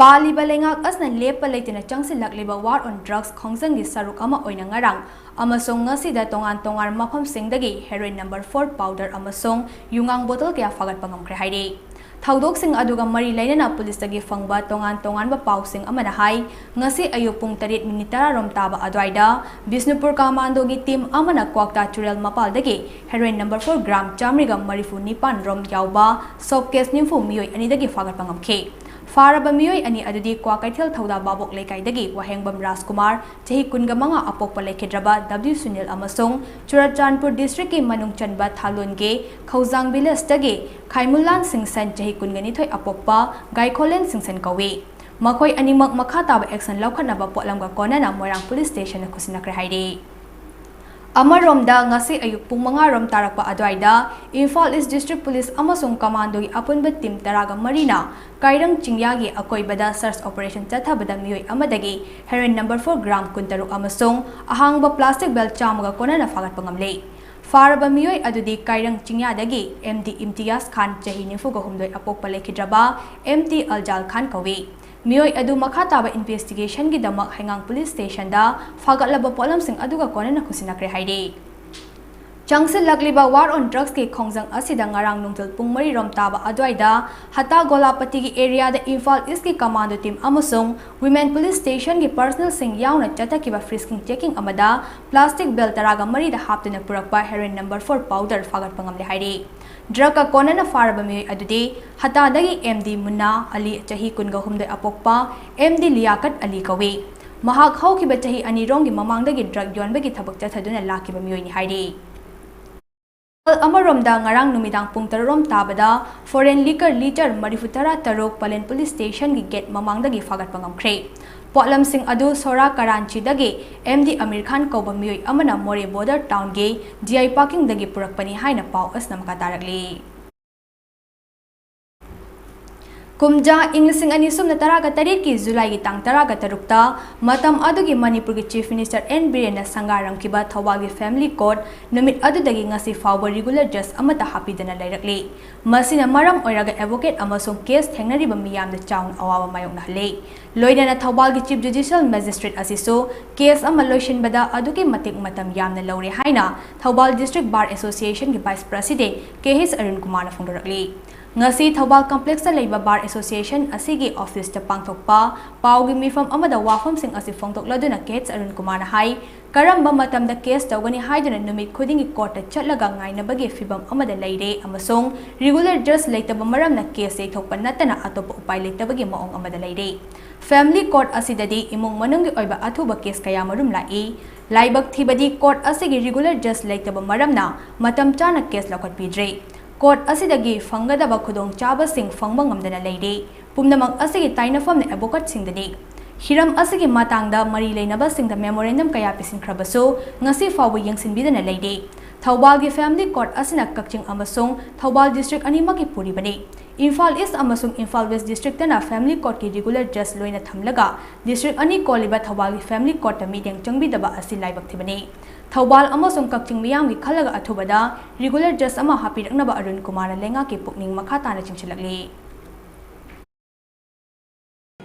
ꯄꯥꯜꯂꯤꯕ ꯂꯩꯉꯥꯛ ꯑꯁꯤꯅ ꯂꯦꯞꯄ ꯂꯩꯇꯅ ꯆꯪꯁꯤꯜꯂꯛꯂꯤꯕ war on drugs ꯈꯣꯡꯖꯪꯒꯤ ꯁꯔꯨꯛ ꯑꯃ ꯑꯣꯏꯅ ꯉꯔꯥꯡ ꯑꯃꯁꯨꯡ ꯉꯁꯤꯗ ꯇꯣꯉꯥꯟ ꯇꯣꯉꯥꯟꯕ ꯃꯐꯝꯁꯤꯡꯗꯒꯤ heroin number four powder ꯑꯃꯁꯨꯡ ꯌꯨꯉꯥꯡ bottle ꯀꯌꯥ ꯐꯥꯒꯠꯄ ꯉꯝꯈ꯭ꯔꯦ ꯍꯥꯏꯔꯤ꯫ ꯊꯧꯗꯣꯛꯁꯤꯡ ꯑꯗꯨꯒ ꯃꯔꯤ ꯂꯩꯅꯅ ꯄꯨꯂꯤꯁꯇꯒꯤ ꯐꯪꯕ ꯇꯣꯉꯥꯟ ꯇꯣꯉꯥꯟꯕ ꯄꯥꯎꯁꯤꯡ ꯑꯃꯅ ꯍꯥꯏ, ꯉꯁꯤ ꯑꯌꯨꯛ ꯄꯨꯡ ꯇꯔꯦꯠ ꯃꯤꯅꯤꯠ ꯇꯔꯥ ꯔꯣꯝ ꯇꯥꯕ ꯑꯗꯨꯋꯥꯏꯗ ꯕꯤꯁꯅꯨꯄꯨꯔ commandoꯒꯤ team ꯑꯃꯅ ꯀ꯭ꯋꯥꯛꯇꯥ ꯇꯨꯔꯦꯜ ꯃꯄꯥꯜꯗꯒꯤ heroin number four gram ꯆꯥꯃꯔꯤꯒ ꯃꯔꯤꯐꯨ ꯅꯤꯄꯥꯟ ꯔꯣꯝ ꯌꯥꯎꯕ soap case ꯅꯤꯐꯨ ꯃꯤꯑꯣꯏ ꯑꯅꯤꯗꯒꯤ ꯐꯥꯒꯠꯄ ꯉꯝꯈꯤ꯫ ꯐꯥꯔꯕ ꯃꯤꯑꯣꯏ ꯑꯅꯤ ꯑꯗꯨꯗꯤ ꯀ꯭ꯋꯥꯀꯩꯊꯦꯜ ꯊꯧꯗꯥ ꯚꯥꯕꯣꯛ ꯂꯩꯀꯥꯏꯗꯒꯤ ꯋꯥꯍꯦꯡꯕꯝ ꯔꯥꯖꯀꯨꯃꯥꯔ, ꯆꯍꯤ ꯀꯨꯟꯒ ꯃꯉꯥ, ꯑꯄꯣꯛꯄ ꯂꯩꯈꯤꯗ꯭ꯔꯕ W ꯁꯨꯅꯤꯜ ꯑꯃꯁꯨꯡ ꯆꯨꯔꯆꯥꯟꯄꯨꯔ districtꯀꯤ ꯃꯅꯨꯡ ꯆꯟꯕ ꯊꯥꯂꯣꯟꯒꯤ ꯈꯧꯖꯥꯡ villageꯇꯒꯤ ꯈꯥꯏꯃꯨꯂꯥꯟ ꯁꯤꯡꯁꯟ, ꯆꯍꯤ ꯀꯨꯟꯒ ꯅꯤꯊꯣꯏ, ꯑꯄꯣꯛꯄ ꯒꯥꯏꯈꯣꯂꯦꯟ ꯁꯤꯡꯁꯟ ꯀꯧꯏ꯫ ꯃꯈꯣꯏ ꯑꯅꯤꯃꯛ ꯃꯈꯥ ꯇꯥꯕ action ꯂꯧꯈꯠꯅꯕ ꯄꯣꯠꯂꯝꯒ ꯀꯣꯟꯅꯅ ꯃꯣꯏꯔꯥꯡ police stationꯗ ꯈꯨꯠꯁꯤꯟꯅꯈ꯭ꯔꯦ ꯍꯥꯏꯔꯤ꯫ ꯑꯃꯔꯣꯝꯗ, ꯉꯁꯤ ꯑꯌꯨꯛ ꯄꯨꯡ ꯃꯉꯥ ꯔꯣꯝ ꯇꯥꯔꯛꯄ ꯑꯗꯨꯋꯥꯏꯗ ꯏꯝꯐꯥꯜ East District Police ꯑꯃꯁꯨꯡ commandoꯒꯤ ꯑꯄꯨꯟꯕ team ꯇꯔꯥꯒ ꯃꯔꯤꯅ ꯀꯥꯏꯔꯪ ꯆꯤꯡꯌꯥꯒꯤ ꯑꯀꯣꯏꯕꯗ search operation ꯆꯠꯊꯕꯗ ꯃꯤꯑꯣꯏ ꯑꯃꯗꯒꯤ heroin number four gram ꯀꯨꯟꯇꯔꯨꯛ ꯑꯃꯁꯨꯡ ꯑꯍꯥꯡꯕ plastic bag ꯆꯥꯝꯃꯒ ꯀꯣꯟꯅꯅ ꯐꯥꯒꯠꯄ ꯉꯝꯂꯦ꯫ ꯐꯥꯔꯕ ꯃꯤꯑꯣꯏ ꯑꯗꯨꯗꯤ ꯀꯥꯏꯔꯪ ꯆꯤꯡꯌꯥꯗꯒꯤ M D ꯏꯝꯇꯤꯌꯥꯖ ꯈꯥꯟ, ꯆꯍꯤ ꯅꯤꯐꯨꯒ ꯍꯨꯝꯗꯣꯏ, ꯑꯄꯣꯛꯄ ꯂꯩꯈꯤꯗ꯭ꯔꯕ M T ꯑꯜꯖꯥꯜ ꯈꯥꯟ ꯀꯧꯏ꯫ ꯃꯤꯑꯣꯏ ꯑꯗꯨ ꯃꯈꯥ ꯇꯥꯕ investigationꯒꯤꯗꯃꯛ ꯍꯩꯉꯥꯡ police stationꯗ ꯐꯥꯒꯠꯂꯕ ꯄꯣꯠꯂꯝꯁꯤꯡ ꯑꯗꯨꯒ ꯀꯣꯟꯅꯅ ꯈꯨꯠꯁꯤꯟꯅꯈ꯭ꯔꯦ ꯍꯥꯏꯔꯤ꯫ ꯆꯪꯁꯤꯜꯂꯛꯂꯤꯕ war on drugsꯀꯤ ꯈꯣꯡꯖꯪ ꯑꯁꯤꯗ ꯉꯔꯥꯡ ꯅꯨꯡꯊꯤꯜ ꯄꯨꯡ ꯃꯔꯤ ꯔꯣꯝ ꯇꯥꯕ ꯑꯗꯨꯋꯥꯏꯗ ꯍꯇꯥ ꯒꯣꯂꯥꯄꯇꯤꯒꯤ areaꯗ ꯏꯝꯐꯥꯜ Eastꯀꯤ commando team ꯑꯃꯁꯨꯡ women police stationꯒꯤ personnelꯁꯤꯡ ꯌꯥꯎꯅ ꯆꯠꯊꯈꯤꯕ frisking checking ꯑꯃꯗ plastic bag ꯇꯔꯥꯒ ꯃꯔꯤꯗ ꯍꯥꯞꯇꯨꯅ ꯄꯨꯔꯛꯄ heroin number four powder ꯐꯥꯒꯠꯄ ꯉꯝꯂꯦ ꯍꯥꯏꯔꯤ꯫ Drugꯀ ꯀꯣꯟꯅꯅ ꯐꯥꯔꯕ ꯃꯤꯑꯣꯏ ꯑꯗꯨꯗꯤ ꯍꯇꯥꯗꯒꯤ M D ꯃꯨꯟꯅꯥ ꯑꯂꯤ, ꯆꯍꯤ ꯀꯨꯟꯒ ꯍꯨꯝꯗꯣꯏ, ꯑꯄꯣꯛꯄ M D ꯂꯤꯌꯥꯀꯠ ꯑꯂꯤ ꯀꯧꯏ꯫ ꯃꯍꯥꯛ ꯍꯧꯈꯤꯕ ꯆꯍꯤ ꯑꯅꯤꯔꯣꯝꯒꯤ ꯃꯃꯥꯡꯗꯒꯤ drug ꯌꯣꯟꯕꯒꯤ ꯊꯕꯛ ꯆꯠꯊꯗꯨꯅ ꯂꯥꯛꯈꯤꯕ ꯃꯤꯑꯣꯏꯅꯤ ꯍꯥꯏꯔꯤ꯫ ꯑꯃꯔꯣꯝꯗ, ꯉꯔꯥꯡ ꯅꯨꯃꯤꯗꯥꯡ ꯄꯨꯡ ꯇꯔꯨꯛ ꯔꯣꯝ ꯇꯥꯕꯗ foreign liquor litre ꯃꯔꯤꯐꯨ ꯇꯔꯥ ꯇꯔꯨꯛ ꯄꯂꯦꯟ police station ꯒꯤ gate ꯃꯃꯥꯡꯗꯒꯤ ꯐꯥꯒꯠꯄ ꯉꯝꯈ꯭ꯔꯦ꯫ ꯄꯣꯠꯂꯝꯁꯤꯡ ꯑꯗꯨ ꯁꯣꯔꯥ ꯀꯔꯥꯟꯆꯤꯗꯒꯤ ꯑꯦꯝ ꯗꯤ ꯑꯃꯤꯔ ꯈꯥꯟ ꯀꯧꯕ ꯃꯤꯑꯣꯏ ꯑꯃꯅ ꯃꯣꯔꯦ border town ꯒꯤ D I parking ꯗꯒꯤ ꯄꯨꯔꯛꯄꯅꯤ ꯍꯥꯏꯅ ꯄꯥꯎ ꯑꯁꯤꯅ ꯃꯈꯥ ꯇꯥꯔꯛꯂꯤ꯫ ꯀꯨꯝꯖꯥ ꯏꯪ ꯂꯤꯁꯤꯡ ꯑꯅꯤ ꯁꯨꯞꯅ ꯇꯔꯥꯒ ꯇꯔꯦꯠꯀꯤ ꯖꯨꯂꯥꯏꯒꯤ ꯇꯥꯡ ꯇꯔꯥꯒ ꯇꯔꯨꯛꯇ ꯃꯇꯝ ꯑꯗꯨꯒꯤ ꯃꯅꯤꯄꯨꯔꯒꯤ Chief Minister ꯑꯦꯟ ꯕꯤꯔꯦꯟꯅ ꯁꯪꯒꯥꯔꯝꯈꯤꯕ ꯊꯧꯕꯥꯜꯒꯤ family court ꯅꯨꯃꯤꯠ ꯑꯗꯨꯗꯒꯤ ꯉꯁꯤ ꯐꯥꯎꯕ regular judge ꯑꯃꯠꯇ ꯍꯥꯞꯄꯤꯗꯅ ꯂꯩꯔꯛꯂꯤ꯫ ꯃꯁꯤꯅ ꯃꯔꯝ ꯑꯣꯏꯔꯒ advocate ꯑꯃꯁꯨꯡ case ꯊꯦꯡꯅꯔꯤꯕ ꯃꯤꯌꯥꯝꯗ ꯆꯥꯎꯅ ꯑꯋꯥꯕ ꯃꯥꯌꯣꯛꯅꯍꯜꯂꯤ꯫ ꯂꯣꯏꯅꯅ ꯊꯧꯕꯥꯜꯒꯤ Chief Judicial Magistrate ꯑꯁꯤꯁꯨ case ꯑꯃ ꯂꯣꯏꯁꯤꯟꯕꯗ ꯑꯗꯨꯛꯀꯤ ꯃꯇꯤꯛ ꯃꯇꯝ ꯌꯥꯝꯅ ꯂꯧꯔꯦ ꯍꯥꯏꯅ ꯊꯧꯕꯥꯜ District Bar Association ꯒꯤ Vice President ꯀꯦ ꯑꯩꯆ ꯑꯔꯨꯟ ꯀꯨꯃꯥꯔꯅ ꯐꯣꯡꯗꯣꯔꯛꯂꯤ꯫ ꯉꯁꯤ ꯊꯧꯕꯥꯜ complex ꯇ ꯂꯩꯕ Bar Association ꯑꯁꯤꯒꯤ office ꯇ ꯄꯥꯡꯊꯣꯛꯄ ꯄꯥꯎꯒꯤ ꯃꯤꯐꯝ ꯑꯃꯗ ꯋꯥꯐꯝꯁꯤꯡ ꯑꯁꯤ ꯐꯣꯡꯗꯣꯛꯂꯗꯨꯅ ꯀꯦ ꯑꯩꯆ ꯑꯔꯨꯟ ꯀꯨꯃꯥꯔꯅ ꯍꯥꯏ, ꯀꯔꯝꯕ ꯃꯇꯝꯗ case ꯇꯧꯒꯅꯤ ꯍꯥꯏꯗꯨꯅ ꯅꯨꯃꯤꯠ ꯈꯨꯗꯤꯡꯒꯤ court ꯇ ꯆꯠꯂꯒ ꯉꯥꯏꯅꯕꯒꯤ ꯐꯤꯚꯝ ꯑꯃꯗ ꯂꯩꯔꯦ ꯑꯃꯁꯨꯡ regular judge ꯂꯩꯇꯕ ꯃꯔꯝꯅ case ꯌꯩꯊꯣꯛꯄ ꯅꯠꯇꯅ ꯑꯇꯣꯞꯄ ꯎꯄꯥꯏ ꯂꯩꯇꯕꯒꯤ ꯃꯑꯣꯡ ꯑꯃꯗ ꯂꯩꯔꯦ꯫ Family court ꯑꯁꯤꯗꯗꯤ ꯏꯃꯨꯡ ꯃꯅꯨꯡꯒꯤ ꯑꯣꯏꯕ ꯑꯊꯨꯕ case ꯀꯌꯥ ꯃꯔꯨꯝ ꯂꯥꯛꯏ꯫ ꯂꯥꯏꯕꯛ ꯊꯤꯕꯗꯤ court ꯑꯁꯤꯒꯤ regular judge ꯂꯩꯇꯕ ꯃꯔꯝꯅ ꯃꯇꯝ ꯆꯥꯅ case ꯂꯧꯈꯠꯄꯤꯗ꯭ꯔꯦ꯫ Court ꯑꯁꯤꯗꯒꯤ ꯐꯪꯒꯗꯕ ꯈꯨꯗꯣꯡꯆꯥꯕꯁꯤꯡ ꯐꯪꯕ ꯉꯝꯗꯅ ꯂꯩꯔꯦ꯫ ꯄꯨꯝꯅꯃꯛ ꯑꯁꯤꯒꯤ ꯇꯥꯏꯅꯐꯝꯅ advocate ꯁꯤꯡꯗꯅꯤ꯫ ꯍꯤꯔꯝ ꯑꯁꯤꯒꯤ ꯃꯇꯥꯡꯗ ꯃꯔꯤ ꯂꯩꯅꯕꯁꯤꯡꯗ memorandum ꯀꯌꯥ ꯄꯤꯁꯤꯟꯈ꯭ꯔꯕꯁꯨ ꯉꯁꯤ ꯐꯥꯎꯕ ꯌꯦꯡꯁꯤꯟꯕꯤꯗꯅ ꯂꯩꯔꯦ꯫ ꯊꯧꯕꯥꯜꯒꯤ family court ꯑꯁꯤꯅ ꯀꯛꯆꯤꯡ ꯑꯃꯁꯨꯡ ꯊꯧꯕꯥꯜ district ꯑꯅꯤꯃꯛꯀꯤ ꯄꯨꯔꯤꯕꯅꯤ꯫ ꯏꯝꯐꯥꯜ East ꯑꯃꯁꯨꯡ ꯏꯝꯐꯥꯜ West district ꯇꯅ family court ꯀꯤ regular judge ꯂꯣꯏꯅ ꯊꯝꯂꯒ district ꯑꯅꯤ ꯀꯣꯜꯂꯤꯕ ꯊꯧꯕꯥꯜꯒꯤ family court ꯇ ꯃꯤꯠꯌꯦꯡ ꯆꯪꯕꯤꯗꯕ ꯑꯁꯤ ꯂꯥꯏꯕꯛ ꯊꯤꯕꯅꯤ꯫ ꯊꯧꯕꯥꯜ ꯑꯃꯁꯨꯡ ꯀꯛꯆꯤꯡ ꯃꯤꯌꯥꯝꯒꯤ ꯈꯜꯂꯒ ꯑꯊꯨꯕꯗ regular judge ꯑꯃ ꯍꯥꯞꯄꯤꯔꯛꯅꯕ ꯑꯔꯨꯟ ꯀꯨꯃꯥꯔꯅ ꯂꯩꯉꯥꯛꯀꯤ ꯄꯨꯛꯅꯤꯡ ꯃꯈꯥ ꯇꯥꯅ ꯆꯤꯡꯁꯤꯜꯂꯛꯂꯤ꯫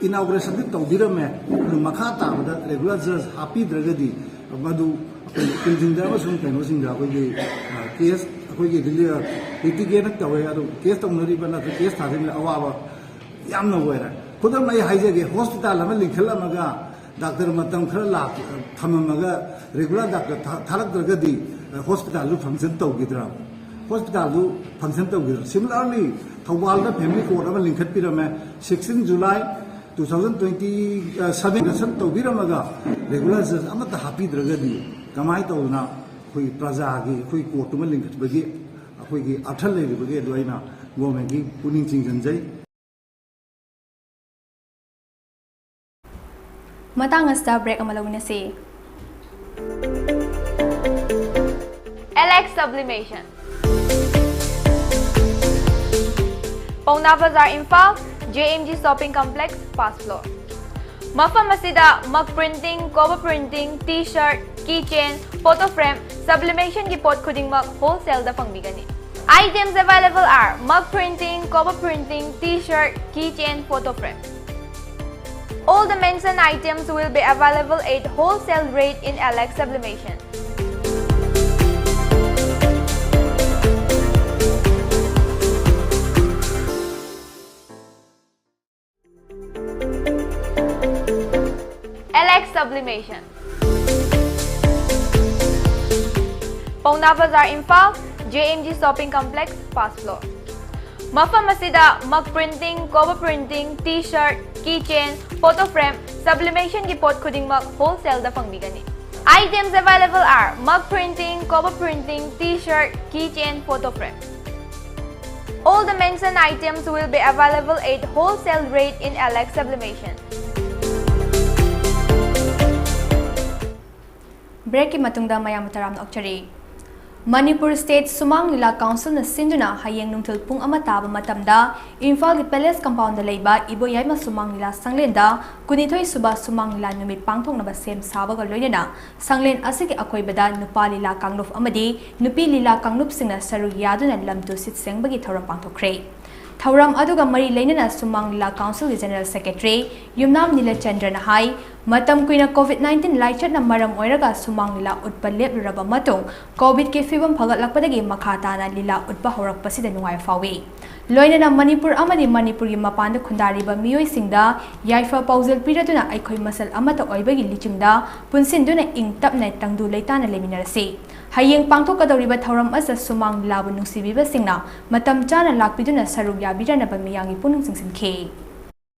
Inauguration ꯗꯤ ꯇꯧꯕꯤꯔꯝꯃꯦ, ꯑꯗꯨ ꯃꯈꯥ ꯇꯥꯕꯗ regular judge ꯍꯥꯞꯄꯤꯗ꯭ꯔꯒꯗꯤ ꯃꯗꯨ ꯑꯩꯈꯣꯏ ꯎꯀꯤꯜꯁꯤꯡꯗ ꯑꯃꯁꯨꯡ ꯀꯩꯅꯣꯁꯤꯡꯗ ꯑꯩꯈꯣꯏꯒꯤ, ꯑ, case ꯑꯩꯈꯣꯏꯒꯤ ꯔꯤꯂꯤ-, ꯑ, litigant ꯇꯧꯋꯦ, ꯑꯗꯨ case ꯇꯧꯅꯔꯤꯕ ꯅꯠꯇ꯭ꯔꯒ case ꯊꯥꯗꯔꯤꯕ ꯑꯋꯥꯕ ꯌꯥꯝꯅ ꯑꯣꯏꯔꯦ꯫ ꯈꯨꯗꯝ ꯑꯩ ꯍꯥꯏꯖꯒꯦ, hospital ꯑꯃ ꯂꯤꯡꯈꯠꯂꯝꯃꯒ doctor ꯃꯇꯝ ꯈꯔ ꯂꯥꯛ-, ꯊꯝꯃꯝꯃꯒ regular doctor ꯊꯥ-, ꯊꯥꯔꯛꯇ꯭ꯔꯒꯗꯤ, ꯑ, hospital ꯗꯨ function ꯇꯧꯈꯤꯗ꯭ꯔꯥ? Hospital ꯗꯨ function ꯇꯧꯈꯤꯗ꯭ꯔꯥ? Similarly, ꯊꯧꯕꯥꯜꯗ family court ꯑꯃ ꯂꯤꯡꯈꯠꯄꯤꯔꯝꯃꯦ, sixteen July two thousand twenty seven ꯗ ꯁꯟ ꯇꯧꯕꯤꯔꯝꯃꯒ regular judge ꯑꯃꯠꯇ ꯍꯥꯞꯄꯤꯗ꯭ꯔꯒꯗꯤ ꯀꯃꯥꯏꯅ ꯇꯧꯗꯅ ꯑꯩꯈꯣꯏꯒꯤ ꯄ꯭ꯔꯖꯥꯒꯤ ꯑꯩꯈꯣꯏ ꯀꯣꯔꯠꯇꯨꯃ ꯂꯤꯡꯈꯠꯄꯒꯤ ꯑꯩꯈꯣꯏꯒꯤ ꯑꯥꯔꯊ ꯂꯩꯔꯤꯕꯒꯤ ꯑꯗꯨ ꯑꯩꯅ ꯒꯣꯔꯃꯦꯟꯒꯤ ꯄꯨꯛꯅꯤꯡ ꯆꯤꯡꯁꯤꯟꯖꯩ꯫ ꯃꯇꯥꯡ ꯑꯁꯤꯗ ꯕ꯭ꯔꯦꯛ ꯑꯃ ꯂꯧꯃꯤꯟꯅꯁꯤ꯫ Alex sublimation, Paona Bazar, Imphal, J M G shopping complex, first floor. ꯃꯐꯝ ꯑꯁꯤꯗ mug printing, cover printing, T shirt, key chain, photo frame, ꯁꯕ꯭ꯂꯤꯃꯦꯁꯟꯒꯤ ꯄꯣꯠ ꯈꯨꯗꯤꯡꯃꯛ ꯍꯣꯜꯁꯦꯜꯗ ꯐꯪꯕꯤꯒꯅꯤ꯫ Items available are mug printing, cover printing, T-shirt, keychain, photo frame. All the mentioned items will be available at wholesale rate in Alex Sublimation. Alex Sublimation, Paona Bazar, Imphal, J M G shopping complex, first floor. ꯃꯐꯝ ꯑꯁꯤꯗ mug printing, cover printing, T shirt, key chain, photo frame, ꯁꯕ꯭ꯂꯤꯃꯦꯁꯟꯒꯤ ꯄꯣꯠ ꯈꯨꯗꯤꯡꯃꯛ ꯍꯣꯜꯁꯦꯜꯗ ꯐꯪꯕꯤꯒꯅꯤ꯫ Items available are mug printing, cover printing, T-shirt, keychain, photo frame. All the mentioned items will be available at wholesale rate in Alex Sublimation. ꯕ꯭ꯔꯦꯛꯀꯤ ꯃꯇꯨꯡꯗ ꯃꯌꯥꯝꯕꯨ ꯇꯔꯥꯝꯅ ꯑꯣꯛꯆꯔꯤ꯫ Manipur state ꯁꯨꯃꯥꯡ ꯂꯤꯂꯥ ꯀꯥꯎꯟꯁꯤꯜꯅ ꯁꯤꯟꯗꯨꯅ ꯍꯌꯦꯡ ꯅꯨꯡꯊꯤꯜ ꯄꯨꯡ ꯑꯃ ꯇꯥꯕ ꯃꯇꯝꯗ ꯏꯝꯐꯥꯜꯒꯤ ꯄꯦꯂꯦꯁ ꯀꯝꯄꯥꯎꯟꯗ ꯂꯩꯕ ꯏꯕꯣꯌꯥꯏꯃ ꯁꯨꯃꯥꯡ ꯂꯤꯂꯥ ꯁꯪꯂꯦꯟꯗ ꯀꯨꯟꯅꯤꯊꯣꯏ ꯁꯨꯕ ꯁꯨꯃꯥꯡ ꯂꯤꯂꯥ ꯅꯨꯃꯤꯠ ꯄꯥꯡꯊꯣꯛꯅꯕ ꯁꯦꯝ ꯁꯥꯕꯒ ꯂꯣꯏꯅꯅ ꯁꯪꯂꯦꯟ ꯑꯁꯤꯒꯤ ꯑꯀꯣꯏꯕꯗ ꯅꯨꯄꯥ ꯂꯤꯂꯥ ꯀꯥꯡꯂꯨꯞ ꯑꯃꯗꯤ ꯅꯨꯄꯤ ꯂꯤꯂꯥ ꯀꯥꯡꯂꯨꯞꯁꯤꯡꯅ ꯁꯔꯨꯛ ꯌꯥꯗꯨꯅ ꯂꯝ ꯇꯨ ꯁꯤꯠ ꯁꯦꯡꯕꯒꯤ ꯊꯧꯔꯝ ꯄꯥꯡꯊꯣꯛꯈ꯭ꯔꯦ꯫ ꯊꯧꯔꯝ ꯑꯗꯨꯒ ꯃꯔꯤ ꯂꯩꯅꯅ ꯁꯨꯃꯥꯡ ꯂꯤꯂꯥ ꯀꯥꯎꯟꯁꯤꯜꯒꯤ ꯖꯦꯅꯔꯦꯜ ꯁꯦꯀ꯭ꯔꯦꯇꯔꯤ ꯌꯨꯝꯅꯥꯝ ꯅꯤꯂꯆꯟꯗ꯭ꯔꯅ ꯍꯥꯏ, ꯃꯇꯝ ꯀꯨꯏꯅ ꯀꯣꯚꯤꯗ ꯅꯥꯏꯟꯇꯤꯟ ꯂꯥꯏꯆꯠꯅ ꯃꯔꯝ ꯑꯣꯏꯔꯒ ꯁꯨꯃꯥꯡ ꯂꯤꯂꯥ ꯎꯠꯄ ꯂꯦꯞꯂꯨꯔꯕ ꯃꯇꯨꯡ ꯀꯣꯚꯤꯗꯀꯤ ꯐꯤꯕꯝ ꯐꯒꯠꯂꯛꯄꯗꯒꯤ ꯃꯈꯥ ꯇꯥꯅ ꯂꯤꯂꯥ ꯎꯠꯄ ꯍꯧꯔꯛꯄꯁꯤꯗ ꯅꯨꯡꯉꯥꯏꯕ ꯐꯥꯎꯏ꯫ ꯂꯣꯏꯅꯅ ꯃꯅꯤꯄꯨꯔ ꯑꯃꯗꯤ ꯃꯅꯤꯄꯨꯔꯒꯤ ꯃꯄꯥꯟꯗ ꯈꯨꯟꯗꯥꯔꯤꯕ ꯃꯤꯑꯣꯏꯁꯤꯡꯗ ꯌꯥꯏꯐ ꯄꯥꯎꯖꯦꯜ ꯄꯤꯔꯗꯨꯅ ꯑꯩꯈꯣꯏ ꯃꯁꯦꯜ ꯑꯃꯠꯇ ꯑꯣꯏꯕꯒꯤ ꯂꯤꯆꯤꯡꯗ ꯄꯨꯟꯁꯤꯟꯗꯨꯅ ꯏꯪ ꯇꯞꯅ ꯇꯪꯗꯨ ꯂꯩꯇꯥꯅ ꯂꯩꯃꯤꯟꯅꯔꯁꯤ꯫ ꯍꯌꯦꯡ ꯄꯥꯡꯊꯣꯛꯀꯗꯧꯔꯤꯕ ꯊꯧꯔꯝ ꯑꯁꯤꯗ ꯁꯨꯃꯥꯡ ꯂꯤꯂꯥꯕꯨ ꯅꯨꯡꯁꯤꯕꯤꯕꯁꯤꯡꯅ ꯃꯇꯝ ꯆꯥꯅ ꯂꯥꯛꯄꯤꯗꯨꯅ ꯁꯔꯨꯛ ꯌꯥꯕꯤꯔꯅꯕ ꯃꯤꯌꯥꯝꯒꯤ ꯄꯨꯛꯅꯤꯡ ꯆꯤꯡꯁꯤꯟꯈꯤ꯫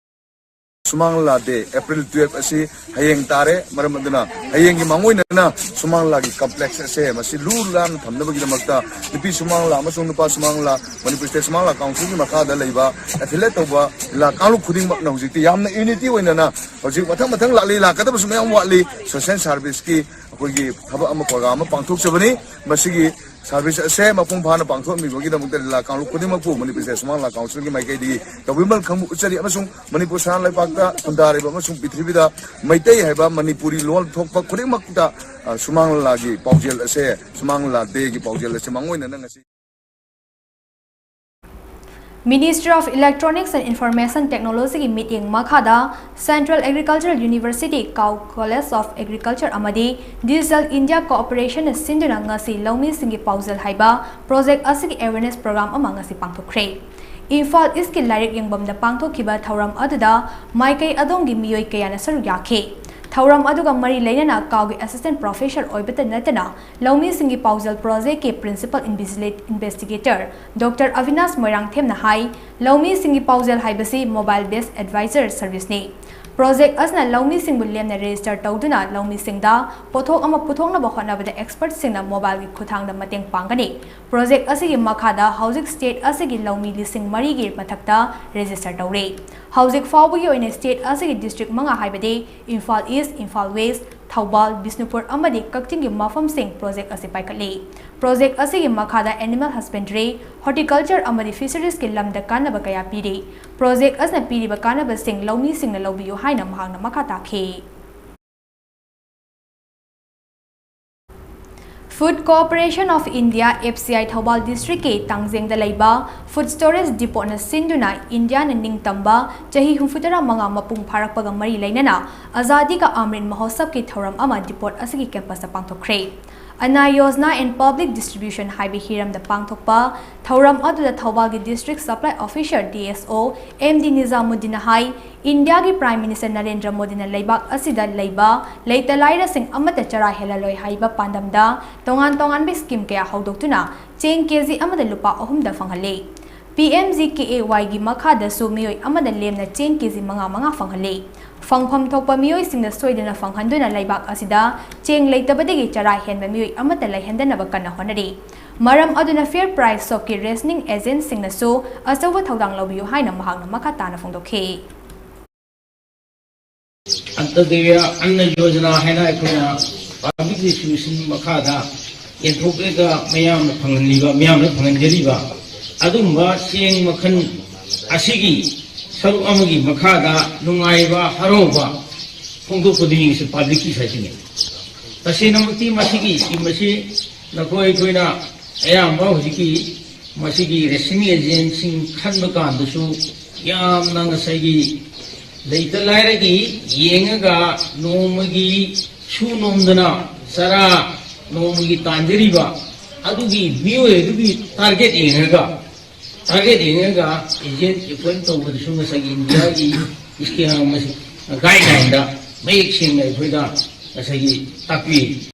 ꯁꯨꯃꯥꯡ ꯂꯤꯂꯥ ꯗꯦ ꯑꯦꯄ꯭ꯔꯤꯜ ꯇꯨꯌꯦꯜꯐ ꯑꯁꯤ ꯍꯌꯦꯡ ꯇꯥꯔꯦ꯫ ꯃꯔꯝ ꯑꯗꯨꯅ ꯍꯌꯦꯡꯒꯤ ꯃꯥꯡꯑꯣꯏꯅꯅ ꯁꯨꯃꯥꯡ ꯂꯤꯂꯥꯒꯤ ꯀꯝꯄ꯭ꯂꯦꯛꯁ ꯑꯁꯦ ꯃꯁꯤ ꯂꯨ ꯂꯥꯟꯅ ꯊꯝꯅꯕꯒꯤꯗꯃꯛꯇ ꯅꯨꯄꯤ ꯁꯨꯃꯥꯡ ꯂꯤꯂꯥ ꯑꯃꯁꯨꯡ ꯅꯨꯄꯥ ꯁꯨꯃꯥꯡ ꯂꯤꯂꯥ, ꯃꯅꯤꯄꯨꯔ ꯁ꯭ꯇꯦꯠ ꯁꯨꯃꯥꯡ ꯂꯤꯂꯥ ꯀꯥꯎꯟꯁꯤꯜꯒꯤ ꯃꯈꯥꯗ ꯂꯩꯕ ꯑꯦꯐꯤꯂꯦꯠ ꯇꯧꯕ ꯂꯤꯂꯥ ꯀꯥꯡꯂꯨꯞ ꯈꯨꯗꯤꯡꯃꯛꯅ ꯍꯧꯖꯤꯛꯇꯤ ꯌꯥꯝꯅ ꯌꯨꯅꯤꯇꯤ ꯑꯣꯏꯅꯅ ꯍꯧꯖꯤꯛ ꯃꯊꯪ ꯃꯊꯪ ꯂꯥꯛꯂꯤ, ꯂꯥꯛꯀꯗꯕꯁꯨ ꯃꯌꯥꯝ ꯋꯥꯠꯂꯤ꯫ ꯁꯣꯁꯤꯌꯦꯜ ꯁꯥꯔꯚꯤꯁꯀꯤ ꯑꯩꯈꯣꯏꯒꯤ ꯊꯕꯛ ꯑꯃ, ꯄ꯭ꯔꯣꯒ꯭ꯔꯥꯝ ꯑꯃ ꯄꯥꯡꯊꯣꯛꯆꯕꯅꯤ꯫ ꯃꯁꯤꯒꯤ ꯁꯥꯔꯚꯤꯁ ꯑꯁꯦ ꯃꯄꯨꯡ ꯐꯥꯅ ꯄꯥꯡꯊꯣꯛꯃꯤꯕꯒꯤꯗꯃꯛꯇ ꯂꯤꯂꯥ ꯀꯥꯡꯂꯨꯞ ꯈꯨꯗꯤꯡꯃꯛꯄꯨ ꯃꯅꯤꯄꯨꯔ ꯁ꯭ꯇꯦꯠ ꯁꯨꯃꯥꯡ ꯂꯤꯂꯥ ꯀꯥꯎꯟꯁꯤꯜꯒꯤ ꯃꯥꯏꯀꯩꯗꯒꯤ ꯇꯧꯕꯤꯃꯜ ꯈꯪꯕ ꯎꯠꯆꯔꯤ ꯑꯃꯁꯨꯡ ꯃꯅꯤꯄꯨꯔ ꯁꯅꯥ ꯂꯩꯕꯥꯛꯇ ꯈꯨꯟꯗꯥꯔꯤꯕ ꯑꯃꯁꯨꯡ ꯄ꯭ꯔꯤꯊꯤꯕꯤꯗ ꯃꯩꯇꯩ ꯍꯥꯏꯕ ꯃꯅꯤꯄꯨꯔꯤ ꯂꯣꯟ ꯊꯣꯛꯄ ꯈꯨꯗꯤꯡꯃꯛꯇ, ꯑ, ꯁꯨꯃꯥꯡ ꯂꯤꯂꯥꯒꯤ ꯄꯥꯎꯖꯦꯜ ꯑꯁꯦ, ꯁꯨꯃꯥꯡ ꯂꯤꯂꯥ ꯗꯦꯒꯤ ꯄꯥꯎꯖꯦꯜ ꯑꯁꯦ ꯃꯥꯡꯑꯣꯏꯅꯅ ꯉꯁꯤ Ministry of Electronics and Information Technology ꯒꯤ ꯃꯤꯠꯌꯦꯡ ꯃꯈꯥꯗ Central Agricultural University, Cow College of Agriculture ꯑꯃꯗꯤ Digital India Corporation ꯅ ꯁꯤꯟꯗꯨꯅ ꯉꯁꯤ ꯂꯧꯃꯤꯁꯤꯡꯒꯤ ꯄꯥꯎꯖꯦꯜ ꯍꯥꯏꯕ ꯄ꯭ꯔꯣꯖꯦꯛ ꯑꯁꯤꯒꯤ ꯑꯦꯋꯦꯔꯅꯦꯁ ꯄ꯭ꯔꯣꯒ꯭ꯔꯥꯝ ꯑꯃ ꯉꯁꯤ ꯄꯥꯡꯊꯣꯛꯈ꯭ꯔꯦ꯫ ꯏꯝꯐꯥꯜ ꯏꯁꯀꯤ ꯂꯥꯏꯔꯤꯛ ꯌꯦꯡꯐꯝꯗ ꯄꯥꯡꯊꯣꯛꯈꯤꯕ ꯊꯧꯔꯝ ꯑꯗꯨꯗ ꯃꯥꯏꯀꯩ ꯑꯗꯣꯝꯒꯤ ꯃꯤꯑꯣꯏ ꯀꯌꯥꯅ ꯁꯔꯨꯛ ꯌꯥꯈꯤ꯫ ꯊꯧꯔꯝ ꯑꯗꯨꯒ ꯃꯔꯤ ꯂꯩꯅꯅ ꯀꯥꯎꯒꯤ ꯑꯦꯁꯤꯁꯇꯦꯟ ꯄ꯭ꯔꯣꯐꯦꯁꯔ ꯑꯣꯏꯕꯇ ꯅꯠꯇꯅ ꯂꯧꯃꯤꯁꯤꯡꯒꯤ ꯄꯥꯎꯖꯦꯜ ꯄ꯭ꯔꯣꯖꯦꯛꯀꯤ ꯄ꯭ꯔꯤꯟꯁꯤꯄꯜ ꯏꯟꯚꯤꯖꯤꯂꯦꯠ ꯏꯟꯚꯦꯁꯇꯤꯒꯦꯇꯔ ꯗꯣꯛꯇꯔ ꯑꯕꯤꯅꯥꯁ ꯃꯣꯏꯔꯥꯡꯊꯦꯝꯅ ꯍꯥꯏ, ꯂꯧꯃꯤꯁꯤꯡꯒꯤ ꯄꯥꯎꯖꯦꯜ ꯍꯥꯏꯕꯁꯤ ꯃꯣꯕꯥꯏꯜ ꯕꯦꯁ ꯑꯦꯗꯚꯥꯏꯖꯔ ꯁꯔꯚꯤꯁꯅꯤ꯫ ꯄ꯭ꯔꯣꯖꯦꯛ ꯑꯁꯤꯅ ꯂꯧꯃꯤꯁꯤꯡꯕꯨ ꯂꯦꯝꯅ ꯔꯦꯖꯤꯁꯇꯔ ꯇꯧꯗꯨꯅ ꯂꯧꯃꯤꯁꯤꯡꯗ ꯄꯣꯠꯊꯣꯛ ꯑꯃ ꯄꯨꯊꯣꯛꯅꯕ ꯍꯣꯠꯅꯕꯗ ꯑꯦꯛꯁꯄꯔꯠꯁꯤꯡꯅ ꯃꯣꯕꯥꯏꯜꯒꯤ ꯈꯨꯠꯊꯥꯡꯗ ꯃꯇꯦꯡ ꯄꯥꯡꯒꯅꯤ꯫ ꯄ꯭ꯔꯣꯖꯦꯛ ꯑꯁꯤꯒꯤ ꯃꯈꯥꯗ ꯍꯧꯖꯤꯛ ꯁ꯭ꯇꯦꯠ ꯑꯁꯤꯒꯤ ꯂꯧꯃꯤ ꯂꯤꯁꯤꯡ ꯃꯔꯤꯒꯤ ꯃꯊꯛꯇ ꯔꯦꯖꯤꯁꯇꯔ ꯇꯧꯔꯦ꯫ ꯍꯧꯖꯤꯛ ꯐꯥꯎꯕꯒꯤ ꯑꯣꯏꯅ ꯁ꯭ꯇꯦꯠ ꯑꯁꯤꯒꯤ ꯗꯤꯁꯇ꯭ꯔꯤꯛ ꯃꯉꯥ ꯍꯥꯏꯕꯗꯤ ꯏꯝꯐꯥꯜ ꯏꯁ, ꯏꯝꯐꯥꯜ ꯋꯦꯁ, ꯊꯧꯕꯥꯜ, ꯕꯤꯁꯅꯨꯄꯨꯔ ꯑꯃꯗꯤ ꯀꯛꯆꯤꯡꯒꯤ ꯃꯐꯝꯁꯤꯡ ꯄ꯭ꯔꯣꯖꯦꯛ ꯑꯁꯤ ꯄꯥꯏꯈꯠꯂꯤ꯫ ꯄ꯭ꯔꯣꯖꯦꯛ ꯑꯁꯤꯒꯤ ꯃꯈꯥꯗ ꯑꯦꯅꯤꯃꯦꯜ ꯍꯁꯕꯦꯟꯗ꯭ꯔꯤ, ꯍꯣꯔꯇꯤꯀꯜꯆꯔ ꯑꯃꯗꯤ ꯐꯤꯁꯔꯤꯁꯀꯤ ꯂꯝꯗ ꯀꯥꯟꯅꯕ ꯀꯌꯥ ꯄꯤꯔꯤ꯫ ꯄ꯭ꯔꯣꯖꯦꯛ ꯑꯁꯤꯅ ꯄꯤꯔꯤꯕ ꯀꯥꯟꯅꯕꯁꯤꯡ ꯂꯧꯃꯤꯁꯤꯡꯅ ꯂꯧꯕꯤꯌꯨ ꯍꯥꯏꯅ ꯃꯍꯥꯛꯅ ꯃꯈꯥ ꯇꯥꯈꯤ꯫ Food Corporation of India, F C I, Thoubal ꯗꯤꯁꯇ꯭ꯔꯤꯛꯀꯤ ꯇꯥꯡꯖꯦꯡꯗ ꯂꯩꯕ ꯐꯨꯗ ꯁ꯭ꯇꯣꯔꯦꯖ ꯗꯤꯄꯣꯠꯅ ꯁꯤꯟꯗꯨꯅ ꯏꯟꯗꯤꯌꯥꯅ ꯅꯤꯡꯇꯝꯕ ꯆꯍꯤ ꯍꯨꯝꯐꯨꯇꯔꯥ ꯃꯉꯥ ꯃꯄꯨꯡ ꯐꯥꯔꯛꯄꯒ ꯃꯔꯤ ꯂꯩꯅꯅ ꯑꯖꯥꯗꯤ ꯀꯥ ꯑꯃ꯭ꯔꯤꯠ ꯃꯍꯣꯠꯁꯕꯀꯤ ꯊꯧꯔꯝ ꯑꯃ ꯗꯤꯄꯣꯠ ꯑꯁꯤꯒꯤ ꯀꯦꯝꯄꯁꯇ ꯄꯥꯡꯊꯣꯛꯈ꯭ꯔꯦ꯫ ꯑꯅꯥ ꯌꯣꯖꯅꯥ and Public Distribution ꯍꯥꯏꯕ ꯍꯤꯔꯝꯗ ꯄꯥꯡꯊꯣꯛꯄ ꯊꯧꯔꯝ ꯑꯗꯨꯗ ꯊꯧꯕꯥꯜꯒꯤ district supply officer, D S O, M D ꯅꯤꯖꯥꯃꯨꯗꯤꯟꯅ ꯍꯥꯏ, ꯏꯟꯗꯤꯌꯥꯒꯤ ꯄ꯭ꯔꯥꯏꯝ ꯃꯤꯅꯤꯁꯇꯔ ꯅꯔꯦꯟꯗ꯭ꯔ ꯃꯣꯗꯤꯅ ꯂꯩꯕꯥꯛ ꯑꯁꯤꯗ ꯂꯩꯕ ꯂꯩꯇ ꯂꯥꯏꯔꯁꯤꯡ ꯑꯃꯠꯇ ꯆꯔꯥ ꯍꯦꯜꯍꯜꯂꯣꯏ ꯍꯥꯏꯕ ꯄꯥꯟꯗꯝꯗ ꯇꯣꯉꯥꯟ ꯇꯣꯉꯥꯟꯕ ꯁ꯭ꯀꯤꯝ ꯀꯌꯥ ꯍꯧꯗꯣꯛꯇꯨꯅ ꯆꯦꯡ ꯀꯦꯖꯤ ꯑꯃꯗ ꯂꯨꯄꯥ ꯑꯍꯨꯝꯗ ꯐꯪꯍꯜꯂꯤ꯫ P M G K A ꯋꯥꯏꯒꯤ ꯃꯈꯥꯗꯁꯨ ꯃꯤꯑꯣꯏ ꯑꯃꯗ ꯂꯦꯝꯅ ꯆꯦꯡ ꯀꯦ ꯖꯤ ꯃꯉꯥ ꯃꯉꯥ ꯐꯪꯍꯜꯂꯤ꯫ ꯐꯪꯐꯝ ꯊꯣꯛꯄ ꯃꯤꯑꯣꯏꯁꯤꯡꯅ ꯁꯣꯏꯗꯅ ꯐꯪꯍꯟꯗꯨꯅ ꯂꯩꯕꯥꯛ ꯑꯁꯤꯗ ꯆꯦꯡ ꯂꯩꯇꯕꯗꯒꯤ ꯆꯔꯥ ꯍꯦꯟꯕ ꯃꯤꯑꯣꯏ ꯑꯃꯠꯇ ꯂꯩꯍꯟꯗꯅꯕ ꯀꯟꯅ ꯍꯣꯠꯅꯔꯤ꯫ ꯃꯔꯝ ꯑꯗꯨꯅ Fair Price Shopꯀꯤ ꯔꯦꯁꯅꯤꯡ ꯑꯦꯖꯦꯟꯠꯁꯤꯡꯅꯁꯨ ꯑꯆꯧꯕ ꯊꯧꯗꯥꯡ ꯂꯧꯕꯤꯌꯨ ꯍꯥꯏꯅ ꯃꯍꯥꯛꯅ ꯃꯈꯥ ꯇꯥꯅ ꯐꯣꯡꯗꯣꯛꯈꯤ꯫ ꯑꯟꯇꯣꯗꯌ ꯑꯟꯅ ꯌꯣꯖꯅꯥ ꯍꯥꯏꯅ ꯑꯩꯈꯣꯏꯅ ꯄꯕ꯭ꯂꯤꯛ ꯗꯤꯁꯇ꯭ꯔꯤꯕ꯭ꯌꯨꯁꯟ ꯃꯈꯥꯗ ꯌꯦꯟꯊꯣꯛꯂꯒ ꯃꯌꯥꯝꯅ ꯐꯪꯍꯜꯂꯤꯕ, ꯃꯤꯌꯥꯝꯅ ꯐꯪꯍꯟꯖꯔꯤꯕ ꯑꯗꯨꯒꯨꯝꯕ ꯆꯦꯡ ꯃꯈꯜ ꯑꯁꯤꯒꯤ ꯁꯔꯨꯛ ꯑꯃꯒꯤ ꯃꯈꯥꯗ ꯅꯨꯡꯉꯥꯏꯕ, ꯍꯔꯥꯎꯕ ꯐꯣꯡꯗꯣꯛꯄꯗꯨꯅꯤ ꯉꯁꯤ ꯄꯕ꯭ꯂꯤꯛꯀꯤ ꯁꯥꯏꯠꯇꯒꯤ꯫ ꯇꯁꯦꯡꯅꯃꯛꯇꯤ ꯃꯁꯤꯒꯤ ꯁ꯭ꯀꯤꯝ ꯑꯁꯤ ꯅꯈꯣꯏ ꯑꯩꯈꯣꯏꯅ ꯑꯌꯥꯝꯕ ꯍꯧꯖꯤꯛꯀꯤ ꯃꯁꯤꯒꯤ ꯔꯦꯁꯅꯤꯡ ꯑꯦꯖꯦꯟꯠꯁꯤꯡ ꯈꯟꯕ ꯀꯥꯟꯗꯁꯨ ꯌꯥꯝꯅ ꯉꯁꯥꯏꯒꯤ ꯂꯩꯇ ꯂꯥꯏꯔꯒꯤ ꯌꯦꯡꯉꯒ ꯅꯣꯡꯃꯒꯤ ꯁꯨ ꯅꯣꯝꯗꯅ ꯆꯔꯥ ꯅꯣꯡꯃꯒꯤ ꯇꯥꯟꯖꯔꯤꯕ ꯑꯗꯨꯒꯤ ꯃꯤꯑꯣꯏ ꯑꯗꯨꯒꯤ ꯇꯥꯔꯒꯦꯠ ꯌꯦꯡꯉꯒ, ꯇꯥꯔꯒꯦꯠ ꯌꯦꯡꯉꯒ ꯑꯦꯖꯦꯟꯠ ꯑꯦꯄꯣꯏꯟꯠ ꯇꯧꯕꯗꯨꯁꯨ ꯉꯁꯥꯏꯒꯤ ꯏꯟꯗꯤꯌꯥꯒꯤ ꯁ꯭ꯀꯤꯝ ꯑꯃ ꯒꯥꯏꯗꯂꯥꯏꯟꯗ ꯃꯌꯦꯛ ꯁꯦꯡꯅ ꯑꯩꯈꯣꯏꯗ ꯉꯁꯥꯏꯒꯤ ꯇꯥꯛꯄꯤ꯫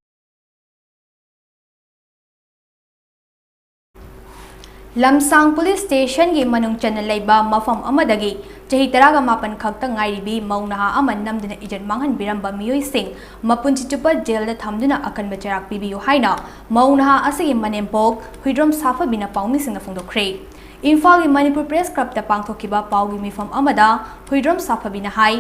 ꯂꯝꯁꯥꯡ ꯄꯨꯂꯤꯁ ꯁ꯭ꯇꯦꯁꯟꯒꯤ ꯃꯅꯨꯡ ꯆꯟꯅ ꯂꯩꯕ ꯃꯐꯝ ꯑꯃꯗꯒꯤ ꯆꯍꯤ ꯇꯔꯥꯒ ꯃꯥꯄꯟ ꯈꯛꯇ ꯉꯥꯏꯔꯤꯕꯤ ꯃꯧ ꯅꯍꯥ ꯑꯃ ꯅꯝꯗꯨꯅ ꯏꯖꯠ ꯃꯥꯡꯍꯟꯕꯤꯔꯝꯕ ꯃꯤꯑꯣꯏꯁꯤꯡ ꯃꯄꯨꯟꯁꯤ ꯆꯨꯞꯄ ꯖꯦꯜꯗ ꯊꯝꯗꯨꯅ ꯑꯀꯟꯕ ꯆꯩꯔꯥꯛ ꯄꯤꯕꯤꯌꯨ ꯍꯥꯏꯅ ꯃꯧ ꯅꯍꯥ ꯑꯁꯤꯒꯤ ꯃꯅꯦꯝꯄꯣꯛ ꯍꯨꯏꯗ꯭ꯔꯣꯝ ꯁꯥꯐꯕꯤꯅ ꯄꯥꯎꯃꯤꯁꯤꯡꯗ ꯐꯣꯡꯗꯣꯛꯈ꯭ꯔꯦ꯫ ꯏꯝꯐꯥꯜꯒꯤ ꯃꯅꯤꯄꯨꯔ ꯄ꯭ꯔꯦꯁ ꯀ꯭ꯂꯕꯇ ꯄꯥꯡꯊꯣꯛꯈꯤꯕ ꯄꯥꯎꯒꯤ ꯃꯤꯐꯝ ꯑꯃꯗ ꯍꯨꯏꯗ꯭ꯔꯣꯝ ꯁꯥꯐꯕꯤꯅ ꯍꯥꯏ,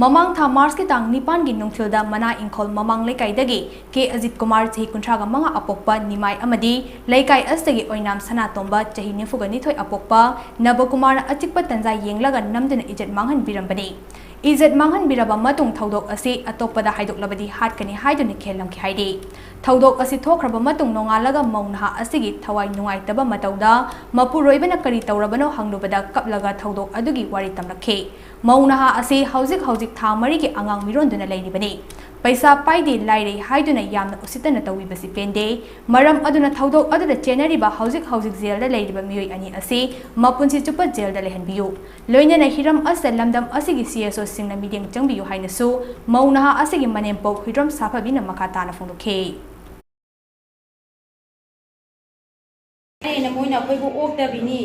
ꯃꯃꯥꯡ ꯊꯥ ꯃꯥꯔꯆꯀꯤ ꯇꯥꯡ ꯅꯤꯄꯥꯟꯒꯤ ꯅꯨꯡꯊꯤꯜꯗ ꯃꯅꯥ ꯏꯪꯈꯣꯜ ꯃꯃꯥꯡ ꯂꯩꯀꯥꯏꯗꯒꯤ ꯀꯦ ꯑꯖꯤꯠ ꯀꯨꯃꯥꯔ, ꯆꯍꯤ ꯀꯨꯟꯊ꯭ꯔꯥꯒ ꯃꯉꯥ ꯑꯄꯣꯛꯄ ꯅꯤꯃꯥꯏ ꯑꯃꯗꯤ ꯂꯩꯀꯥꯏ ꯑꯁꯤꯗꯒꯤ ꯑꯣꯏꯅꯥꯝ ꯁꯅꯥꯇꯣꯝꯕ, ꯆꯍꯤ ꯅꯤꯐꯨꯒ ꯅꯤꯊꯣꯏ ꯑꯄꯣꯛꯄ ꯅꯕꯀꯨꯃꯥꯔꯅ ꯑꯆꯤꯛꯄ ꯇꯟꯖꯥ ꯌꯦꯡꯂꯒ ꯅꯝꯗꯨꯅ ꯏꯖꯠ ꯃꯥꯡꯍꯟꯕꯤꯔꯝꯕꯅꯤ꯫ ꯏꯖꯠ ꯃꯥꯡꯍꯟꯕꯤꯔꯕ ꯃꯇꯨꯡ ꯊꯧꯗꯣꯛ ꯑꯁꯤ ꯑꯇꯣꯞꯄꯗ ꯍꯥꯏꯗꯣꯛꯂꯕꯗꯤ ꯍꯥꯠꯀꯅꯤ ꯍꯥꯏꯗꯨꯅ ꯈꯦꯜꯂꯝꯈꯤ ꯍꯥꯏꯔꯤ꯫ ꯊꯧꯗꯣꯛ ꯑꯁꯤ ꯊꯣꯛꯈ꯭ꯔꯕ ꯃꯇꯨꯡ ꯅꯣꯡꯉꯥꯜꯂꯒ ꯃꯧ ꯅꯍꯥ ꯑꯁꯤꯒꯤ ꯊꯋꯥꯏ ꯅꯨꯡꯉꯥꯏꯇꯕ ꯃꯇꯧꯗ ꯃꯄꯨꯔꯣꯏꯕꯅ ꯀꯔꯤ ꯇꯧꯔꯕꯅꯣ ꯍꯪꯂꯨꯕꯗ ꯀꯞꯂꯒ ꯊꯧꯗꯣꯛ ꯑꯗꯨꯒꯤ ꯋꯥꯔꯤ ꯇꯝꯂꯛꯈꯤ꯫ ꯃꯧ ꯅꯍꯥ ꯑꯁꯤ ꯍꯧꯖꯤꯛ ꯍꯧꯖꯤꯛ ꯊꯥ ꯃꯔꯤꯒꯤ ꯑꯉꯥꯡ ꯃꯤꯔꯣꯟꯗꯨꯅ ꯂꯩꯔꯤꯕꯅꯤ꯫ ꯄꯩꯁꯥ ꯄꯥꯏꯗꯦ, ꯂꯥꯏꯔꯩ ꯍꯥꯏꯗꯨꯅ ꯌꯥꯝꯅ ꯎꯁꯤꯠꯇꯅ ꯇꯧꯕꯤꯕꯁꯤ ꯄꯦꯟꯗꯦ꯫ ꯃꯔꯝ ꯑꯗꯨꯅ ꯊꯧꯗꯣꯛ ꯑꯗꯨꯗ ꯆꯦꯟꯅꯔꯤꯕ ꯍꯧꯖꯤꯛ ꯍꯧꯖꯤꯛ ꯖꯦꯜꯗ ꯂꯩꯔꯤꯕ ꯃꯤꯑꯣꯏ ꯑꯅꯤ ꯑꯁꯤ ꯃꯄꯨꯟꯁꯤ ꯆꯨꯞꯄ ꯖꯦꯜꯗ ꯂꯩꯍꯟꯕꯤꯌꯨ꯫ ꯂꯣꯏꯅꯅ ꯍꯤꯔꯝ ꯑꯁꯤꯗ ꯂꯝꯗꯝ ꯑꯁꯤꯒꯤ ꯁꯤ ꯑꯦꯁ ꯑꯣꯁꯤꯡꯅ ꯃꯤꯠꯌꯦꯡ ꯆꯪꯕꯤꯌꯨ ꯍꯥꯏꯅꯁꯨ ꯃꯧ ꯅꯍꯥ ꯑꯁꯤꯒꯤ ꯃꯅꯦꯝꯄꯣꯛ ꯍꯨꯏꯗ꯭ꯔꯣꯝ ꯁꯥꯐꯕꯤꯅ ꯃꯈꯥ ꯇꯥꯅ ꯐꯣꯡꯗꯣꯛꯈꯤ꯫ ꯍꯥꯏꯅ ꯃꯣꯏꯅ ꯑꯩꯈꯣꯏꯕꯨ ꯑꯣꯛꯇꯕꯤꯅꯤ,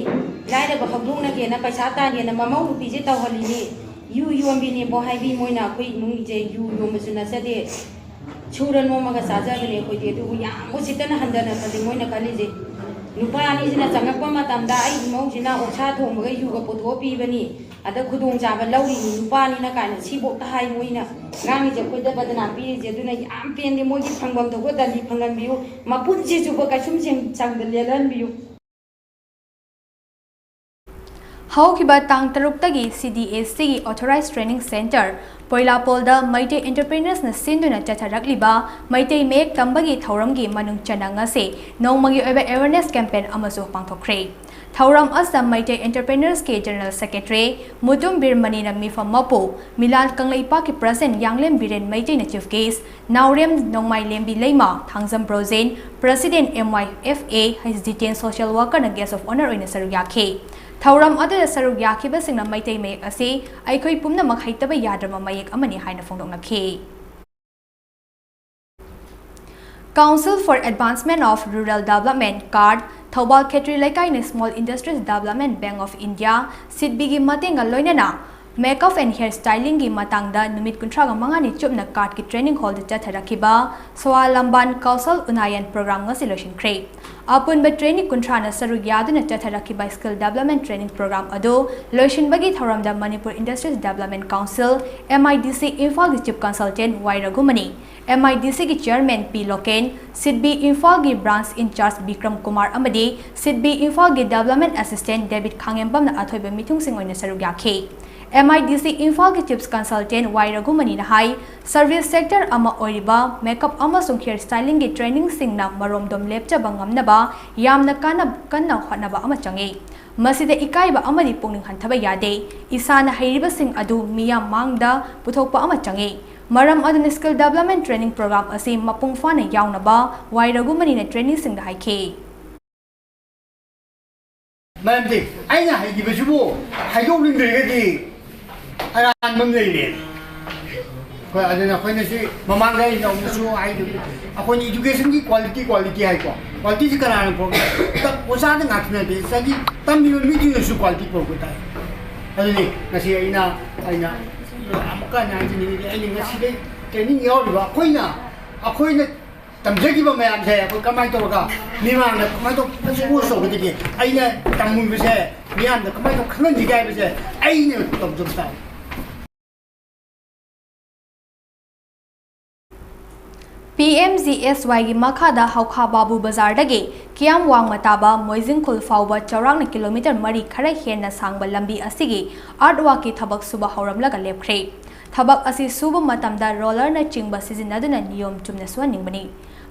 ꯂꯥꯏꯔꯕ ꯍꯧꯗꯣꯛꯅꯒꯦꯅ ꯄꯩꯁꯥ ꯇꯥꯟꯒꯦꯅ ꯃꯃꯧ ꯅꯨꯄꯤꯁꯦ ꯇꯧꯍꯜꯂꯤꯅꯤ, ꯌꯨ ꯌꯣꯟꯕꯤꯅꯤꯕꯣ ꯍꯥꯏꯕꯤ꯫ ꯃꯣꯏꯅ ꯑꯩꯈꯣꯏ ꯏꯃꯨꯡꯁꯦ ꯌꯨ ꯌꯣꯟꯕꯁꯨ ꯅꯠꯆꯗꯦ, ꯁꯨꯔ ꯅꯣꯝꯃꯒ ꯆꯥꯖꯕꯅꯦ ꯑꯩꯈꯣꯏꯗꯤ꯫ ꯑꯗꯨꯕꯨ ꯌꯥꯝ ꯎꯁꯤꯠꯇꯅ ꯍꯟꯊꯅ ꯈꯜꯂꯤ ꯃꯣꯏꯅ ꯈꯜꯂꯤꯁꯦ꯫ ꯅꯨꯄꯥ ꯑꯅꯤꯁꯤꯅ ꯆꯪꯉꯛꯄ ꯃꯇꯝꯗ ꯑꯩ ꯏꯃꯧꯁꯤꯅ ꯑꯣꯛꯁꯥ ꯊꯣꯡꯕꯒ ꯌꯨꯒ ꯄꯨꯊꯣꯛꯑ ꯄꯤꯕꯅꯤ, ꯑꯗ ꯈꯨꯗꯣꯡꯆꯥꯕ ꯂꯧꯔꯤꯅꯤ ꯅꯨꯄꯥꯅꯤꯅ ꯀꯥꯏꯅ ꯁꯤꯐꯧꯗ ꯍꯥꯏ ꯃꯣꯏꯅ ꯉꯥꯡꯉꯤꯁꯦ, ꯑꯩꯈꯣꯏꯗ ꯕꯗꯅꯥꯝ ꯄꯤꯔꯤꯁꯦ꯫ ꯑꯗꯨꯅ ꯌꯥꯝ ꯄꯦꯟꯗꯦ꯫ ꯃꯣꯏꯒꯤ ꯐꯪꯐꯝ ꯊꯣꯛꯄ ꯗꯟꯗꯤ ꯐꯪꯍꯟꯕꯤꯌꯨ, ꯃꯄꯨꯟꯁꯤ ꯆꯨꯞꯄ ꯀꯩꯁꯨꯝꯁꯦꯡ ꯆꯪꯗ ꯂꯦꯜꯍꯟꯕꯤꯌꯨ꯫ ꯍꯧꯈꯤꯕ ꯇꯥꯡ ꯇꯔꯨꯛꯇꯒꯤ ꯁꯤ ꯗꯤ ꯑꯦꯁ ꯁꯤꯒꯤ Authorized Training Centre ꯄꯣꯏꯂꯥꯄꯣꯜꯗ ꯃꯩꯇꯩ entrepreneursꯅ ꯁꯤꯟꯗꯨꯅ ꯆꯠꯊꯔꯛꯂꯤꯕ ꯃꯩꯇꯩ ꯃꯌꯦꯛ ꯇꯝꯕꯒꯤ ꯊꯧꯔꯝꯒꯤ ꯃꯅꯨꯡ ꯆꯟꯅ ꯉꯁꯤ ꯅꯣꯡꯃꯒꯤ ꯑꯣꯏꯕ awareness campaign ꯑꯃꯁꯨ ꯄꯥꯡꯊꯣꯛꯈ꯭ꯔꯦ꯫ ꯊꯧꯔꯝ ꯑꯁꯤꯗ ꯃꯩꯇꯩ entrepreneursꯀꯤ General Secretary ꯃꯨꯇꯨꯝ ꯕꯤꯔꯃꯅꯤꯅ ꯃꯤꯐꯝ ꯃꯄꯨ, ꯃꯤꯂꯥꯟ ꯀꯪꯂꯩꯄꯥꯛꯀꯤ President ꯌꯥꯡꯂꯦꯝ Biren ꯃꯩꯇꯩꯅ Chief Guest, Naorem ꯅꯣꯡꯃꯥꯏꯂꯦꯝꯕꯤ Leima, Thangjam Brojen, President M Y F A H D ten Social Workerꯅ Guest of Honour ꯑꯣꯏꯅ ꯁꯔꯨꯛ ꯌꯥꯈꯤ꯫ ꯊꯧꯔꯝ ꯑꯗꯨꯗ ꯁꯔꯨꯛ ꯌꯥꯈꯤꯕꯁꯤꯡꯅ ꯃꯩꯇꯩ ꯃꯌꯦꯛ ꯑꯁꯤ ꯑꯩꯈꯣꯏ ꯄꯨꯝꯅꯃꯛ ꯍꯩꯇꯕ ꯌꯥꯗ꯭ꯔꯕ ꯃꯌꯦꯛ ꯑꯃꯅꯤ ꯍꯥꯏꯅ ꯐꯣꯡꯗꯣꯛꯅꯈꯤ꯫ Council for Advancement of Rural Development, CARD, Thoubal Khetri ꯂꯩꯀꯥꯏꯅ Small Industries Development Bank of India, ꯁꯤꯗꯕꯤꯒꯤ ꯃꯇꯦꯡꯒ ꯂꯣꯏꯅꯅ Makeup and Hair Stylingꯒꯤ ꯃꯇꯥꯡꯗ ꯅꯨꯃꯤꯠ ꯀꯨꯟꯊ꯭ꯔꯥꯒ ꯃꯉꯥꯅꯤ ꯆꯨꯞꯅ CARDꯀꯤ training hallꯗ ꯆꯠꯊꯔꯛꯈꯤꯕ ꯁ꯭ꯋꯥꯂꯝꯕꯥꯟ ꯀꯧꯁꯜ ꯎꯟꯅꯌꯟ program ꯉꯁꯤ ꯂꯣꯏꯁꯤꯟꯈ꯭ꯔꯦ꯫ ꯑꯄꯨꯟꯕ training ꯀꯨꯟꯊ꯭ꯔꯥꯅ ꯁꯔꯨꯛ ꯌꯥꯗꯨꯅ ꯆꯠꯊꯔꯛꯈꯤꯕ Skill Development Training Program ꯑꯗꯨ ꯂꯣꯏꯁꯤꯟꯕꯒꯤ ꯊꯧꯔꯝꯗ Manipur Industries Development Council, M I D C ꯏꯝꯐꯥꯜꯒꯤ Chief Consultant ꯋꯥꯏ ꯔꯘꯨꯃꯅꯤ, M I D Cꯒꯤ Chairman ꯄꯤ ꯂꯣꯀꯦꯟ, ꯁꯤꯗꯕꯤ ꯏꯝꯐꯥꯜꯒꯤ Branch In Charge Bikram Kumar ꯑꯃꯗꯤ ꯁꯤꯗꯕꯤ ꯏꯝꯐꯥꯜꯒꯤ Development Assistant ꯗꯦꯕꯤꯠ ꯈꯥꯉꯦꯝꯕꯝꯅ ꯑꯊꯣꯏꯕ ꯃꯤꯊꯨꯡꯁꯤꯡ ꯑꯣꯏꯅ ꯁꯔꯨꯛ ꯌꯥꯈꯤ꯫ M I D C ꯏꯝꯐꯥꯜꯒꯤ Chief Consultant ꯋꯥꯏ ꯔꯘꯨꯃꯅꯤꯅ ꯍꯥꯏ, service sector ꯑꯃ ꯑꯣꯏꯔꯤꯕ makeup ꯑꯃꯁꯨꯡ hair stylingꯒꯤ trainingꯁꯤꯡꯅ ꯃꯔꯣꯝꯗꯣꯝ ꯂꯦꯞꯆꯕ ꯉꯝꯅꯕ ꯌꯥꯝꯅ ꯀꯥꯟꯅ-, ꯀꯟꯅ ꯍꯣꯠꯅꯕ ꯑꯃ ꯆꯪꯏ꯫ ꯃꯁꯤꯗ ꯏꯀꯥꯏꯕ ꯑꯃꯗꯤ ꯄꯨꯛꯅꯤꯡ ꯍꯟꯊꯕ ꯌꯥꯗꯦ꯫ ꯏꯁꯥꯅ ꯍꯩꯔꯤꯕꯁꯤꯡ ꯑꯗꯨ ꯃꯤꯌꯥꯝ ꯃꯥꯡꯗ ꯄꯨꯊꯣꯛꯄ ꯑꯃ ꯆꯪꯏ꯫ ꯃꯔꯝ ꯑꯗꯨꯅ Skill Development Training Program ꯑꯁꯤ ꯃꯄꯨꯡ ꯐꯥꯅ ꯌꯥꯎꯅꯕ ꯋꯥꯏ ꯔꯘꯨꯃꯅꯤꯅ traineeꯁꯤꯡꯗ ꯍꯥꯏꯈꯤ꯫ ꯃꯔꯝꯗꯤ ꯑꯩꯅ ꯍꯩꯈꯤꯕꯁꯤꯕꯨ ꯍꯥꯏꯗꯣꯛꯅꯤꯡꯗ꯭ꯔꯒꯗꯤ ꯑꯔꯥꯟꯕ ꯑꯃ ꯂꯩꯔꯦ꯫ ꯍꯣꯏ, ꯑꯗꯨꯅ ꯑꯩꯈꯣꯏꯅ ꯁꯤ ꯃꯃꯥꯡꯗ ꯑꯩꯅ ꯑꯃꯨꯛꯁꯨ ꯍꯥꯏꯗꯣꯏꯅꯤ, ꯑꯩꯈꯣꯏꯅ education ꯒꯤ quality, quality ꯍꯥꯏꯀꯣ, quality ꯁꯤ ꯀꯅꯥꯅ ꯄꯨꯔꯛꯀꯅꯤ? ꯇꯝ-, ꯑꯣꯖꯥꯗ ꯉꯥꯛꯇ ꯅꯠꯇꯦ, ꯉꯁꯥꯏꯒꯤ ꯇꯝꯃꯤꯕ ꯃꯤꯗꯨꯅꯁꯨ quality ꯄꯨꯔꯛꯄ ꯇꯥꯏ꯫ ꯑꯗꯨꯅꯤ ꯉꯁꯤ ꯑꯩꯅ, ꯑꯩꯅ ꯑꯃꯨꯛꯀ ꯍꯟꯅ ꯍꯥꯏꯖꯅꯤꯡꯉꯤꯗꯤ, ꯑꯩꯅ ꯉꯁꯤꯗꯩ training ꯌꯥꯎꯔꯤꯕ ꯑꯩꯈꯣꯏꯅ, ꯑꯩꯈꯣꯏꯅ ꯇꯝꯖꯈꯤꯕ ꯃꯌꯥꯝꯁꯦ ꯑꯩꯈꯣꯏ ꯀꯃꯥꯏꯅ ꯇꯧꯔꯒ ꯃꯤꯃꯥꯡꯗ ꯀꯃꯥꯏꯅ ꯇꯧ-, expose ꯇꯧꯒꯗꯒꯦ? ꯑꯩꯅ ꯇꯝꯃꯨꯕꯁꯦ ꯃꯤꯌꯥꯝꯗ ꯀꯃꯥꯏꯅ ꯇꯧ-, ꯈꯪꯍꯟꯁꯤꯒꯦ ꯍꯥꯏꯕꯁꯦ ꯑꯩꯅ ꯇꯧꯖꯕ ꯇꯥꯏ꯫ ꯄꯤ ꯑꯦꯝ ꯖꯤ ꯑꯦꯁ ꯋꯥꯏꯒꯤ ꯃꯈꯥꯗ ꯍꯧꯈꯥ ꯕꯥꯕꯨ ꯕꯖꯥꯔꯗꯒꯤ ꯀꯤꯌꯥꯝ ꯋꯥꯡꯃ ꯇꯥꯕ ꯃꯣꯏꯖꯤꯡꯈꯨꯜ ꯐꯥꯎꯕ ꯆꯥꯎꯔꯥꯛꯅ ꯀꯤꯂꯣꯃꯤꯇꯔ ꯃꯔꯤ ꯈꯔ ꯍꯦꯟꯅ ꯁꯥꯡꯕ ꯂꯝꯕꯤ ꯑꯁꯤꯒꯤ ꯑꯥꯔꯠ ꯋꯥꯛꯀꯤ ꯊꯕꯛ ꯁꯨꯕ ꯍꯧꯔꯝꯂꯒ ꯂꯦꯞꯈ꯭ꯔꯦ꯫ ꯊꯕꯛ ꯑꯁꯤ ꯁꯨꯕ ꯃꯇꯝꯗ ꯔꯣꯂꯔꯅꯆꯤꯡꯕ ꯁꯤꯖꯤꯟꯅꯗꯨꯅ ꯅꯤꯌꯣꯝ ꯆꯨꯝꯅ ꯁꯨꯍꯟꯅꯤꯡꯕꯅꯤ꯫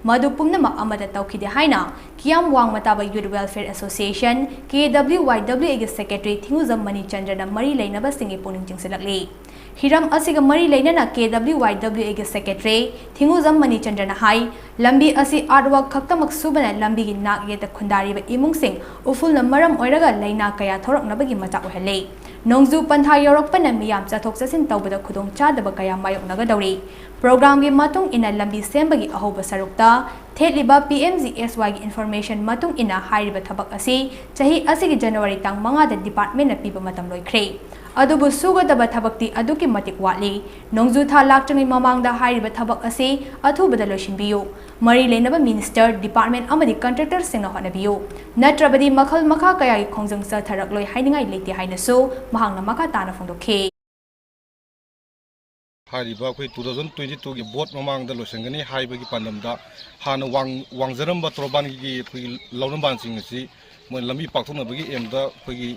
ꯃꯗꯨ ꯄꯨꯝꯅꯃꯛ ꯑꯃꯠꯇ ꯇꯧꯈꯤꯗꯦ ꯍꯥꯏꯅ ꯀꯤꯌꯥꯝ ꯋꯥꯡꯃ ꯇꯥꯕ Youth Welfare Association, ꯀꯦ ꯗꯕ꯭ꯂꯤꯎ ꯋꯥꯏ ꯗꯕ꯭ꯂꯤꯎ ꯑꯦꯒꯤ secretary ꯊꯤꯡꯉꯨꯖꯝ ꯃꯅꯤꯆꯟꯗ꯭ꯔꯅ ꯃꯔꯤ ꯂꯩꯅꯕꯁꯤꯡꯒꯤ ꯄꯨꯛꯅꯤꯡ ꯆꯤꯡꯁꯤꯜꯂꯛꯂꯤ꯫ ꯍꯤꯔꯝ ꯑꯁꯤꯒ ꯃꯔꯤ ꯂꯩꯅꯅ ꯀꯦ ꯗꯕ꯭ꯂꯤꯎ ꯋꯥꯏ ꯗꯕ꯭ꯂꯤꯎ ꯑꯦꯒꯤ secretary ꯊꯤꯡꯉꯨꯖꯝ ꯃꯅꯤꯆꯟꯗ꯭ꯔꯅ ꯍꯥꯏ, ꯂꯝꯕꯤ ꯑꯁꯤ ꯑꯥꯔꯠ ꯋꯥꯛ ꯈꯛꯇꯃꯛ ꯁꯨꯕꯅ ꯂꯝꯕꯤꯒꯤ ꯅꯥꯛ ꯌꯦꯠꯇ ꯈꯨꯟꯗꯥꯔꯤꯕ ꯏꯃꯨꯡꯁꯤꯡ ꯎꯐꯨꯜꯅ ꯃꯔꯝ ꯑꯣꯏꯔꯒ ꯂꯥꯏꯅꯥ ꯀꯌꯥ ꯊꯣꯔꯛꯅꯕꯒꯤ ꯃꯆꯥꯛ ꯑꯣꯏꯍꯜꯂꯦ꯫ ꯅꯣꯡꯖꯨ ꯄꯟꯊꯥ ꯌꯧꯔꯛꯄꯅ ꯃꯤꯌꯥꯝ ꯆꯠꯊꯣꯛ ꯆꯠꯁꯤꯟ ꯇꯧꯕꯗ ꯈꯨꯗꯣꯡꯆꯥꯗꯕ ꯀꯌꯥ ꯃꯥꯌꯣꯛꯅꯒꯗꯧꯔꯤ꯫ ꯄ꯭ꯔꯣꯒ꯭ꯔꯥꯝꯒꯤ ꯃꯇꯨꯡ ꯏꯟꯅ ꯂꯝꯕꯤ ꯁꯦꯝꯕꯒꯤ ꯑꯍꯧꯕ ꯁꯔꯨꯛꯇ ꯊꯦꯠꯂꯤꯕ ꯄꯤ ꯑꯦꯝ ꯖꯤ ꯑꯦꯁ ꯋꯥꯏꯒꯤ information ꯃꯇꯨꯡ ꯏꯟꯅ ꯍꯥꯏꯔꯤꯕ ꯊꯕꯛ ꯑꯁꯤ ꯆꯍꯤ ꯑꯁꯤꯒꯤ ꯖꯅꯋꯥꯔꯤ ꯇꯥꯡ ꯃꯉꯥꯗ departmentꯅ ꯄꯤꯕ ꯃꯇꯝ ꯂꯣꯏꯈ꯭ꯔꯦ꯫ ꯑꯗꯨꯕꯨ ꯁꯨꯒꯗꯕ ꯊꯕꯛꯇꯤ ꯑꯗꯨꯛꯀꯤ ꯃꯇꯤꯛ ꯋꯥꯠꯂꯤ꯫ ꯅꯣꯡꯖꯨ ꯊꯥ ꯂꯥꯛꯇ꯭ꯔꯤꯉꯩ ꯃꯃꯥꯡꯗ ꯍꯥꯏꯔꯤꯕ ꯊꯕꯛ ꯑꯁꯤ ꯑꯊꯨꯕꯗ ꯂꯣꯏꯁꯤꯟꯕꯤꯌꯨ꯫ ꯃꯔꯤ ꯂꯩꯅꯕ minister, department ꯑꯃꯗꯤ contractorꯁꯤꯡꯅ ꯍꯣꯠꯅꯕꯤꯌꯨ꯫ ꯅꯠꯇ꯭ꯔꯕꯗꯤ ꯃꯈꯜ ꯃꯈꯥ ꯀꯌꯥꯒꯤ ꯈꯣꯡꯖꯪ ꯆꯠꯊꯔꯛꯂꯣꯏ ꯍꯥꯏꯅꯤꯡꯉꯥꯏ ꯂꯩꯇꯦ ꯍꯥꯏꯅꯁꯨ ꯃꯍꯥꯛꯅ ꯃꯈꯥ ꯇꯥꯅ ꯐꯣꯡꯗꯣꯛꯈꯤ꯫ ꯍꯥꯏꯔꯤꯕ ꯑꯩꯈꯣꯏ two thousand twenty twoꯒꯤ vote ꯃꯃꯥꯡꯗ ꯂꯣꯏꯁꯤꯟꯒꯅꯤ ꯍꯥꯏꯕꯒꯤ ꯄꯥꯟꯗꯝꯗ ꯍꯥꯟꯅ ꯋꯥꯡ-, ꯋꯥꯡꯖꯔꯝꯕ ꯇꯣꯔꯕꯥꯟꯒꯤ ꯑꯩꯈꯣꯏꯒꯤ ꯂꯧꯔꯝꯕꯥꯟꯁꯤꯡ ꯑꯁꯤ ꯃꯣꯏ ꯂꯝꯕꯤ ꯄꯥꯛꯊꯣꯛꯅꯕꯒꯤ aimꯗ ꯑꯩꯈꯣꯏꯒꯤ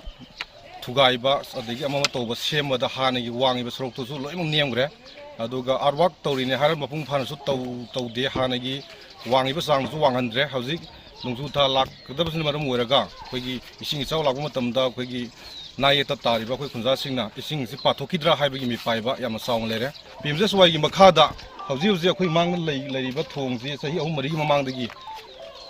ꯊꯨꯒꯥꯏꯕ ꯑꯗꯒꯤ ꯑꯃ ꯑꯃ ꯇꯧꯕ ꯁꯦꯝꯕꯗ ꯍꯥꯟꯅꯒꯤ ꯋꯥꯡꯉꯤꯕ ꯁꯔꯨꯛꯇꯨꯁꯨ ꯂꯣꯏꯅꯃꯛ ꯅꯦꯝꯈ꯭ꯔꯦ꯫ ꯑꯗꯨꯒ ꯑꯥꯔꯠ ꯋꯥꯛ ꯇꯧꯔꯤꯅꯦ ꯍꯥꯏꯔꯒ ꯃꯄꯨꯡ ꯐꯥꯅꯁꯨ ꯇꯧ-, ꯇꯧꯗꯦ꯫ ꯍꯥꯟꯅꯒꯤ ꯋꯥꯡꯉꯤꯕ ꯆꯥꯡꯁꯨ ꯋꯥꯡꯍꯟꯗ꯭ꯔꯦ꯫ ꯍꯧꯖꯤꯛ ꯅꯣꯡꯖꯨ ꯊꯥ ꯂꯥꯛꯀꯗꯕꯁꯤꯅ ꯃꯔꯝ ꯑꯣꯏꯔꯒ ꯑꯩꯈꯣꯏꯒꯤ ꯏꯁꯤꯡ ꯏꯆꯥꯎ ꯂꯥꯛꯄ ꯃꯇꯝꯗ ꯑꯩꯈꯣꯏꯒꯤ ꯅꯥꯌꯦꯠꯇ ꯇꯥꯔꯤꯕ ꯑꯩꯈꯣꯏ ꯈꯨꯟꯖꯥꯁꯤꯡꯅ ꯏꯁꯤꯡꯁꯤ ꯄꯥꯊꯣꯛꯈꯤꯗ꯭ꯔꯥ ꯍꯥꯏꯕꯒꯤ ꯃꯤꯄꯥꯏꯕ ꯌꯥꯝꯅ ꯆꯥꯎꯅ ꯂꯩꯔꯦ꯫ ꯄꯤ ꯑꯦꯝ ꯖꯤ ꯑꯦꯁ ꯋꯥꯏꯒꯤ ꯃꯈꯥꯗ ꯍꯧꯖꯤꯛ ꯍꯧꯖꯤꯛ ꯑꯩꯈꯣꯏ ꯃꯥꯡꯗ ꯂꯩ-, ꯂꯩꯔꯤꯕ ꯊꯣꯡꯁꯤ ꯆꯍꯤ ꯑꯍꯨꯝ ꯃꯔꯤꯒꯤ ꯃꯃꯥꯡꯗꯒꯤ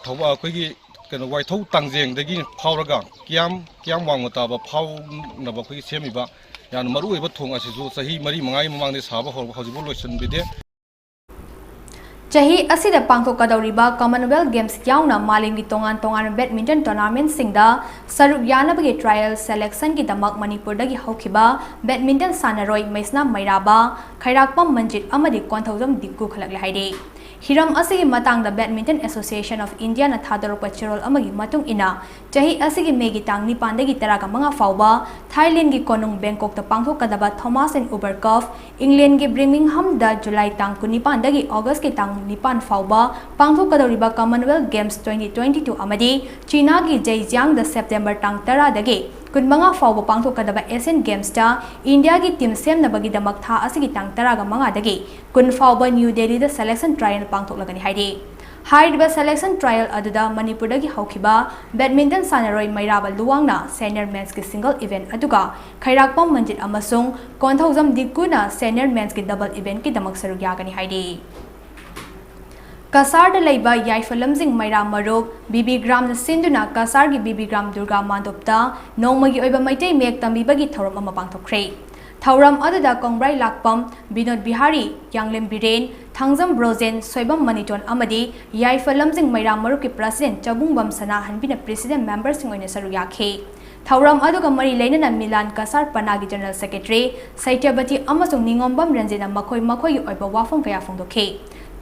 ꯊꯧꯕꯥꯜ ꯑꯩꯈꯣꯏꯒꯤ ꯀꯩꯅꯣ ꯋꯥꯏꯊꯧ ꯇꯥꯡꯖꯦꯡꯗꯒꯤ ꯐꯥꯎꯔꯒ ꯀꯤꯌꯥꯝ, ꯀꯤꯌꯥꯝ ꯋꯥꯡꯃ ꯇꯥꯕ ꯐꯥꯎꯅꯕ ꯑꯩꯈꯣꯏꯒꯤ ꯁꯦꯝꯃꯤꯕ ꯌꯥꯝꯅ ꯃꯔꯨꯑꯣꯏꯕ ꯊꯣꯡ ꯑꯁꯤꯁꯨ ꯆꯍꯤ ꯃꯔꯤ ꯃꯉꯥꯒꯤ ꯃꯃꯥꯡꯗ ꯁꯥꯕ ꯍꯧꯔꯕ ꯍꯧꯖꯤꯛꯐꯥꯎ ꯂꯣꯏꯁꯤꯟꯕꯤꯗꯦ꯫ ꯆꯍꯤ ꯑꯁꯤꯗ ꯄꯥꯡꯊꯣꯛꯀꯗꯧꯔꯤꯕ Commonwealth Games ꯌꯥꯎꯅ ꯃꯥꯂꯦꯝꯒꯤ ꯇꯣꯉꯥꯟ ꯇꯣꯉꯥꯟꯕ badminton tournamentꯁꯤꯡꯗ ꯁꯔꯨꯛ ꯌꯥꯅꯕꯒꯤ trial selectionꯒꯤꯗꯃꯛ ꯃꯅꯤꯄꯨꯔꯗꯒꯤ ꯍꯧꯈꯤꯕ badminton ꯁꯥꯟꯅꯔꯣꯏ ꯃꯩꯁꯅꯥꯝ ꯃꯩꯔꯥꯕ, ꯈꯩꯔꯥꯛꯄꯝ ꯃꯟꯖꯤꯠ ꯑꯃꯗꯤ ꯀꯣꯟꯊꯧꯖꯝ ꯗꯤꯛꯀꯨ ꯈꯜꯂꯛꯂꯦ ꯍꯥꯏꯔꯤ꯫ ꯍꯤꯔꯝ ꯑꯁꯤꯒꯤ ꯃꯇꯥꯡꯗ Badminton Association of Indiaꯅ ꯊꯥꯗꯣꯔꯛꯄ ꯆꯦꯔꯣꯜ ꯑꯃꯒꯤ ꯃꯇꯨꯡ ꯏꯟꯅ, ꯆꯍꯤ ꯑꯁꯤꯒꯤ ꯃꯦꯒꯤ ꯇꯥꯡ ꯅꯤꯄꯥꯟꯗꯒꯤ ꯇꯔꯥꯒ ꯃꯉꯥ ꯐꯥꯎꯕ ꯊꯥꯏꯂꯦꯟꯒꯤ ꯀꯣꯅꯨꯡ ꯕꯦꯡꯀꯣꯛꯇ ꯄꯥꯡꯊꯣꯛꯀꯗꯕ Thomas and Uber Cup, ꯏꯪꯂꯦꯟꯒꯤ ꯕ꯭ꯔꯤꯃꯤꯡꯍꯝꯗ ꯖꯨꯂꯥꯏ ꯇꯥꯡ ꯀꯨꯟꯅꯤꯄꯥꯟꯗꯒꯤ ꯑꯣꯒꯁꯀꯤ ꯇꯥꯡ ꯅꯤꯄꯥꯟ ꯐꯥꯎꯕ ꯄꯥꯡꯊꯣꯛꯀꯗꯧꯔꯤꯕ Commonwealth Games twenty twenty-two ꯑꯃꯗꯤ ꯆꯤꯅꯥꯒꯤ ꯖꯩꯖꯤꯌꯥꯡꯗ ꯁꯦꯞꯇꯦꯝꯕꯔ ꯇꯥꯡ ꯇꯔꯥꯗꯒꯤ ꯀꯨꯟꯃꯉꯥ ꯐꯥꯎꯕ ꯄꯥꯡꯊꯣꯛꯀꯗꯕ Asian Gamesꯇ ꯏꯟꯗꯤꯌꯥꯒꯤ team ꯁꯦꯝꯅꯕꯒꯤꯗꯃꯛ ꯊꯥ ꯑꯁꯤꯒꯤ ꯇꯥꯡ ꯇꯔꯥꯒ ꯃꯉꯥꯗꯒꯤ ꯀꯨꯟ ꯐꯥꯎꯕ ꯅ꯭ꯌꯨ ꯗꯦꯜꯂꯤꯗ selection trial ꯄꯥꯡꯊꯣꯛꯂꯒꯅꯤ ꯍꯥꯏꯔꯤ꯫ ꯍꯥꯏꯔꯤꯕ selection trial ꯑꯗꯨꯗ ꯃꯅꯤꯄꯨꯔꯗꯒꯤ ꯍꯧꯈꯤꯕ badminton ꯁꯥꯟꯅꯔꯣꯏ ꯃꯩꯔꯥꯕ ꯂꯨꯋꯥꯡꯅ senior mensꯀꯤ single event ꯑꯗꯨꯒ ꯈꯩꯔꯥꯛꯄꯝ ꯃꯟꯖꯤꯠ ꯑꯃꯁꯨꯡ ꯀꯣꯟꯊꯧꯖꯝ ꯗꯤꯛꯀꯨꯅ senior mensꯀꯤ double eventꯀꯤꯗꯃꯛ ꯁꯔꯨꯛ ꯌꯥꯒꯅꯤ ꯍꯥꯏꯔꯤ꯫ ꯀꯁꯥꯔꯗ ꯂꯩꯕ ꯌꯥꯏꯐ ꯂꯝꯖꯤꯡ ꯃꯩꯔꯥ ꯃꯔꯨꯞ ꯕꯤꯕꯤ ꯒ꯭ꯔꯥꯝꯅ ꯁꯤꯟꯗꯨꯅ ꯀꯁꯥꯔꯒꯤ ꯕꯤꯕꯤ ꯒ꯭ꯔꯥꯝ ꯗꯨꯔꯒꯥ ꯃꯥꯟꯗꯣꯞꯇ ꯅꯣꯡꯃꯒꯤ ꯑꯣꯏꯕ ꯃꯩꯇꯩ ꯃꯌꯦꯛ ꯇꯝꯕꯤꯕꯒꯤ ꯊꯧꯔꯝ ꯑꯃ ꯄꯥꯡꯊꯣꯛꯈ꯭ꯔꯦ꯫ ꯊꯧꯔꯝ ꯑꯗꯨꯗ ꯀꯣꯡꯕ꯭ꯔꯥꯏ ꯂꯥꯛꯄꯝ, ꯕꯤꯅꯣꯗ ꯕꯤꯍꯥꯔꯤ, ꯌꯥꯡꯂꯦꯝ ꯕꯤꯔꯦꯟ, ꯊꯥꯡꯖꯝ ꯕ꯭ꯔꯣꯖꯦꯟ, ꯁꯣꯏꯕꯝ ꯃꯅꯤꯇꯣꯟ ꯑꯃꯗꯤ ꯌꯥꯏꯐ ꯂꯝꯖꯤꯡ ꯃꯩꯔꯥ ꯃꯔꯨꯞꯀꯤ president ꯆꯕꯨꯡꯕꯝ ꯁꯅꯥꯍꯟꯕꯤꯅ president memberꯁꯤꯡ ꯑꯣꯏꯅ ꯁꯔꯨꯛ ꯌꯥꯈꯤ꯫ ꯊꯧꯔꯝ ꯑꯗꯨꯒ ꯃꯔꯤ ꯂꯩꯅꯅ ꯃꯤꯂꯥꯟ ꯀꯁꯥꯔ ꯄꯅꯥꯒꯤ general secretary ꯁꯩꯇ꯭ꯌꯕꯇꯤ ꯑꯃꯁꯨꯡ ꯅꯤꯉꯣꯝꯕꯝ ꯔꯟꯖꯤꯠꯅ ꯃꯈꯣꯏ ꯃꯈꯣꯏꯒꯤ ꯑꯣꯏꯕ ꯋꯥꯐꯝ ꯀꯌꯥ ꯐꯣꯡꯗꯣꯛꯈꯤ꯫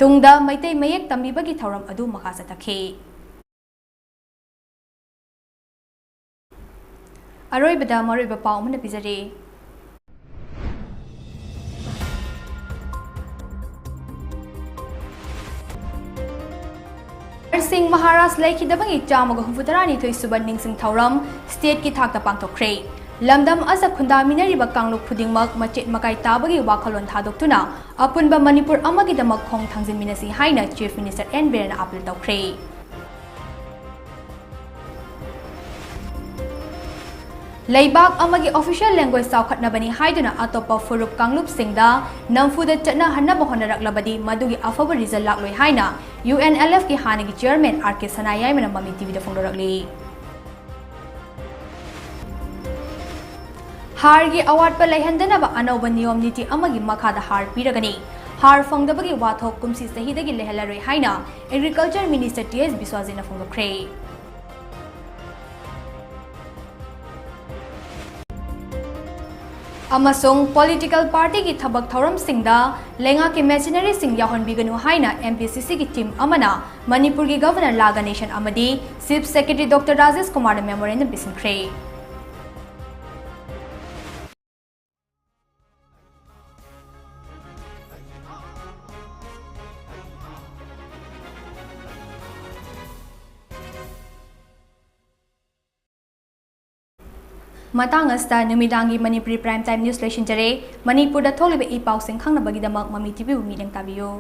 ꯇꯨꯡꯗ ꯃꯩꯇꯩ ꯃꯌꯦꯛ ꯇꯝꯕꯤꯕꯒꯤ ꯊꯧꯔꯝ ꯑꯗꯨ ꯃꯈꯥ ꯆꯠꯊꯈꯤ꯫ ꯑꯔꯣꯏꯕꯗ ꯃꯔꯨꯑꯣꯏꯕ ꯄꯥꯎ ꯑꯃꯅ ꯄꯤꯖꯔꯤ꯫ ꯍꯔ ꯁꯤꯡ ꯃꯍꯥꯔꯥꯖ ꯂꯩꯈꯤꯗꯕꯒꯤ ꯆꯥꯝꯃꯒ ꯍꯨꯝꯐꯨꯇꯔꯥꯅꯤꯊꯣꯏ ꯁꯨꯕ ꯅꯤꯡꯁꯤꯡ ꯊꯧꯔꯝ stateꯀꯤ ꯊꯥꯛꯇ ꯄꯥꯡꯊꯣꯛꯈ꯭ꯔꯦ꯫ ꯂꯝꯗꯝ ꯑꯁꯤꯗ ꯈꯨꯟꯗꯥꯃꯤꯟꯅꯔꯤꯕ ꯀꯥꯡꯂꯨꯞ ꯈꯨꯗꯤꯡꯃꯛ ꯃꯆꯦꯠ ꯃꯀꯥꯏ ꯇꯥꯕꯒꯤ ꯋꯥꯈꯜꯂꯣꯟ ꯊꯥꯗꯣꯛꯇꯨꯅ ꯑꯄꯨꯟꯕ ꯃꯅꯤꯄꯨꯔ ꯑꯃꯒꯤꯗꯃꯛ ꯈꯣꯡ ꯊꯥꯡꯖꯤꯟꯃꯤꯟꯅꯁꯤ ꯍꯥꯏꯅ Chief Minister ꯑꯦꯟ ꯕꯤꯔꯦꯟꯅ appeal ꯇꯧꯈ꯭ꯔꯦ꯫ ꯂꯩꯕꯥꯛ ꯑꯃꯒꯤ official language ꯆꯥꯎꯈꯠꯅꯕꯅꯤ ꯍꯥꯏꯗꯨꯅ ꯑꯇꯣꯞꯄ ꯐꯨꯔꯨꯞ ꯀꯥꯡꯂꯨꯞꯁꯤꯡꯗ ꯅꯝꯐꯨꯗ ꯆꯠꯅꯍꯟꯅꯕ ꯍꯣꯠꯅꯔꯛꯂꯕꯗꯤ ꯃꯗꯨꯒꯤ ꯑꯐꯕ result ꯂꯥꯛꯂꯣꯏ ꯍꯥꯏꯅ UNLFꯀꯤ ꯍꯥꯟꯅꯒꯤ chairman ꯑꯥꯔ ꯀꯦ ꯁꯅꯥꯌꯥꯏꯃꯅ ꯃꯃꯤ ꯇꯤꯚꯤꯗ ꯐꯣꯡꯗꯣꯔꯛꯂꯤ꯫ ꯍꯥꯔꯒꯤ ꯑꯋꯥꯠꯄ ꯂꯩꯍꯟꯗꯅꯕ ꯑꯅꯧꯕ ꯅꯤꯌꯣꯝ ꯅꯤꯇꯤ ꯑꯃꯒꯤ ꯃꯈꯥꯗ ꯍꯥꯔ ꯄꯤꯔꯒꯅꯤ꯫ ꯍꯥꯔ ꯐꯪꯗꯕꯒꯤ ꯋꯥꯊꯣꯛ ꯀꯨꯝꯁꯤ ꯆꯍꯤꯗꯒꯤ ꯂꯩꯍꯜꯂꯔꯣꯏ ꯍꯥꯏꯅ Agriculture Minister ꯇꯤ ꯑꯦꯁ ꯕꯤꯁ꯭ꯋꯥꯖꯤꯠꯅ ꯐꯣꯡꯗꯣꯛꯈ꯭ꯔꯦ꯫ ꯑꯃꯁꯨꯡ political party ꯒꯤ ꯊꯕꯛ ꯊꯧꯔꯝꯁꯤꯡꯗ ꯂꯩꯉꯥꯛꯀꯤ machinery ꯁꯤꯡ ꯌꯥꯎꯍꯟꯕꯤꯒꯅꯨ ꯍꯥꯏꯅ M P C C ꯒꯤ team ꯑꯃꯅ ꯃꯅꯤꯄꯨꯔꯒꯤ Governor ꯂꯥ ꯒꯅꯦꯁꯟ ꯑꯃꯗꯤ Chief Secretary Doctor Rajesh ꯀꯨꯃꯥꯔꯗ memorandum ꯄꯤꯁꯤꯟꯈ꯭ꯔꯦ꯫ ꯃꯇꯥꯡ ꯑꯁꯤꯗ ꯅꯨꯃꯤꯗꯥꯡꯒꯤ ꯃꯅꯤꯄꯨꯔꯤ prime time news ꯂꯣꯏꯁꯤꯟꯖꯔꯦ꯫ ꯃꯅꯤꯄꯨꯔꯗ ꯊꯣꯛꯂꯤꯕ ꯏ ꯄꯥꯎꯁꯤꯡ ꯈꯪꯅꯕꯒꯤꯗꯃꯛ ꯃꯃꯤ ꯇꯤꯚꯤꯕꯨ ꯃꯤꯠꯌꯦꯡ ꯇꯥꯕꯤꯌꯨ꯫